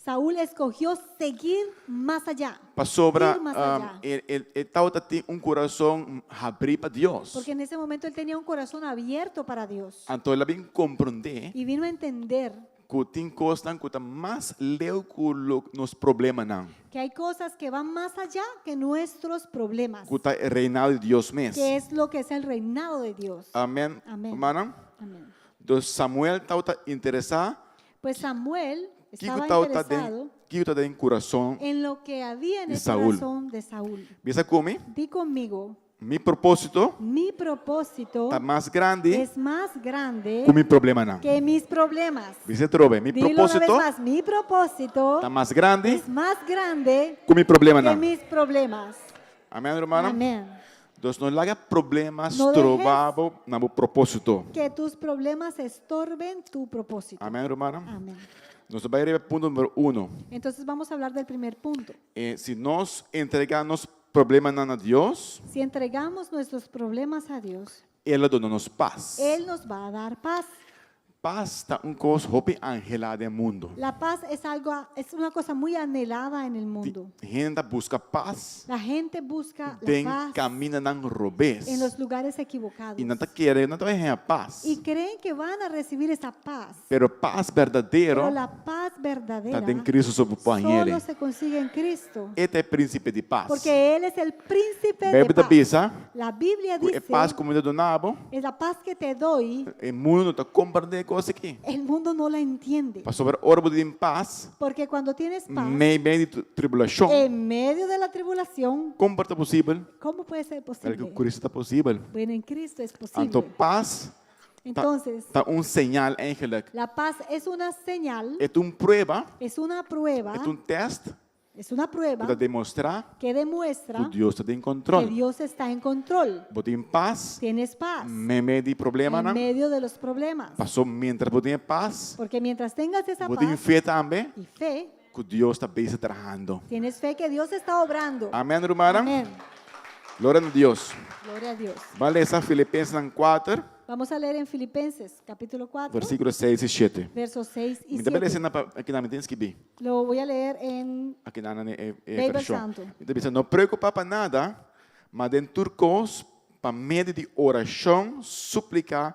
Saúl escogió seguir más allá. Pasobra Ir más allá. e, e, e tabata tin un kurason habrí pa Dios. Porque en ese momento él tenía un corazón abierto para Dios. Anto el a bin komprondé Y vino a entender. Ku tin kosnan ku ta mas leu ku lo nos problemanan. Que hay cosas que van más allá que nuestros problemas. Ku ta e reinado di Dios mes. Que es lo que es el reinado de Dios. Amèn, Amèn. rumannan. Amén. Dus Samuel tabata interesá Pues Samuel kiko estaba tabata den interesado kiko ta den kurason en lo que había en di el Saúl. corazón de Saúl. Bisa ku mi, Di conmigo, mi propósito mi propósito ta mas grandi es más grande ku mi problemanan. que mis problemas. Bisa atrobe, mi Dilo una vez propósito más, mi propósito ta mas grandi es más grande ku mi que problemanan. mis problemas. Amèn, rumannan? Amén. Dus no laga problema No stroba bo na bo propósito. Que tus problemas estorben tu propósito. Amèn, rumannan? Amén. Nos ta bai riba e punto numero uno. Entonces vamos a hablar del primer punto. Eh, si nos entregá nos problemanan na Dios, Si entregamos nuestros problemas a Dios, E lo duna nos pas. Él nos va a dar paz. Pas ta un kos hopi anhelá den mundu. La paz es algo, es una cosa muy anhelada en el mundo. Hende ta buska pas La gente busca la den paz kamindanan robes. en los lugares equivocados. I nan ta kere, nan ta bai haña pas. Y creen que van a recibir esa paz. Pero pas berdadero Pero la paz verdadera ta den Cristo so bo por hañ'é. solo se consigue en Cristo. E ta e príncipe di pas. Porque Él es el príncipe de Beibel ta paz. bisa La Biblia ku e dice, pas ku mi ta duna bo, es la paz que te doy, e mundu no ta komprendé e kos aki. el mundo no la entiende. Pasobra ora bo tin pas, Porque cuando tienes paz, meimei di tribulashon, en medio de la tribulación, kon por ta posibel? ¿cómo puede ser Pero posible? ku Cristo ta posibel. Bueno, en Cristo es posible. Anto pas ta, Entonces, ta un señal eigenlijk. la paz es una señal, E ta un prueba, es una prueba, e ta un test es una prueba ku ta demostrá que demuestra ku Dios ta den que control. Dios está en control. Bo tin pas Tienes paz meimei di en problemanan. medio de los problemas. Paso mientras bo tin pas, Porque mientras tengas esa bo tin paz fe tambe y fe, ku Dios ta bezig trahando. tienes fe que Dios está obrando. Amèn, rumannan. Amén. Gloria na Dios. Gloria a Dios. Ban lesa Filipensenan 4, Vamos a leer en Filipenses capítulo 4, versíkulo 6 i 7. versos 6 y Mi ta 7. lesa na aki nan mi tin skibí. Lo voy a leer en Aki nan e e Bijbel vershon. Santo. Mi ta bisa no preokupá pa nada, ma den tur kos pa medio di orashon, súplika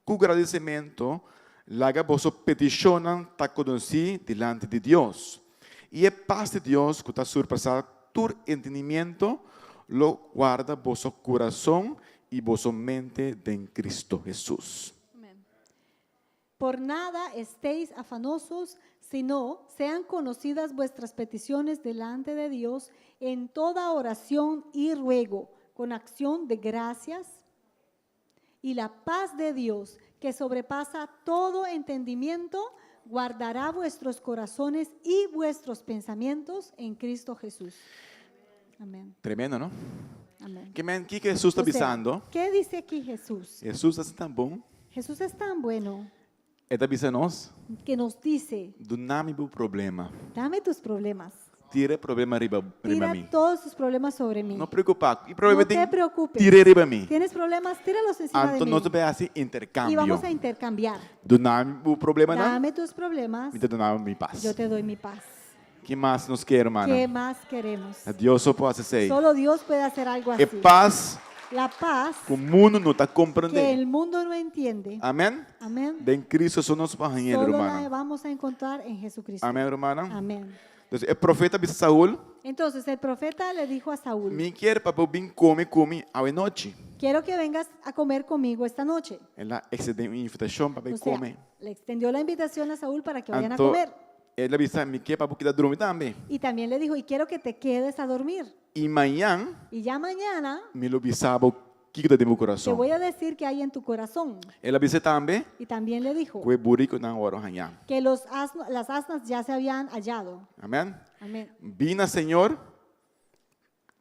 ku gradisimentu, laga boso petishonnan ta konosí dilanti di Dios. I e pas di Dios ku ta surpasá tur entendimiento lo warda boso kurason i boso mente den Cristo Hesus. Por nada estéis afanosos, sino sean conocidas vuestras peticiones delante de Dios en toda oración y ruego, con acción de gracias. Y la paz de Dios, que sobrepasa todo entendimiento, guardará vuestros corazones y vuestros pensamientos en Cristo Jesús. Amén. Tremendo, no? Amén. Ke men, kiko Hesus ta O sea, bisando? ¿Qué dice aquí Jesús? Hesus ta tan bon. Jesús es tan bueno E ta bisa nos, que nos dice, duna mi bo problema. dame tus problemas. Tira e problema riba, riba Tira mi. todos tus problemas sobre mí. No preokupá. E problema No te tin, preocupes. tira riba mi. Tienes problemas, tíralos encima de Anto mí. nos ta bai hasi Y interkambio. vamos a intercambiar. Duna mi bo problemanan, Dame tus problemas, mi ta duna mi pas. yo te doy mi paz. Ki mas nos ke, hermana? ¿Qué más queremos? Dios so por hasi esei. Solo Dios puede hacer algo E así. pas La paz ku mundu no ta que komprendé. el mundo no entiende. Amèn? Amén. Den Cristo so nos por haña, Solo la hermana. vamos a encontrar en Jesucristo. Amèn, hermana? Amén. Entonces, e profeta bisa Saul, Entonces el profeta le dijo a Saúl, Mi kier pa bo bin kome ku mi awe nochi. quiero que vengas a comer conmigo esta noche. El a ekstendé un invitashon pa bai O sea, kome. le extendió la invitación a Saúl para que vayan a Anto, comer. el a bisa, mi ke pa bo keda drumi tambe. Y también le dijo, y quiero que te quedes a dormir. I mañan Y ya mañana mi lo bisa bo kiko ta den bo te kurason. voy a decir qué hay en tu corazón. El a bisa tambe Y también le dijo ku e burikonan a wòrdu hañá. que los asno- las asnas ya se habían hallado. Amèn? Amén. Bin na Señor,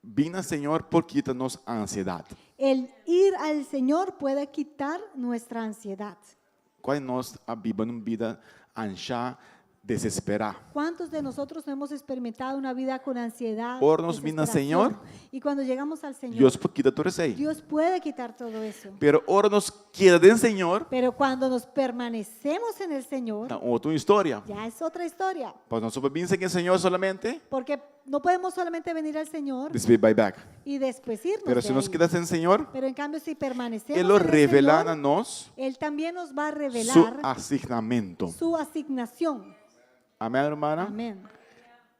bin na Señor por kita nos ansiedat. El ir al Señor puede quitar nuestra ansiedad. Kua di nos a biba un bida anshá, desesperá? ¿Cuántos de nosotros no hemos experimentado una vida con ansiedad? Ora nos bin na desesperación? Señor, Y cuando llegamos al Señor, Dios por kita tur esei. Dios puede quitar todo eso. Pero ora nos keda den Señor, Pero cuando nos permanecemos en el Señor, ta otro historia. ya es otra historia. Pasobra nos no por bin serka Señor solamente Porque no podemos solamente venir al Señor despues bai bèk. y después irnos Pero de si nos ahí. keda den Señor, Pero en cambio, si permanecemos E lo en el revelá Señor, na nos Él también nos va a su revelar asignamentu. su asignación. Amèn, rumannan? Amén.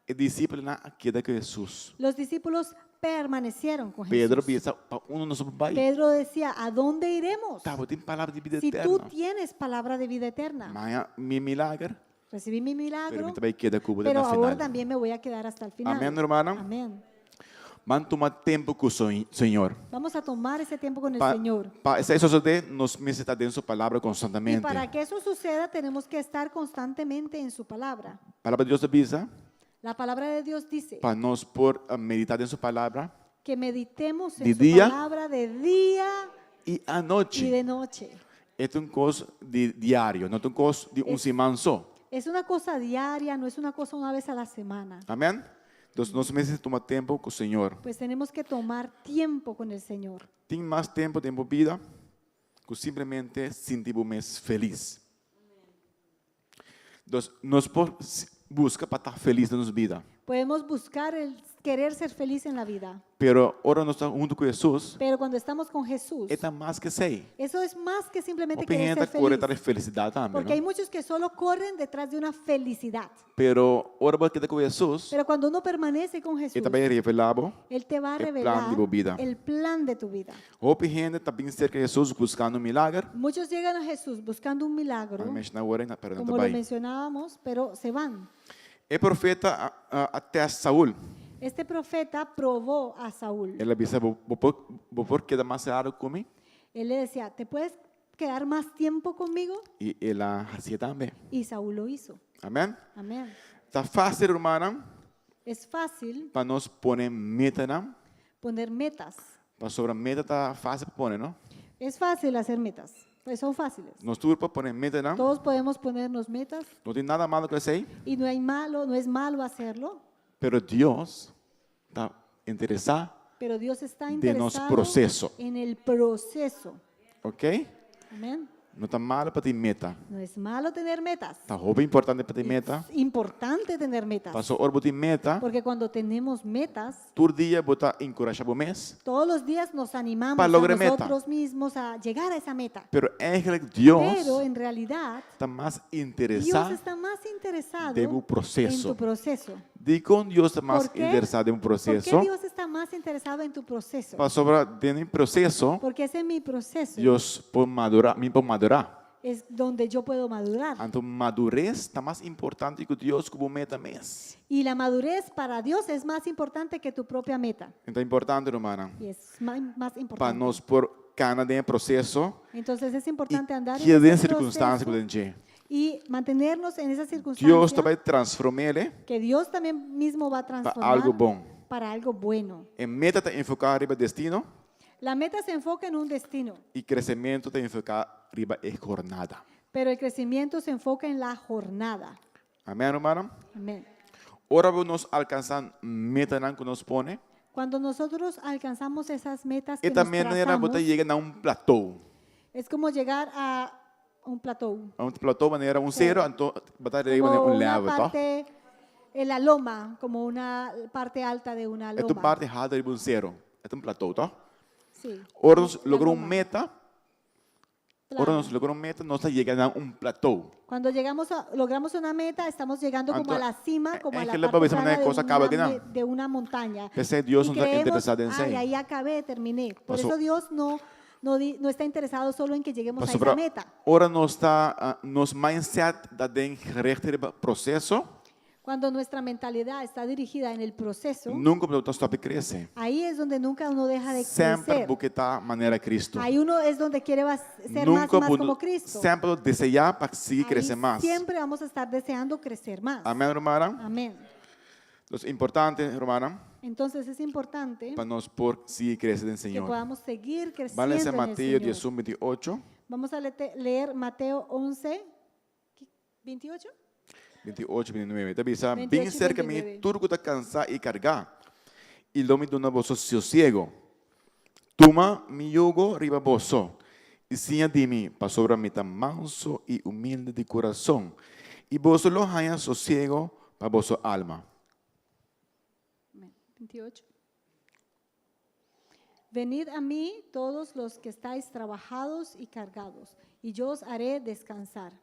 E disipelnan a keda ku Hesus. Los discípulos permanecieron con Pedro Jesús. bisa, Pa unda nos por bai? Pedro decía, ¿a dónde iremos? Ta bo tin palabra di bida Si tú eterno. tienes palabra de vida eterna. M'a haña mi milager, Recibí mi pero milagro, mi ta bai keda ku bo te pero na ahora final. también me voy a quedar hasta el final. Amén, rumannan? Amén. Ban tuma tempu ku Señor. Vamos a tomar ese tiempo con el Pa, Señor. pa esei sosodé, nos mester ta den su palabra Y konstantemente. para que eso suceda, tenemos que estar constantemente en su palabra. Palabra di Dios ta bisa, La palabra de Dios dice pa nos por meditá den su palabra que meditemos en di su dia palabra de día i y anochi. de noche. E ta un kos di diario, no ta un kos di un siman so. Es una cosa diaria, no es una cosa una vez a la semana. Amèn? Entonces nos mester tuma tempu ku Señor. Pues tenemos que tomar tiempo con el Señor. Tin mas tempu den bo bida ku simplemente sinti bo mes felis. Entonces nos por buska pa ta felis den nos bida. Podemos buscar el querer ser feliz en la vida. Pero ora nos ta huntu ku Hesus, Pero cuando estamos con Jesús, e ta mas ku esei. eso es más que simplemente Hopi querer hende ser ta kore feliz. tras di felisidat tambe, Porque no? hay muchos que solo corren detrás de una felicidad. Pero ora bo keda ku Hesus, Pero cuando uno permanece con e Jesús, ta bai revelá bo Él te va a e plan revelar di bo bida. el plan de tu vida. Hopi hende ta bin serka Hesus buskando un milager. Muchos llegan a Jesús buscando un milagro, A menshoná awor, pero nan ta como lo bai. mencionábamos, pero se van. E profeta a tèst Saul. Este profeta probó a Saúl. El a bisa, Bo, bo por, bo por keda mas rato ku mi? Él le decía, ¿te puedes quedar más tiempo conmigo? I el a hasié tambe. Y Saúl lo hizo. Amèn? Amén. Ta fásil, rumannan, Es fácil pa nos pone metanan. poner metas. Pasobra meta ta fásil pa pone, no? Es fácil hacer metas. Pues son fáciles. Nos tur por pone metanan. Todos podemos ponernos metas No tin nada malo ku esei. y no hay malo, no es malo hacerlo, Pero Dios ta interesá pero Dios está den nos interesado proceso. en el proceso. Ok? Amén. No ta malo pa tin meta. No es malo tener metas. Ta hopi importante pa tin meta. Es importante tener metas. Paso ora bo tin meta, Porque cuando tenemos metas, tur dia bo ta enkurashá bo mes. todos los días nos animamos Pa a logra meta. nosotros mismos a llegar a esa meta. Pero eigenlijk Dios Pero en realidad, ta mas Dios interesá está más interesado den bo en proceso. tu proceso. Dikon Dios ta mas ¿Por qué? interesá den bo ¿Por qué proceso? Dios está más interesado en tu proceso? Pasobra den mi proceso, Porque es en mi proceso Dios por madurá, mi por madurá. es donde yo puedo madurar. Anto madurez ta mas importante ku Dios ku bo meta mes. Y la madurez para Dios es más importante que tu propia meta. Anto ta importante, rumannan, Y es más pa importante. nos por kana den e proceso Entonces es i importante andar en keda den ese sirkunstansia ku proceso den dje. y mantenernos en esa circunstancia Dios ta bai transform'é que Dios también mismo va a pa transformar algu bon. para algo bueno. E meta ta enfoká riba destino La meta se enfoca en un destino, i kresementu ta enfoká riba e jornada. pero el crecimiento se enfoca en la jornada. Amèn, rumannan? Amén. Ora bo nos alkansá metanan ku nos pone, Cuando nosotros alcanzamos esas metas que e nos ta manera bo ta trazamos, yega na un plató. es como llegar a un plató. Un plató manera un sero, anto bo ta yega Como manera un una level, to? parte en la loma, como una parte alta de una E ta un loma. parti haltu riba un sero. E ta un plató, to? Sí. Ora nos La logra un loma. meta, ora Plana. nos logra un meta, nos ta yega na un plató. Cuando llegamos a, logramos una meta, estamos llegando como Anto, a la cima, como a la eigenlijk parte pa bisa plana manera de cosa acaba una, que me- no. de una montaña. P'esei Dios Y no ta creemos, interesá den ay, esei. ahí acabé, terminé. Por Paso eso Dios no, no, di- no está interesado solo en que lleguemos a esa Pasobra meta. ora nos ta, ah, nos mindset ta den gericht riba proceso, Cuando nuestra mentalidad está dirigida en el proceso, nunka bo no ta stòp di krese. ahí es donde nunca uno deja de Semper crecer. bo ke ta manera Cristo. Ahí uno es donde quiere ser más y Nunka más bo como Cristo. semper lo deseá pa sigui Ahí krese mas. siempre vamos a estar deseando crecer más. Amèn, rumannan? Amén. Entonces, importante, rumannan, Entonces es importante pa nos por sigui krese den que Señor. podamos seguir Ban creciendo lesa en el Mateo Señor. 11, 28. Vamos a leer Mateo 11, 28. 28, 29. Ta bisa, 28 Bin y serka mi 29. tur ku ta kansá i kargá, i lo mi duna boso sosiego. Tuma mi yugo riba boso i siña di mi, pasobra mi ta manso i humilde di kurason, i boso lo haña sosiego pa boso alma. 28. Venid a mí todos los que estáis trabajados y cargados, y yo os haré descansar.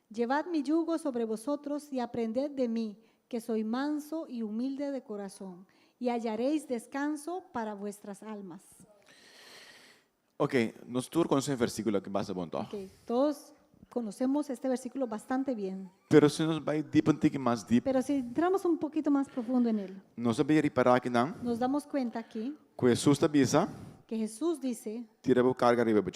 Llevad mi yugo sobre vosotros y aprended de mí, que soy manso y humilde de corazón, y hallaréis descanso para vuestras almas. Ok, nos tur konosé e versíkulo aki basta bon, toch? Ok, todos conocemos este versículo bastante bien, Pero si nos bai dip un tiki mas dip, pero si entramos un poquito más profundo en él, nos ta bin ripará akinan nos damos cuenta aquí ku Hesus ta bisa, que Jesús dice tira bo karga riba bo.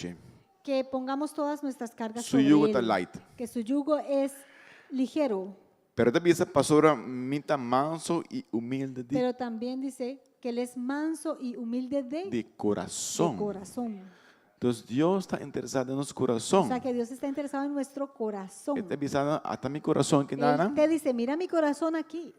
Que pongamos todas nuestras cargas Su sobre yugo él, ta light. Que su yugo es ligero, Pero e ta bisa pasobra mi ta manso i humilde di, pero también dice que él es manso y humilde de, di de kurason. corazón. Anto, Dios ta interesá den nos O kurason. sea que Dios está interesado en nuestro corazón. E ta bisa, ata mi kurason aki Él nan, te dice, mira mi corazón aquí.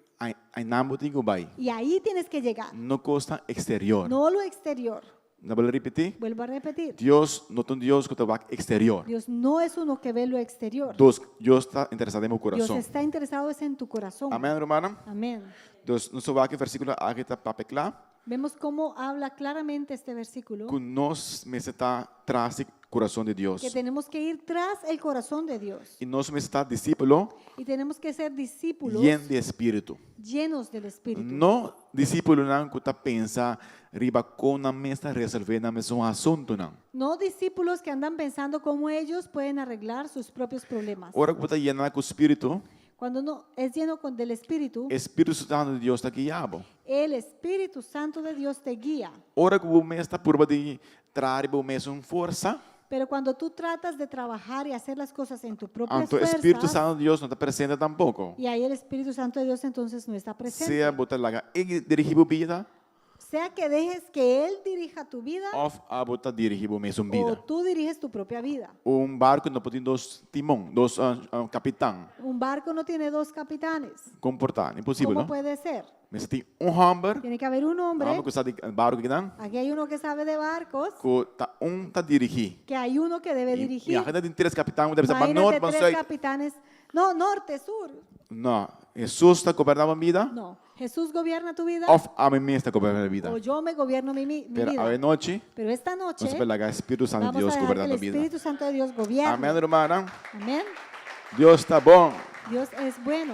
Einan bo tin ku bai. Y ahí tienes que llegar, No kos eksterior. no lo exterior. Mi ta bolbe ripití. Vuelvo a repetir, Dios no ta un Dios ku ta wak eksterior. Dios no es uno que ve lo exterior. Dios, Dios ta interesá den bo Dios kurason. está interesado es en tu corazón. Amèn, ruman? Amén. Anto, nos ta wak e versíkulo aki ta papia kla, Vemos cómo habla claramente este versículo, ku nos mester ta tras di kurason di Dios. Que tenemos que ir tras el corazón de Dios I nos mester ta disipel y tenemos que ser discípulos yen di Spiritu. Llenos del Espíritu. No disipelnan ku ta pensa riba kon nan mes ta resolvé nan mesun asuntunan. No discípulos que andan pensando cómo ellos pueden arreglar sus propios problemas. Ora ku bo ta yená ku Spiritu, Cuando uno es lleno del Espíritu, Spiritu Santu di Dios ta guia bo. El Espíritu Santo de Dios te guía. Ora ku bo mes ta purba di traha bo mesun forsa, Pero cuando tú tratas de trabajar y hacer las cosas en tu propia anto Spiritu fuerza, Santu di Dios no ta presente tampoko. Y ahí el Espíritu Santo de Dios entonces no está presente. Sea bo ta laga e dirigí bo bida, Sea que dejes que Él dirija tu vida òf abo ta dirigí bo mesun o bida. tú diriges tu propia vida. Un barku no por tin dos timon, dos kapitan. Un barco no tiene dos capitanes. Kon por ta? Imposibel, ¿Cómo no? puede ser? Mester tin un hòmber, Tiene que haber un hombre. hòmber ku sa di barku akinan, Aquí hay uno que sabe de barcos, ku ta un ta dirigí. Que hay uno que debe dirigir. Imagina tin tres kapitan, debe ser pa Imagínate nort, pa tres sùit. capitanes. No, norte, sur. No, Hesus ta goberná mi bida, No. Jesús gobierna tu vida òf ami mes ta goberná mi bida. o yo me gobierno mi Pero vida. awe nochi, Pero esta noche nos ta bai laga Spiritu Santu di vamos Dios a dejar que goberná el nos bida. Espíritu Santo de Dios gobierne. Amèn, ruman. Amén. Dios ta bon. Dios es bueno.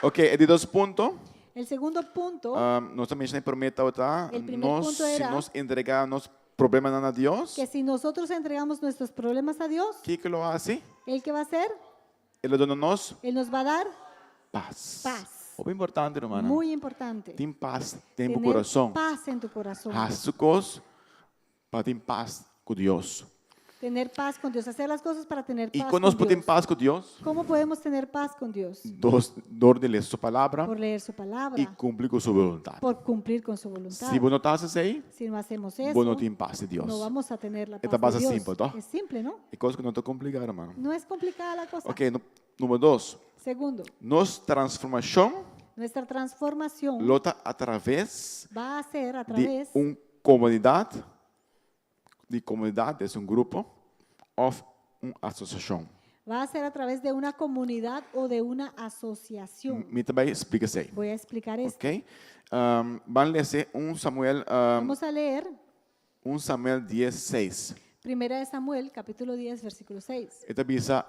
Ok, e di dos punto. El segundo punto, Nos a menshoná promé tabata, El primer nos, punto si era nos entregá nos problemanan na Dios, que si nosotros entregamos nuestros problemas a Dios, kiko e lo hasi? ¿Él qué va a hacer? E lo duna nos Él nos va a dar pas. Paz. Hopi importante, ruman. Muy importante. Tin pas den Tener kurason. paz en tu corazón. Hasi kos pa tin pas ku Dios. Tener paz con Dios. Hacer las cosas para tener I paz kon nos con por tin Dios. pas ku Dios? ¿Cómo podemos tener paz con Dios? Dos, dor di lesa su palabra Por leer su palabra, i kumpli ku su boluntat. por cumplir con su voluntad. Si bo no ta hasi esei, Si no hacemos eso, bo no tin pas di Dios. no vamos a tener la Esta paz de base Dios. simpel, ¿no? Es simple, ¿no? E kos ku no ta kompliká, ruman. No es complicada la cosa. Ok, no, number dos. Segundo, Nos transformashon nuestra transformación lo ta a traves va a ser a di través un komunidat, di komunidat, es un grupo, òf un asosiashon. Va a ser a través de una comunidad o de una asociación. Mi ta bai splika esei. Voy a explicar esto. Ok? Ban lesa 1 Samuel, Vamos a leer 1 Samuel 10, 6. Primera de Samuel, capítulo 10, versículo 6. E ta bisa,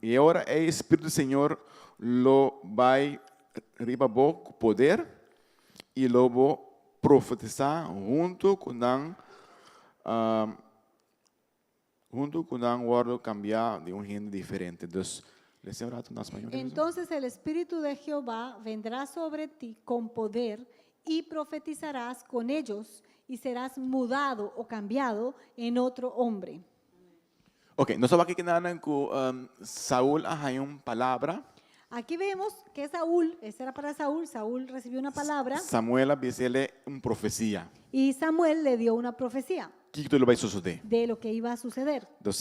i ora e Spiritu di Señor lo bai riba bo ku poder i lo bo profetisá huntu ku nan, huntu ku nan wòrdu kambiá den un hende diferente. Dus, lesa un ratu na spañó. Entonces el Espíritu de Jehová vendrá sobre ti con poder y profetizarás con ellos y serás mudado o cambiado en otro hombre. Ok, nos a wak akinan ku Saul a haña un palabra. Aquí vemos que Saúl, ese era para Saúl, Saúl recibió una palabra Samuel a bis'é un profesia. Y Samuel le dio una profecía Kiko lo bai sosodé? De lo que iba a suceder. Anto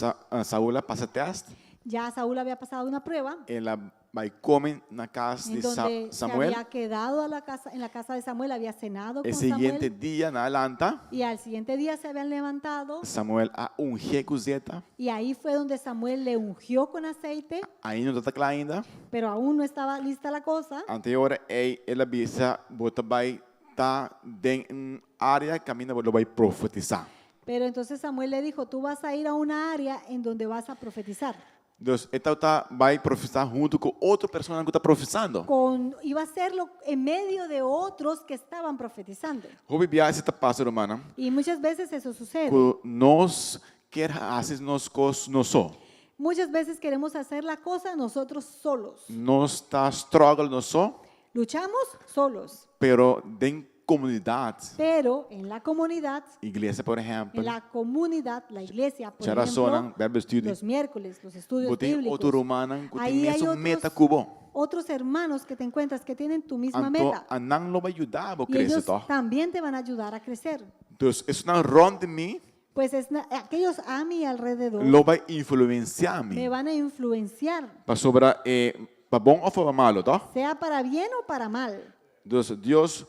Saul a pasa tèst. Ya Saúl había pasado una prueba El a bai come na cas en di Sa- donde se Samuel. había quedado a la casa, en la casa de Samuel, había cenado E con siguiente Samuel. dia nan a lanta, Y al siguiente día se habían levantado Samuel a ungié cu zeta. y ahí fue donde Samuel le ungió con aceite, Ainda no ta cla ainda. pero aún no estaba lista la cosa. Anto e ora ei el a bisa, Bo ta bai ta den un área kaminda bo lo bai profetisá. Pero entonces Samuel le dijo, tú vas a ir a una área en donde vas a profetizar. Dus e tabata bai profetisá huntu ku otro personanan ku ta profetisando. Con, iba a hacerlo en medio de otros que estaban profetizando. Hopi biaha esei ta pasa, rumannan, Y muchas veces eso sucede. ku nos kier hasi nos kos nos so. Muchas veces queremos hacer la cosa nosotros solos. Nos ta struggle nos so. Luchamos solos. Pero den comunidad, Pero en la comunidad, iglesia por ejemplo, en la comunidad, la iglesia, por Djarason, ejemplo, Bijbel studie, los miércoles, los estudios bo tin bíblicos. otro rumannan cu tin Ahí hay mesun otros, meta cu bo. otros hermanos que te encuentras que tienen tu misma Anto meta. anan lo bay yuda bo Y crece ellos toch? también te van a ayudar a crecer. Dus esnan rond di mi Pues es na- aquellos a mi alrededor lo bay influencia mi. me van a influenciar, Pasobra e pa bon of pa malo, toch? sea para bien o para mal. Dus Dios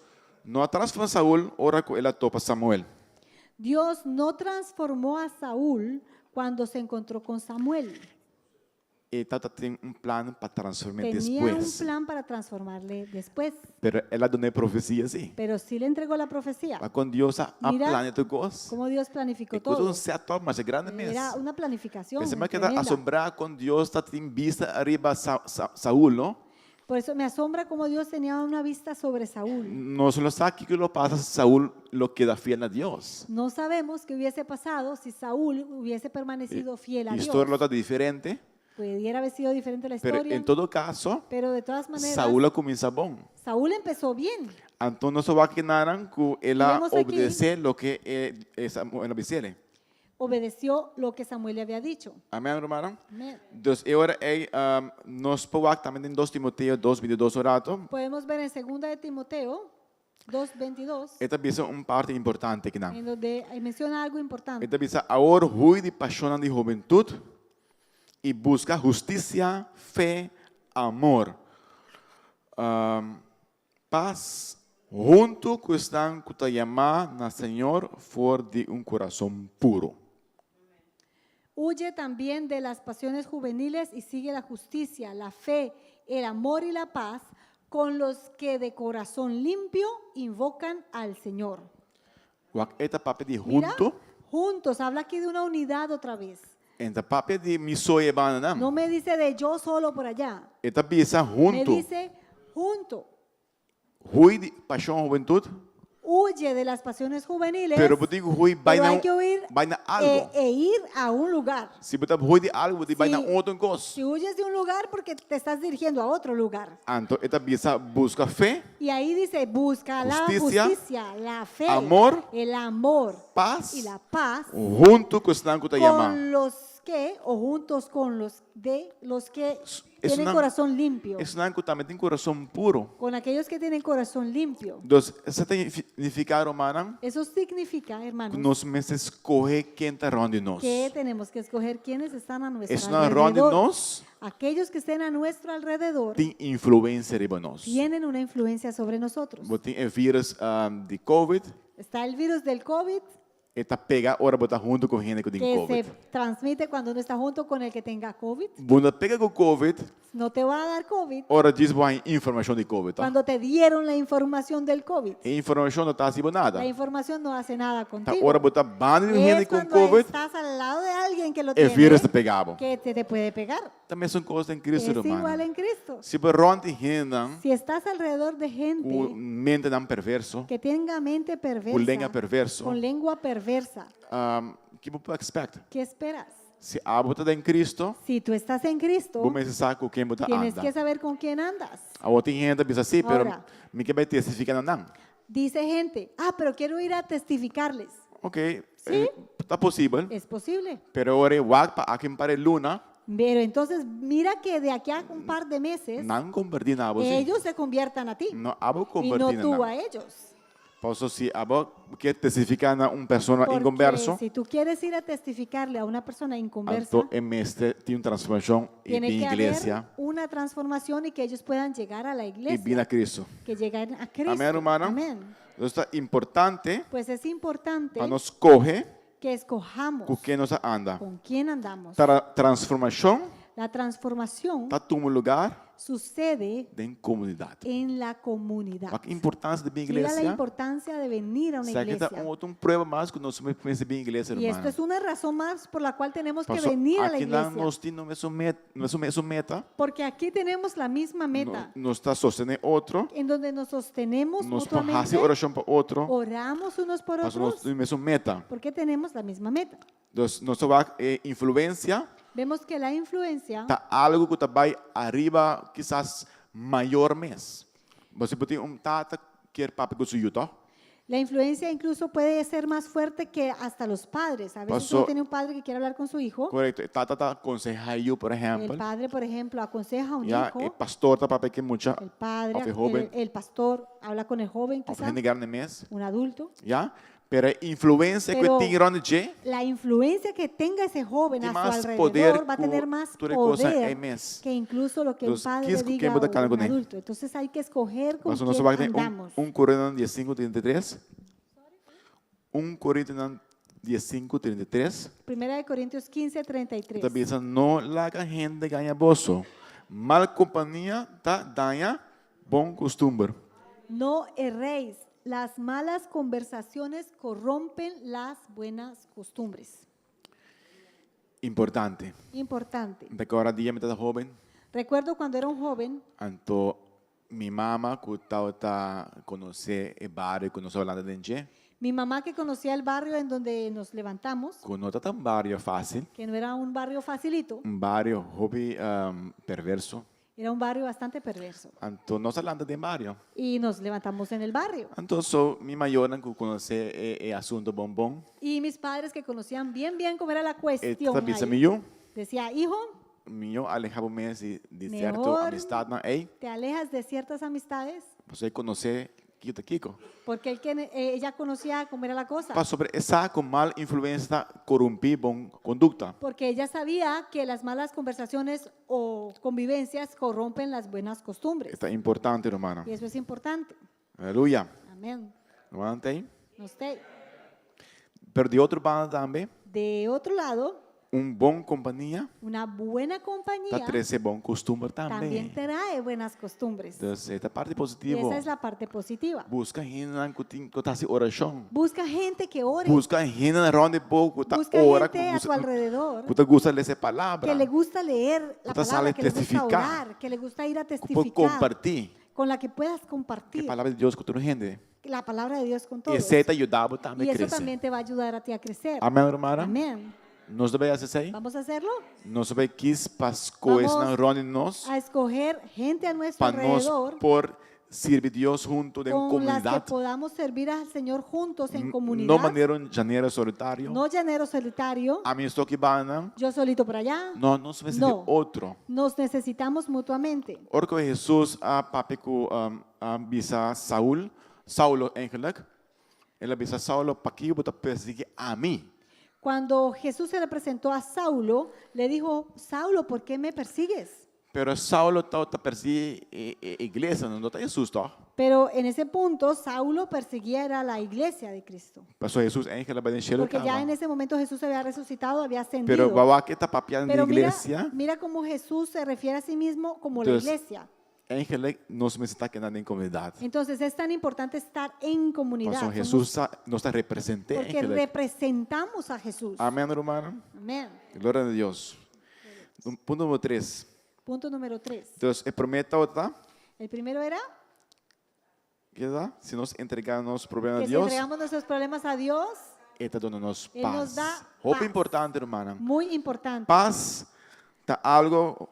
no a transforma Saul ora cu el a topa Samuel. Dios no transformó a Saúl cuando se encontró con Samuel. E tata tin un plan pa transform'é Tenía un despues. plan para transformarle después, Pero el a dun'é profesia sí. pero sí le entregó la profecía. Pa con Dios a a Mira plania tur cos. cómo Dios planificó E cos todo. un setup masha grandi mes. Era una planificación P'esei mi a keda tremenda. asombrá con Dios ta tin bista ariba Sa Sa Saul, no? Por eso me asombra cómo Dios tenía una vista sobre Saúl. Nos no sa kiko lo pasa si Saul lo keda fiel na Dios. No sabemos qué hubiese pasado si Saúl hubiese permanecido fiel a Dios. Historia lo ta diferente. Pudiera haber sido diferente la Pero historia. en todo caso, pero de todas maneras, Saul a cuminsa bon. Saúl empezó bien. Anto nos a wak naran cu el a Vemos aquí. obedece loke e Samuel a bisele. Obedeció lo que Samuel le había dicho. Amén, rumannan? Amén. Dus e ora ei nos por wak tambe den 2 Timoteo 2, 22 un rato. Podemos ver en 2 de Timoteo 2:22, E ta bisa un parti importante akinan. en donde menciona algo importante. E ta bisa, Awor hui di pashonnan di hubentut i buska hustisia, fe, amor, pas huntu ku esnan ku ta yamá na Señor for di un kurason puru. Huye también de las pasiones juveniles y sigue la justicia, la fe, el amor y la paz con los que de corazón limpio invocan al Señor. Wak e ta papia di Mira, huntu. juntos, habla aquí de una unidad otra vez. E ta papia di mi so e banda nan. No me dice de yo solo por allá. E ta bisa Me huntu. dice junto. Hui di pashon hubentut. Huye de las pasiones juveniles. Pero bo tin ku hui bai Pero na hay que huir bai na algo. e, e ir a un lugar. Si bo ta hui di algo, bo tin bai na Si, otro kos. si huyes de un lugar porque te estás dirigiendo a otro lugar. Anto e ta bisa buska fe. Y ahí dice, busca la Justicia, justicia, la fe, amor, el amor paz, y la paz huntu ku esnan ku ta yama. con los que, o juntos con los de los que Es tienen una, corazón limpio. Esnan ku tambe tin kurason puro. Con aquellos que tienen corazón limpio. Dus, esei ta nifiká, rumannan, Eso significa, hermanos, ku nos mester skohe ken ta rònt di nos. que tenemos que escoger quienes están a nuestro Esnan rònt di alrededor. nos Aquellos que estén a nuestro alrededor tin influensia riba nos. tienen una influencia sobre nosotros. Bo tin e virus di COVID. Está el virus del COVID. E ta pega ora bo ta huntu ku hende ku tin Que COVID. se transmite cuando uno está junto con el que tenga COVID. Bo no ta pega ku COVID. No te va a dar COVID. Ora djis bo haña informashon di COVID. Cuando te dieron la información del COVID. E informashon no ta hasi bo nada. La información no hace nada Ta contigo. ora bo ta banda di un hende Es ku cuando COVID. estás al lado de alguien que lo E tiene. virus ta pega bo. Que te, te puede pegar. Ta mesun kos den Cristo, Es ruman. igual en Cristo. Si bo rònt di hendenan. Si estás alrededor de gente Ku mentenan perverso. que tenga mente perversa. Ku lenga perverso. Con lengua perversa. Ki bo por expect? ¿Qué esperas? Si abo ta den Cristo. Si tú estás en Cristo. Bo mester sa ku ken bo ta Tienes anda. que saber con quién andas. Awor tin hende ta bisa si, pero Ahora. mi ke bai testifiká na nan. Dice gente, ah, pero quiero ir a testificarles. Ok, ¿Sí? ta posibel. Es posible. Pero ora wak pa aki un par de luna. Pero entonces mira que de aquí a un par de meses Nan kombertí na abo sí. ellos se conviertan a ti. No abo Y kombertí no na tú nan. a ellos. Paso si abo ke testifiká na un persona Porque inkonverso, si tú quieres ir a testificarle a una persona inconversa, anto e mester tin un transformashon i tiene bin que haber iglesia una transformación y que ellos puedan llegar a la i bin iglesia, na Cristo. que lleguen a Cristo. Amén, hermano. Amén. Entonces ta importante Pues es importante pa nos skohe que escojamos ku ken nos a anda. con quién andamos. Tra transformashon La transformación ta tuma lugar sucede den komunidat. en la comunidad. Wak importancia di bin Mira la iglesia. importancia de venir a una Esaki ta iglesia. un otro prueba mas ku nos mester bin iglesia, Y esto hermano. es una razón más por la cual tenemos que Paso, venir a la aki nan iglesia. nos tin no mesun met, mesun, mesun meta. Porque aquí tenemos la misma meta, No, nos ta sostené otro. en donde nos sostenemos Nos por hasi mutuamente, orashon pa otro. oramos unos por Paso nos otros, tin mesun meta. porque tenemos la misma meta. Dus nos ta wak e influencia Vemos que la influencia ta algo ku ta bai ariba kisas mayor mes. Bo por tin un tata kier papia ku su yu, toh? La influencia incluso puede ser más fuerte que hasta los padres. A veces Pasó. uno tiene un padre que quiere hablar con su hijo. Correcto. E tata ta konseha yu, por El ehèmpel. padre, por ejemplo, aconseja a un Ya, hijo. e pastor ta papia ku mucha El padre, òf e hóben. el pastor habla con el joven, Òf quizá, hende grandi mes. un adulto. Ya? Pero e influencia ku Pero e tin rònt di dje, La influencia que tenga ese joven tin a su mas poder alrededor va a ku tener más tur e kosnan poder ei mes. que incluso lo que un Entonces, padre kies ku diga ken bo ta o kana un kuné? adulto. Entonces hay que escoger con Pasobra nos quién wak den un, andamos. un Korintionan 15:33. 1 Korintionan 15:33. Primera de Corintios 15, 33. Ta bisa, No laga hende gaña boso. Mal kompania ta daña bon kustumber. No erréis, las malas conversaciones corrompen las buenas costumbres. Importante. Importante. Mi ta kòrda dia mi tabata hóben. Recuerdo cuando era un joven. Anto mi mama ku tabata konosé e bario ku nos a lanta den dje. Mi mamá que conocía el barrio en donde nos levantamos. Ku no tabata un bario fásil. Que no era un barrio facilito. Un bario hopi perverso. Era un barrio bastante perverso. Anto nos a lanta den bario. Y nos levantamos en el barrio. Anto so mi mayornan ku konosé e e asunto bon bon. Y mis padres que conocían bien bien cómo era la E cuestión ta bisa ahí, mi yu. Decía, hijo, Mihó alehá bo mes di di sierto mejor amistadnan ei. te alejas de ciertas amistades. Pasobra e konosé kiko ta kiko. Porque él que, eh, ella conocía cómo era la cosa. Pasobra e sa ku mal influensia ta korumpí bon kondukta. Porque ella sabía que las malas conversaciones o convivencias corrompen las buenas costumbres. E ta importante, rumannan. Y eso es importante. Aleluya. Amén. Rumannan ta ei? No sé. Pero di otro banda tambe. De otro lado, Un bon kompania una buena compañía ta trese bon kustumber tambe. También trae buenas costumbres. Entonces, e ta parti Y positivo. esa es la parte positiva. Buska hendenan ku tin ku ta hasi orashon. Busca gente que ore. Buska hendenan rònt di bo ku ta Busca ora, gente a tu alrededor ku ta gusta lesa e palabra. Que le gusta leer la Ku ta palabra, sali que le gusta testifiká. orar, que le gusta ir a Ku por testificar. kompartí. Con la que puedas E compartir. palabra di Dios ku tur hende. La palabra de Dios con I todos. esei ta yuda bo tambe Y eso krese. también te va a ayudar a ti a crecer. Amén, hermana. Amén. Nos ta bai hasi esei? Vamos a hacerlo? Nos ta bai kis pa skohe Vamos esnan rònt di nos. a escoger gente a nuestro Pa nos alrededor por sirbi Dios huntu den con las que komunidat. podamos servir al Señor juntos en No comunidad. manera un llanero solitario. No llanero solitario. Ami so aki banda. Yo solito por allá. No, nos mester No. otro. Nos necesitamos mutuamente. Ora ku Hesus a papia ku a bisa Saul, Saulo eigenlijk, el a bisa Saulo, Pakiko bo ta persiguí ami? Cuando Jesús se le presentó a Saulo, le dijo, Saulo, ¿por qué me persigues? Pero Saulo tabata persiguí e e iglesia, no ta Hesus tòg? Pero en ese punto, Saulo perseguía era la iglesia de Cristo. Pasobra Hesus eigenlijk a bai den shelu Porque ya kaba. en ese momento Jesús se había resucitado, había ascendido. Pero bo a wak e ta papiando di Pero mira, iglesia. mira cómo Jesús se refiere a sí mismo como la Entonces, iglesia. Eigenlijk nos mester ta keda den komunidat. Entonces es tan importante estar en comunidad. Pasobra Somos Hesus sa, nos ta represent'é porque eigenlijk. representamos a Jesús. Amén, rumannan. Amén. Gloria na Dios. Punto número tres. Punto número tres. Entonces, e promé tabata. El primero era Ke ta? Si nos entregá nos problema que na si Dios, entregamos nuestros problemas a Dios, E ta duna nos Él nos pas. da Hopi paz. importante, rumannan. Muy importante. Pas ta algo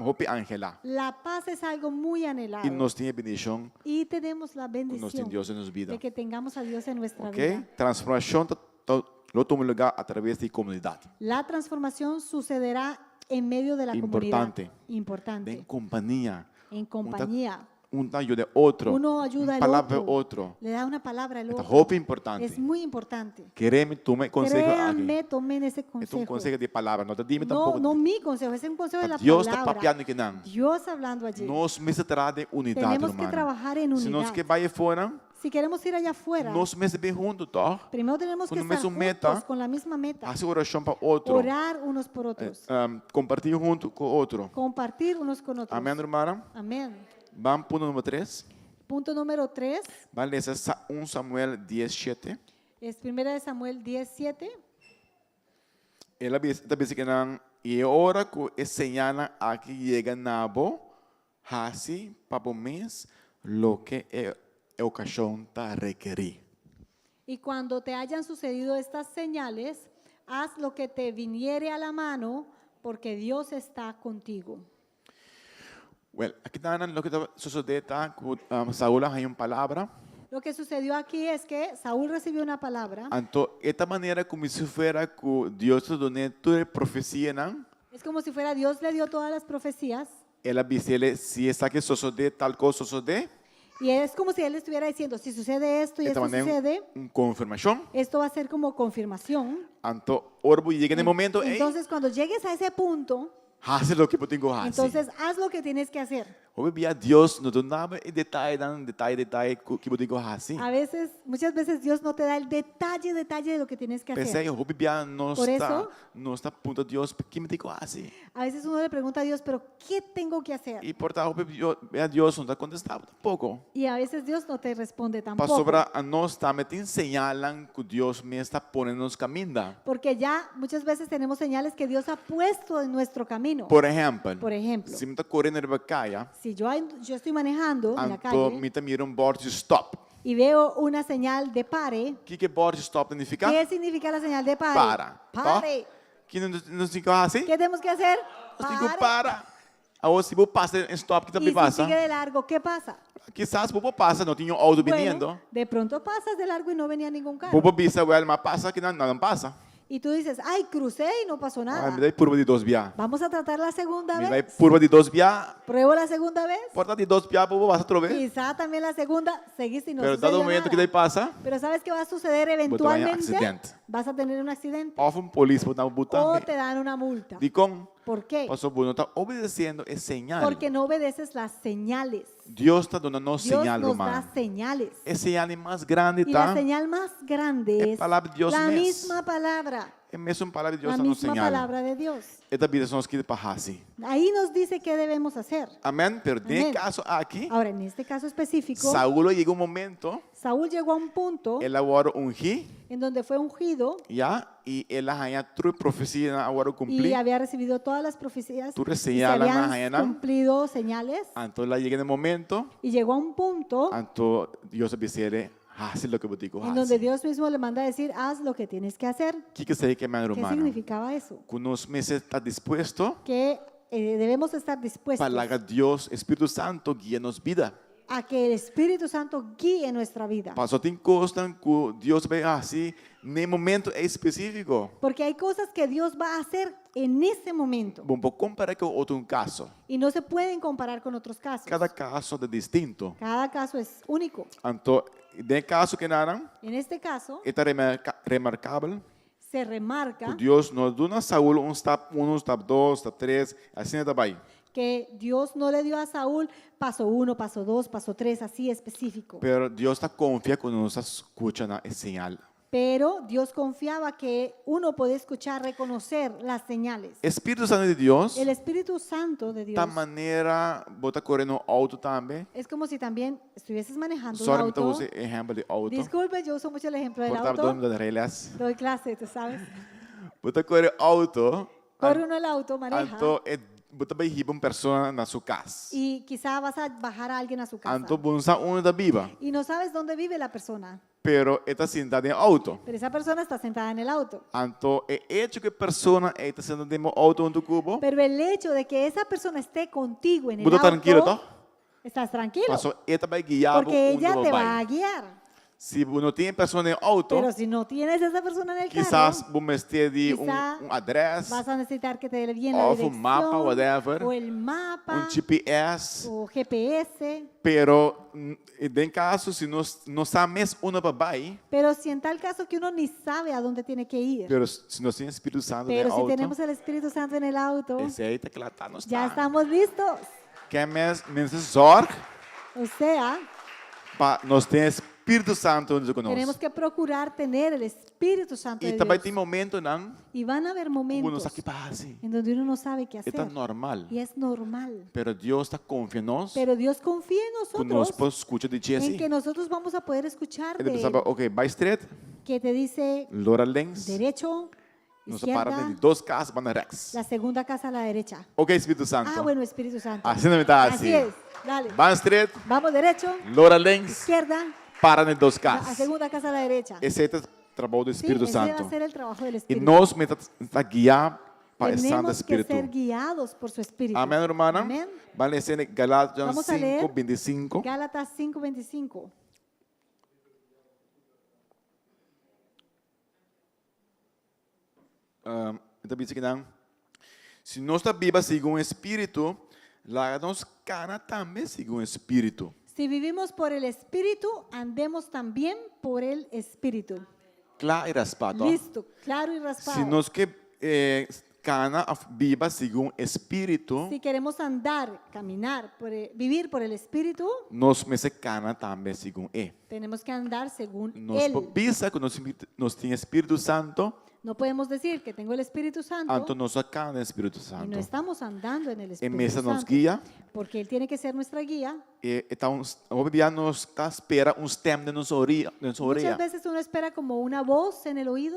hopi anhelá. La paz es algo muy anhelado. I nos tin e bendishon Y tenemos la ku nos tin bendición Dios den nos bida. de que tengamos a Dios en nuestra Ok? vida. Transformashon ta, ta, lo tuma lugá a traves di komunidat. La transformación sucederá en medio de la Importante. comunidad. Importante. Den kompania. En compañía. Un ta yuda otro. Uno ayuda Un al palabra otro. otro. Le da una palabra al Ta otro. hopi importante. Es muy importante. Kere mi tuma e konseho aki. Créanme, tomen ese E ta un consejo. konseho di palabra, no ta di mi No, tampoko. no mi consejo, es un consejo de la Dios ta palabra. papiando akinan. Dios hablando allí. Nos mester traha den unidat, Tenemos que ruman. trabajar en Si nos unidad. ke bai afó, Si queremos ir allá afuera, nos mester bin huntu, toch? primero tenemos que Ku estar mesun meta, juntos con la misma meta. Hasi orashon pa otro. Orar unos por otros. Kompartí huntu ku otro. Compartir unos con otros. Amèn, ruman? Amén. Ban punto number 3. Punto número 3 Ban lesa 1 Samuel 10, 7. es primera de Samuel 10, 7. El a bisa, ta bisa kinan, i ora ku e señalnan aki yega na bo, hasi pa bo mes loke e okashon ta rekerí. Y cuando te hayan sucedido estas señales, haz lo que te viniere a la mano, porque Dios está contigo. Well, aki nan loke ta sosodé ta ku Saul a haña un palabra. Lo que sucedió aquí es que Saúl recibió una palabra. Anto e ta manera komo si fuera ku Dios ta dun'é tur e profesianan. Es como si fuera Dios le dio todas las profecías. El a bis'é si esaki sosodé, tal kos sosodé. Y es como si él estuviera diciendo, si sucede esto y E ta esto manera sucede, un konfirmashon. esto va a ser como confirmación. Anto ora bo yega na e momento ei, Entonces, cuando llegues a ese punto, hasi loke bo tin ku hasi. entonces haz lo que tienes que hacer. Hopi bia Dios no duna bo e detayenan, detaye, detaye ku ki bo tin ku hasi. A veces, muchas veces Dios no te da el detalle, detalle de lo que tienes que hacer. P'esei hopi bia nos Por ta, eso, nos ta puntra Dios, ki mi tin ku hasi? A veces uno le pregunta a Dios, pero ¿qué tengo que hacer? I por ta hopi bia Dios no ta kontestá bo tampoko. Y a veces Dios no te responde tampoco. Pasobra anos tambe tin señalnan ku Dios mes ta pone nos kaminda. Porque ya muchas veces tenemos señales que Dios ha puesto en nuestro camino. Por ehèmpel, Por ejemplo, si mi ta kore riba kaya, si yo, yo estoy manejando en la anto calle mi ta mira un bòrchi stòp. y veo una señal de pare, Kiko e bòrchi stòp ta nifiká? ¿qué significa la señal de pare? Para. Pare. Ki nos tin ku hasi? ¿Qué tenemos que hacer? Nos tin ku para. Awor si bo pasa e stòp, ki ta Y si pasa? sigue de largo, ¿qué pasa? Kisas bo por pasa, no tin un outo Bueno, biniendo. de pronto pasas de largo y no venía ningún carro. Bo por bisa, wèl, m'a pasa aki nan, nan no pasa. Y tú dices, ay, crucé y no pasó nada. Ay, mi ta bai purba di dos bia. Vamos a tratar la segunda Mi bai vez. purba di dos bia. Pruebo la segunda vez. Por ta di dos bia bo por pasa atrobe. Quizá también la segunda, seguiste y no Pero sucedió dado momento nada. ki ta pasa, Pero ¿sabes qué va a suceder bo ta haña eventualmente? accidente. Vas a tener un accidente. Òf un polis por ta buta. O te dan una multa. Dikon? ¿Por qué? Pasobra bo no ta obedesiendo e señal. Porque no obedeces las señales. Dios ta duna nos Dios señal, nos ruman. da señales. E señal mas grandi Y la ta señal más grande e es palabra di Dios la mes. misma palabra. E mesun palabra di Dios La ta nos misma señal. palabra de Dios. E ta bisa nos kiko pa hasi. Ahí nos dice qué debemos hacer. Amèn. Pero den e Amén. kaso aki, Ahora, en este caso específico, Saul a yega un momento, Saúl llegó a un punto el a wòrdu ungí, en donde fue ungido ya, i el a haña tur e profesianan a wòrdu kumplí. y había recibido todas las profecías Tur y se señalnan a habían haña nan. cumplido señales. Anto el a yega na e momento, Y llegó a un punto anto Dios a bis'é, hasi loke bo tin ku en donde hasi. Dios mismo le manda a decir, haz lo que tienes que hacer. Kiko esei ke men, ¿Qué rumannan? significaba eso? Ku nos mester ta dispuesto Que eh, debemos estar dispuestos pa laga Dios, Spiritu Santo, guia nos bida. a que el Espíritu Santo guíe nuestra vida. Paso tin kosnan ku Dios bai hasi na e momento espesífiko. Porque hay cosas que Dios va a hacer en ese momento Bo no por kompará ku otro un kaso. y no se pueden comparar con otros casos. Kada kaso ta distinto. Cada caso es único. Anto, den e kaso akinan, En este caso, e ta remarkabel se remarca ku Dios no a duna Saul un stap unu, stap dos, stap tres, asina ta bai. que Dios no le dio a Saúl paso uno, paso dos, paso tres, así específico. Pero Dios ta konfia ku nos ta skucha na e señal. Pero Dios confiaba que uno podía escuchar, reconocer las señales. E Spiritu Santu di Dios El Espíritu Santo de ta Dios manera bo ta kore no outo tambe. es como si también estuvieses manejando un Sorry, mi ta auto. usa e ehèmpel di outo. Disculpe, yo uso mucho el ejemplo del Por ta auto. duna mi ta les. Doy clase, tú sabes. Bo ta kore outo. Corre uno el auto, maneja. Anto e bo ta bai hiba un persona na su kas. Y quizá vas a bajar a alguien a su casa. Anto bo no sa unda e ta biba. Y no sabes dónde vive la persona. Pero e ta sinta den outo. Pero esa persona está sentada en el auto. Anto e echo ku e persona ei ta sinta den bo outo huntu ku bo. Pero el hecho de que esa persona esté contigo en el Bo ta trankilo, auto, to? estás tranquilo. Paso e ta bai guia bo Porque unda ella bo te va bai. a guiar. Si bo no tin e persona den outo, Pero si no tienes esa persona en el carro, kisas bo mester di un, quizá un adrès, vas a necesitar que te dé bien la Of un mapa, dirección, whatever. o el mapa, un GPS. o GPS. Pero den kaso si nos no sa mes unda pa bai, Pero si en tal caso que uno ni sabe a dónde tiene que ir, pero si nos tin e Spiritu Santu den pero si outo, tenemos el Espíritu Santo en el auto, esei ta kla ta nos ya ta. estamos listos. Ke mes mester zorg O sea, pa nos tin e Spiritu Santu huntu ku nos. tenemos que procurar tener el Espíritu Santo I de ta bai Dios. tin momentonan Y van a haber ku bo no momentos sa ki pa hasi. en donde uno no sabe qué E ta hacer. normal. Y es normal. Pero Dios ta konfia nos Pero Dios confía en ku nos nosotros por skucha di dje en así. que nosotros vamos a poder escuchar E ta de bisa Él, bo, ok, bai stret, que te dice lora links, derecho, nos a para izquierda, den di dos kas banda rechts. la segunda casa a la derecha. Ok, Spiritu Santu. Ah, bueno, Espíritu Santo. Asina mi ta Así hasi. es, dale. Ban stret, Vamos derecho, lora links, izquierda, para den dos la kas. segunda casa a la derecha. Esei ta trabou di Sí, Spiritu ese va Santu. a ser el trabajo del I Espíritu. nos mester ta guiá pa e Santu Tenemos que Spiritu. ser guiados por su Espíritu. Amén, hermana. Amén. Ban lesa den Galatians Vamos a leer 5, 25. Gálatas 5:25. E ta bisa kinan, Si nos ta biba segun e Spiritu, laga nos kana tambe segun e Spiritu. Si vivimos por el Espíritu, andemos también por el Espíritu. Kla i raspá, tò? Listo, claro y raspado. Si nos ke kana òf biba segun e Spiritu, Si queremos andar, caminar, por e, vivir por el Espíritu, nos mester kana tambe segun e. tenemos que andar según Nos Él. por bisa ku nos nos tin e Spiritu Santu, No podemos decir que tengo el Espíritu Santo anto nos a kana den Spiritu y no Santu. estamos andando en el E Espíritu mester nos Santo. guia. Porque Él tiene que ser nuestra guía. E e ta un, hopi bia nos ta spera un stem den nos oria, den nos Muchas orea. veces uno espera como una voz en el oído.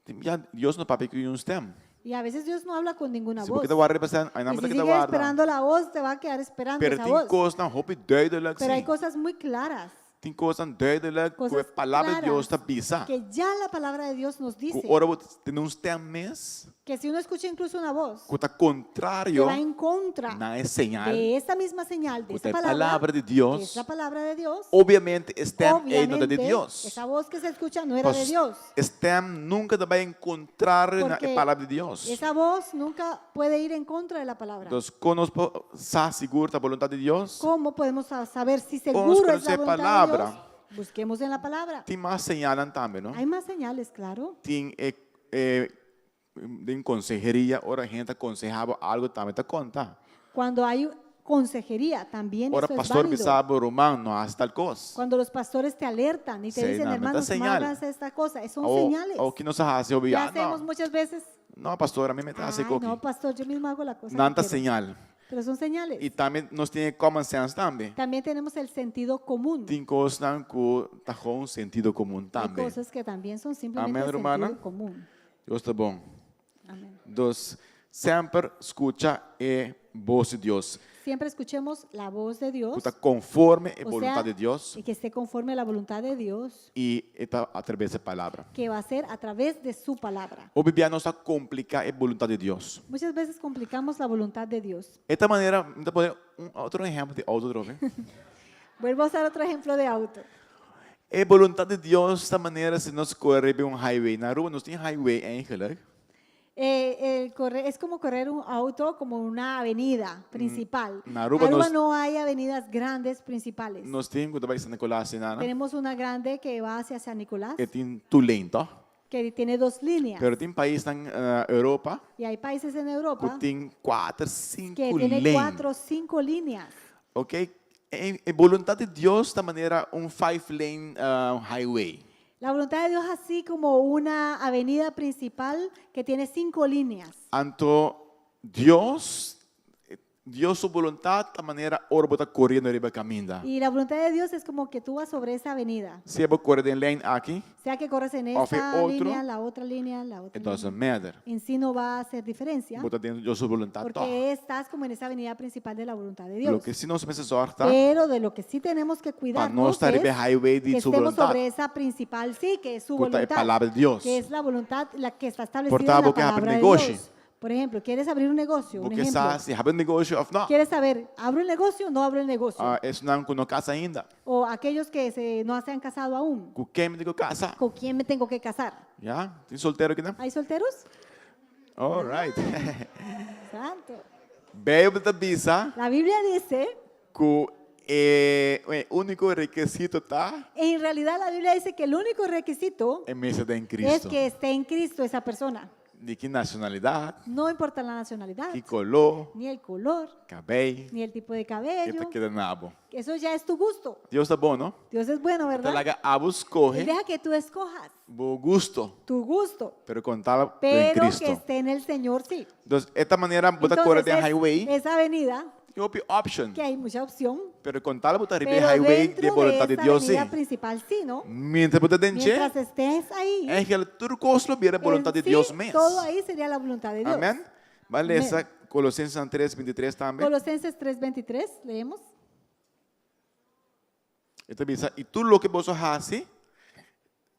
Tin bia Dios no papia ku un stem. Y a veces Dios no habla con ninguna Si bo voz. keda warda riba stem, ai Y nan si bo ta keda sigues warda. esperando la voz, te va a quedar esperando Pero esa tin voz. kosnan hopi duidelijk Pero hay si. cosas muy claras. Tin kosnan duidelijk ku e Cosas palabra di Dios claras ta bisa. que ya la palabra de Dios nos Ku dice. ora bo tende un stem mes Que si uno escucha incluso una voz ku ta que kontrario va en contra na e señal de esta misma señal, de ku esta ta e palabra, palabra di que Dios, es la palabra de Dios, obviamente e stem ei no ta di obviamente Dios. esa voz que se escucha no era de Pas Dios. e stem nunka ta bai en kontrario na e Porque palabra di Dios. esa voz nunca puede ir en contra de la palabra. Entonces, kon nos por sa sigur ta boluntat di Dios? ¿Cómo podemos saber si Kon nos seguro es konosé la voluntad de palabra? Dios? Busquemos en la palabra. Tin mas señalnan tambe, no? Hay más señales, claro. Tin e, e, den conseheria, ora hende ta conseha bo algo tambe ta konta. Cuando hay consejería, también Ora eso es pastor válido. bisa bo, ruman, no hasi tal kos. Cuando los pastores te alertan y te Sí, dicen, no, no hermanos, no señal. hagas esta cosa, son O, señales. o ki nos a hasi, ¿Qué ya, hacemos no. muchas veces? No, pastor, ami mes ta hasi Ay, koki. no, pastor, yo mismo hago la cosa que Nan ta quiero. señal. Pero son señales. I tambe nos tin common sense tambe. También tenemos el sentido común. Tin kosnan ku ta gewoon sentido komun Hay tambe. cosas que también son simplemente Amén, hermana. sentido común. Dios ta bon. Amén. Dus semper skucha e bos di Dios. Siempre escuchemos la voz de Dios. Ku ta konforme e o boluntat sea, di Dios. Y que esté conforme a la voluntad de Dios, I e ta atraves di palabra. que va a ser a través de su palabra. Hopi bia nos ta kompliká e boluntat di Dios. Muchas veces complicamos la voluntad de Dios. Esta manera, mi ta pone un otro ehèmpel di outo atrobe. Vuelvo a usar otro ejemplo de auto. E boluntat di Dios ta manera si nos kore riba un highway. Na Aruba nos tin highway eigenlijk. Eh, el correr, es como correr un auto como una avenida principal. Na Aruba Aruba nos- no hay avenidas grandes principales. Nos tin ku ta bai San Nicolas i nana. Tenemos una grande que va hacia San Nicolás, E tin two lane, toch? que tiene dos líneas. Pero tin paisnan na Europa y hay países en ku Europa tin kuater, que sinku tiene lane. cuatro o cinco líneas. Ok? E, e boluntat di Dios ta manera un five lane uh, highway. La voluntad de Dios es así como una avenida principal que tiene cinco líneas. Anto Dios, Dios su boluntat ta manera ora bo ta koriendo riba kaminda. Y la voluntad de Dios es como que tú vas sobre esa avenida. Sea bo kore den lane aki, Sea que corres en Of esta otro, línea, la otra línea, la otra it doesn't línea. matter. En sí no va a hacer diferencia. Bo ta den Dios su boluntat toch. Porque estás como en esa avenida principal de la voluntad de Dios. Loke si nos mester zorg ta, Pero de lo que sí tenemos que pa cuidarnos nos ta es riba e highway di que su estemos boluntat. sobre esa principal, sí, que es su Ku ta e voluntad. palabra di Dios. Que es la voluntad la que está establecida Por ta en la bo ke habri palabra de negoshi. Dios. Por ejemplo, ¿quieres abrir un negocio? Bo Un ke ejemplo. sa si habri negoshi òf no. ¿Quieres saber, abro el negocio o no abro el negocio? Ah, esnan ku no kasa ainda. O aquellos que se, no se han casado aún. Ku ken mi tin ku kasa? ¿Con quién me tengo que casar? Ya? Tin soltero akinan? ¿Hay solteros? All right. Santo. Bijbel ta bisa La Biblia dice, ku e úniko rekisito ta en realidad la Biblia dice que el único requisito e mester ta den es Cristo. que esté en Cristo esa persona. Di ki nashonalidat, No importa la nacionalidad, ki koló, ni el color, kabei, ni el tipo de e ta cabello. keda na abo. Eso ya es tu gusto. Dios ta bon, no? Dios es bueno, Ta ¿verdad? laga abo Él skohe deja que tú escojas bo gusto, tu gusto, pero kon ta den pero que Cristo. esté en el Señor, sí. Entonces, esta manera bo ta kore Entonces, den es- highway, esa avenida, tin hopi option, que hay mucha opción, pero kon tal bo ta riba e pero highway dentro di de boluntat di esa Dios, sí. avenida principal, sí, ¿no? Mientras bo ta den dje, Mientras estés ahí, Eigenlijk tur kos lo bira boluntat en di Dios sí, mes. todo ahí sería la voluntad de Dios. Amen. Ban lesa Colosenses 3, 23 tambe. Colosenses 3:23, leemos. E ta bisa, i tur loke boso hasi,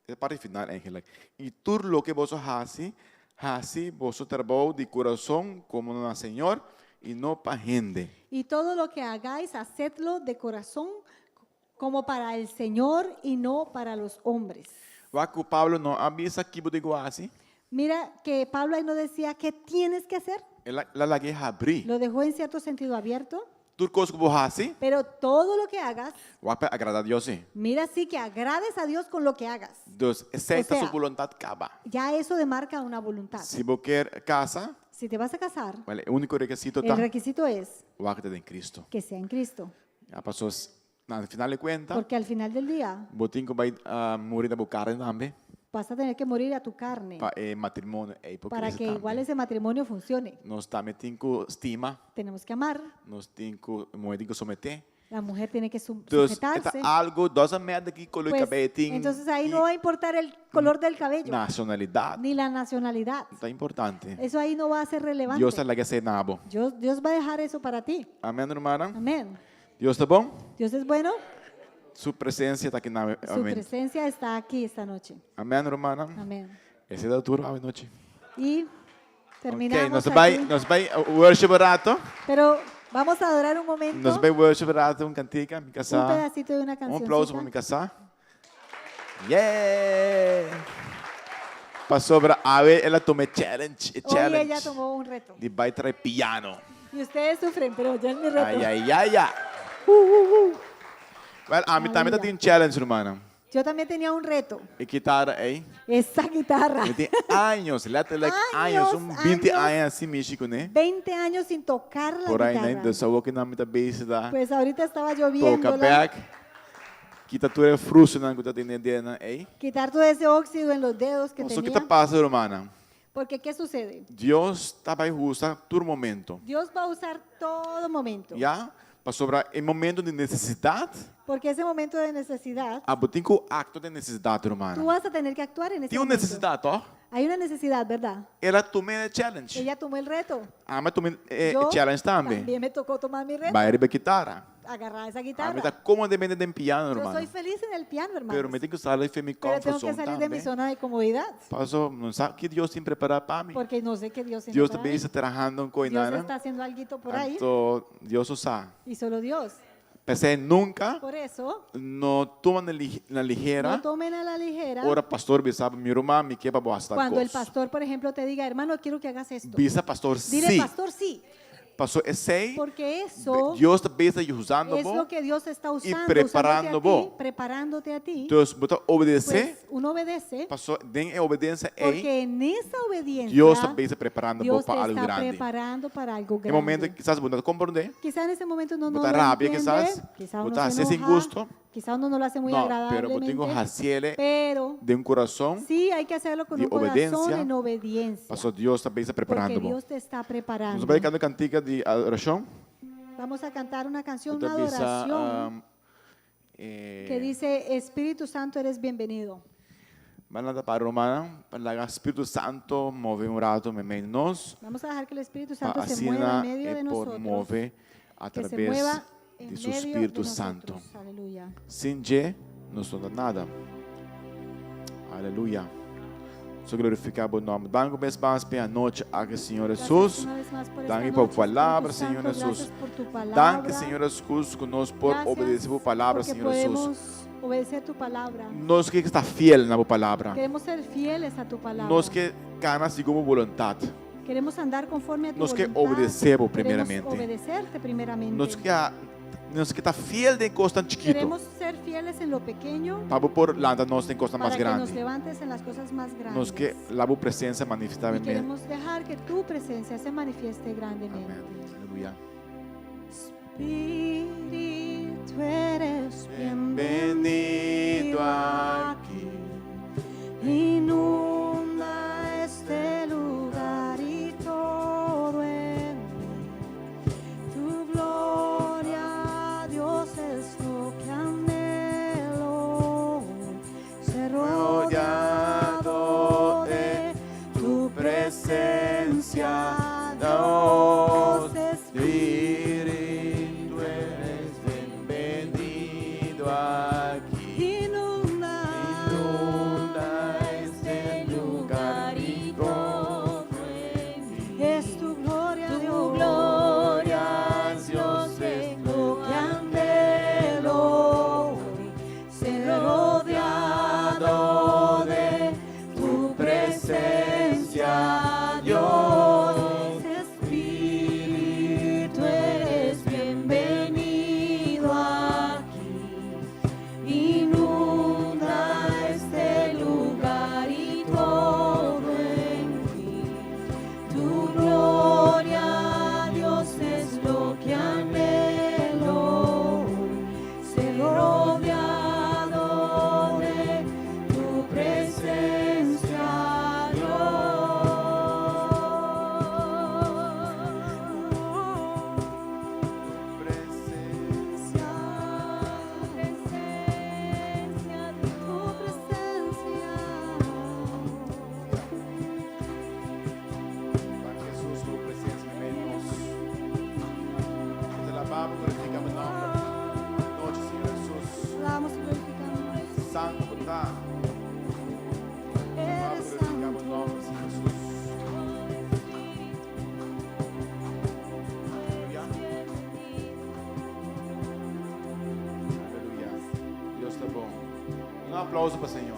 e parti final eigenlijk, i tur loke boso hasi, hasi boso trabou di kurason komo na Señor i no pa hende. Y todo lo que hagáis, hacedlo de corazón como para el Señor y no para los hombres. Wak ku Pablo no a bisa ki bo tin ku hasi. Mira que Pablo ahí no decía qué tienes que hacer, El a lag'é habrí. lo dejó en cierto sentido abierto, Tur kos ku bo hasi, pero todo lo que hagas, wak pa agradá Dios sí. mira sí que agrades a Dios con lo que hagas. Dus esei O ta su sea, boluntat kaba. Ya eso demarca una voluntad. Si bo kier kasa, Si te vas a casar, wèl, e úniko rekisito el ta requisito es wak ta den Cristo. que sea en Cristo, Ya paso, na final di kuenta, porque al final del día bo tin ku bai muri na bo karni tambe vas a tener que morir a tu carne pa e matrimonio ei por para krese que igual tambe. ese matrimonio funcione. Nos tambe tin ku stima, Tenemos que amar, nos tin ku, muhé tin ku someté. la mujer tiene que su- Dus e ta sujetarse. algo, doesn't matter ki color Pues, cabello tin, entonces ahí ki no va a importar el color del cabello, nacionalidad. ni la nacionalidad. Ta importante. Eso ahí no va a ser relevante. Dios ta laga esei na bo. Dios, Dios va a dejar eso para ti. Amén, hermana. Amén. Dios ta bon? Dios es bueno. Su presencia ta aki na Su Amén. presencia está aquí esta noche. Amén, hermana. Amén. Esei ta tur anochi. Y terminamos Ok, nos ta bai, aquí. nos bai worship un rato. Pero vamos a adorar un momento. Nos bai worship un rato, un cantica, mi casá. Un pedacito de una Un aplauso pa mi casá. Yeah! Pasobra awe el a tuma e challenge, e Hoy challenge. ella tomó un reto. Di bai trae piano. Y ustedes sufren, pero ya es mi reto. Ay, ay, ay, ay. Uh, uh, uh. Well, ami tambe ta Aleluya. tin challenge, rumannan. Yo también tenía un reto. E kitara ei. Esa guitarra. Mi tin años, letterlijk años, Años, un 20 años. aña sin mishi kuné. 20 años sin tocar la Por ahí, né? guitarra. Dus awor ku nan mi ta bezig ta Pues ahorita estaba yo toka viéndola. bek. Kita tur e frusonan ku ta tin den dedenan ei. Quitar todo ese óxido en los dedos que So, ki tenía. ta pasa, rumannan? Porque ¿qué sucede? Dios ta bai usa tur momento. Dios va a usar todo momento. Ya? Pasobra e momento di nesesidat, Porque ese momento de necesidad, abo tin ku aktua den nesesidat, rumannan. tú vas a tener que actuar en ese Tin un momento. nesesidat, toch? Hay una necesidad, ¿verdad? El a tuma e challenge. Ella tomó el reto. Ami a tuma e Yo challenge tambe. También me tocó tomar mi reto. Bai riba e kitara. Agarrar esa Ami guitarra. ta komodamente den piano, Yo hermano. soy feliz en el piano, hermano. Pero mi tin ku sali for mi Pero comfort tengo que zone salir de mi tambe. zona de comodidad. Paso, no sa ki Dios tin prepará pa mi. Porque no sé qué Dios tiene Dios para tambe mí. ta trahando un Dios koinana. está haciendo alguito por ahí. Anto Dios so sa. Y solo Dios. P'esei nunka Por eso, no tuma na na ligera. no tomen a la ligera Ora pastor bisa mi ruman mi ke pa bo hasi tal cuando el kos. pastor, por ejemplo, te diga, hermano, quiero que hagas esto. Bisa pastor Dile, sí. pastor, sí. Paso esei Porque eso Dios ta bisa usando es bo lo que Dios está y usando, preparando usándote a bo. ti, preparándote a ti. Dus bo ta obedece. Pues uno obedece. Paso den e obedencia ei Porque en esa obediencia Dios ta bisa preparando bo Dios pa te algo está grandi. preparando para algo E grande. momento kisas bo no ta comprende. Quizá en ese momento uno Bo no ta lo rabia entiende, kisas. quizá Bo uno ta se hasi sin enoja, gusto. quizá uno no lo hace muy No, pero bo tin ku agradablemente, hasiele pero den un corazón sí hay que hacerlo con di un corazón obedencia, en obediencia, paso Dios ta bisa porque preparando bo. Dios te está preparando. Nos bai kanta kantika di adorashon. Vamos a cantar una canción, Bo ta una bisa, adoración eh, que dice, Espíritu Santo, eres bienvenido. Ban lanta para rumannan, pa laga Spiritu Santo move un rato meimei di nos, Vamos a dejar que el Espíritu pa Santo se mueva asina en medio e de por nosotros. move a Que se traves mueva en di su medio de Spiritu Santo. nosotros. Aleluya. Sin dje nos no ta nada. Aleluya. Nos ta glorifiká bo nòmber. Danki un bes mas pa e anochi aki, Señor Gracias Hesus. una vez más por esta Danki pa bo noche, palabra, Espíritu Señor Santo. Hesus. Gracias por tu Danki, palabra. Señor Hesus, ku nos por Gracias obedesé bo palabra, porque Señor Hesus. podemos obedecer tu palabra. Nos ke ta fiel na bo palabra. Queremos ser fieles a tu palabra. Nos ke kana segun bo boluntat. Queremos andar conforme a tu Nos ke voluntad. obedesé bo Queremos primeramente. obedecerte primeramente. Nos ke nos ke ta fiel den kosnan chikitu. Queremos ser fieles en lo pequeño Pa bo por lanta nos den kosnan mas para que nos grandi. levantes en las cosas más grandes. Nos ke la bo presensia manifestá Y men. queremos dejar que tu presencia se manifieste grandemente. Amén. Aleluya. Espíritu, eres Bienvenido aquí. Inunda este lugar y todo en mí. Tu gloria, Dios, es lo que anhelo. Ser rodeado de tu presencia, Dios. Espíritu, eres bienvenido aquí. Inunda, Inunda este lugar y todo en mí. Es tu gloria, Tu Dios. gloria, Dios, es lo que anhelo hoy, ser rodeado de tu presencia, Dios. Espíritu, eres bienvenido aquí. Inunda este lugar y todo en mí. Tu gloria, Dios, es lo que anhelo. Ser rodeado de tu presencia, Dios. Presencia. Presencia, Tu presencia. Padre Jesús, tu presencia en medio de nos. Te alabamos, glorificamos tu nombre. Noche, Señor Jesús. Alabamos y glorificamos. Santo bondad. Eres Alabamos, glorificamos tu santo. nombre, Señor Jesús. Aleluya. Aleluya. Dios ta bon. Un aplauso pa Señor.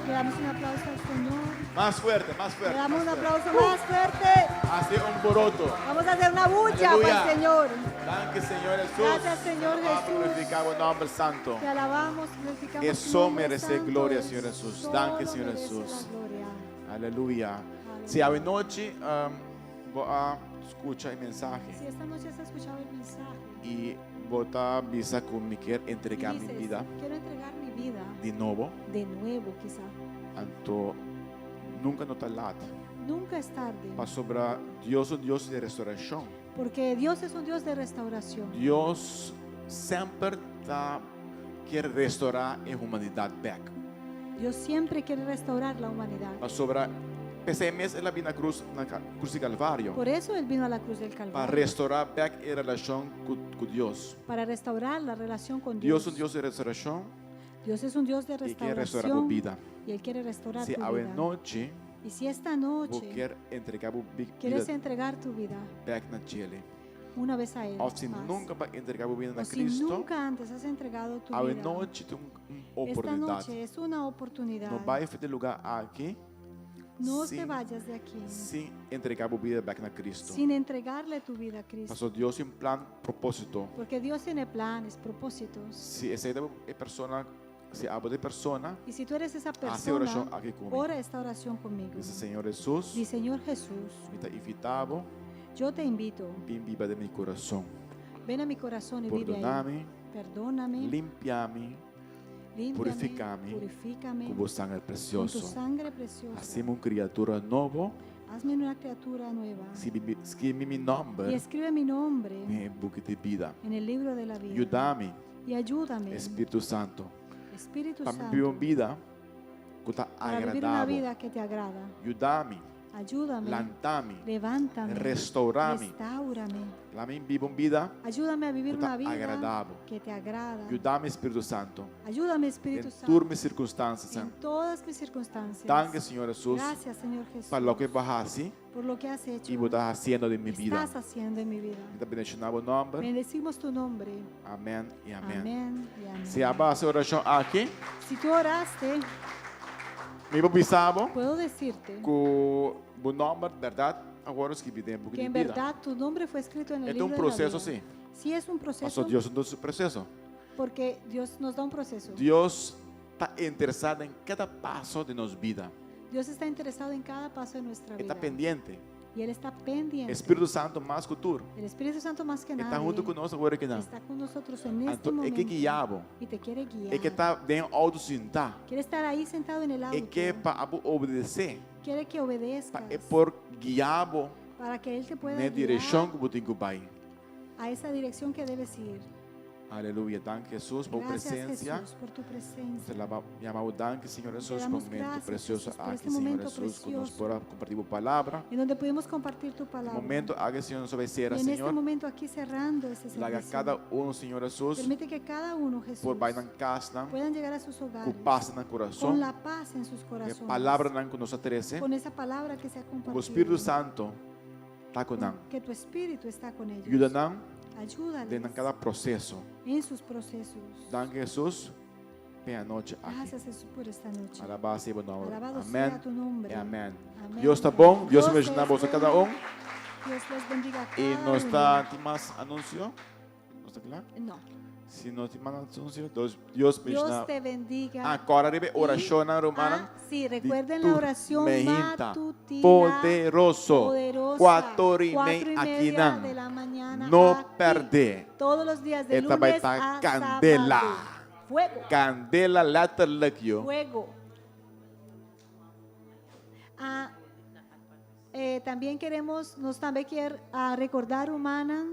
Le damos un aplauso al Señor. Mas fuerte, mas Le fuerte. damos mas un fuerte. aplauso más fuerte. Hace un boroto. Vamos a hacer una bulla Aleluya. para el Señor. Danki, Señor Jesús. Gracias, Señor Alabamos, Jesús. Glorificamos el nombre santo. Te alabamos, glorificamos tu Eso nombre merece santo. gloria, Él Señor Jesús. solo Danki, Señor merece Jesús. la gloria. Aleluya. Si anochi um, bo a skucha e mensahe Si esta noche has escuchado el mensaje i bo ta bisa ku mi ke y entregá mi dices, bida quiero entregar mi vida di nobo, de nuevo quizá. anto nunka no ta lat. Nunca es tarde, Pasobra Dios ta un Dios di restorashon. porque Dios es un Dios de restauración. Dios semper ta ke restorá e humanidat bèk. Dios siempre quiere restaurar la humanidad. Pasobra p'esei mes el a bin na krus na krus di Kalvario. Por eso Él vino a la cruz del Pa Calvario, restorá bèk e relashon ku, ku Dios. para restaurar la relación con Dios Dios. ta un Dios di restorashon Dios es un Dios de i ke restorá restauración bo bida. y Él quiere restaurar Si tu a vida. nochi Y si esta bo noche ke entregá bo bida quieres entregar tu vida bèk na dje. una vez a Él, Òf si más, nunka bo a entregá bo bida o na si Kristu, nunca antes has entregado tu vida, anochi tin un esta oportunidat. noche es una oportunidad. No bai for di e lugá aki No te sin, vayas de aquí sin entregá bo bida bèk na Kristu. sin entregarle tu vida a Cristo. Paso Dios tin plan, propósito. Porque Dios tiene planes, propósitos. Si esei ta e persona, si abo ta e persona, Y si tú eres esa hasi e orashon persona, aki ku mi. ora esta oración conmigo. Bisa Señor Jesús, Di Señor Jesús, mi ta invitá bo, yo te invito, bin biba den mi kurason. ven a mi corazón y vive ahí. Pordoná mi, Perdóname, limpia mi, límpiame, purifiká mi, purifícame ku bo sanger con tu presioso. sangre preciosa. Hasi mi un kriatura nobo, Hazme una criatura nueva. Skirbi mi Y nòmber escribe mi nombre den buki di bida. en el libro de la vida. Yuda mi, Y ayúdame, Spiritu Santu, Espíritu pa mi biba un Santo, bida ku ta para vivir una agradabel. vida que te agrada. Yuda mi. Ayúdame. Lanta mi. Levántame. Restourá mi. Restáurame. Laga mi biba un bida. Ayúdame a vivir Ku ta una vida agradá Bo. Que te agrada. Yuda mi, Spiritu Santu. Ayúdame, Espíritu Den Santo, tur mi sirkunstansianan. en todas mis circunstancias. Danki, Señor Jesus, Gracias, Señor Jesús, pa loke Bo a hasi por lo que has hecho i Bo ta hasiendo den mi bida. estás haciendo en mi vida. Mi ta bendishoná Bo nòmber. Bendecimos tu nombre. Amèn i amèn. Amén y amén. Si abo a hasi orashon aki, Si tú oraste, mi por bisa bo puedo decirte ku bo nòmber bèrdat a wòrdu skibí den buki que di en bida. verdad tu nombre fue escrito en el Este es un libro de la proceso, vida. sí. Sí es un proceso, Paso Dios ta duna un proseso. Porque Dios nos da un proceso. Dios ta interesá den kada paso di nos bida. Dios está interesado en cada paso de nuestra E ta vida. pendiente. Y Él está pendiente. Spiritu Santu mas ku tur. El Espíritu Santo más que E ta nadie huntu ku nos awor aki. Está con nosotros en este Anto, e ke momento. guia bo. Y te quiere guiar. E ke ta den outo sintá. Quiere estar ahí sentado en el auto. E ke pa abo obedesé. Quiere que obedezcas. Pa e por guia bo Para que Él te pueda na guiar direkshon ku bo tin ku bai. A esa dirección que debes ir. Aleluya. Danki Jesus pa Gracias, presensia. Jesús, por tu presencia. Nos yama danki, Señor Jesus, pa damos e momento gracias, presioso Jesús, por aki, este Señor momento Jesus, ku nos precioso. por kompartí e palabra. En donde pudimos compartir tu palabra. Momento aki, Señor, nos Y bai sera, en este Señor. momento aquí cerrando este Laga servicio. kada un, Señor Jesus, Permite que cada uno, Jesús, por bai nan kas, puedan llegar a sus hogares ku pas na con kurason, la paz en sus e corazones. palabranan ku nos a trese, Con esa palabra que se ha compartido. e Spiritu Santu ta ku nan. Que tu espíritu está con ellos. Yuda nan Ayúdales den kada proseso. En sus procesos. Danki, Jesus, pa e anochi aki. Gracias, Jesús, por esta noche. Alabá sea bo nòmber. Alabado Amèn. sea tu nombre. I amèn. Amén. Dios ta bon. Dios Dios bendishoná es boso kada bueno. un. Dios les bendiga a cada I no uno. ta tin mas anunsio? No ta kla? No. Si no tin mas anunsio, Dios, Dios bendishoná. Dios te bendiga. Ah, kòrda riba orashon rumannan. Ah, sí, recuerden la oración Meinta, matutina. Poderoso. Poderosa. 4:30 4:30 aki nan. De la mañana No aquí. pèrdè. Todos los días de E ta bai lunes ta a kandela. sábado. Fuego. Kandela letterlijk, yo. Fuego. Ah, también queremos, nos también quiere ah, recordar, rumannan.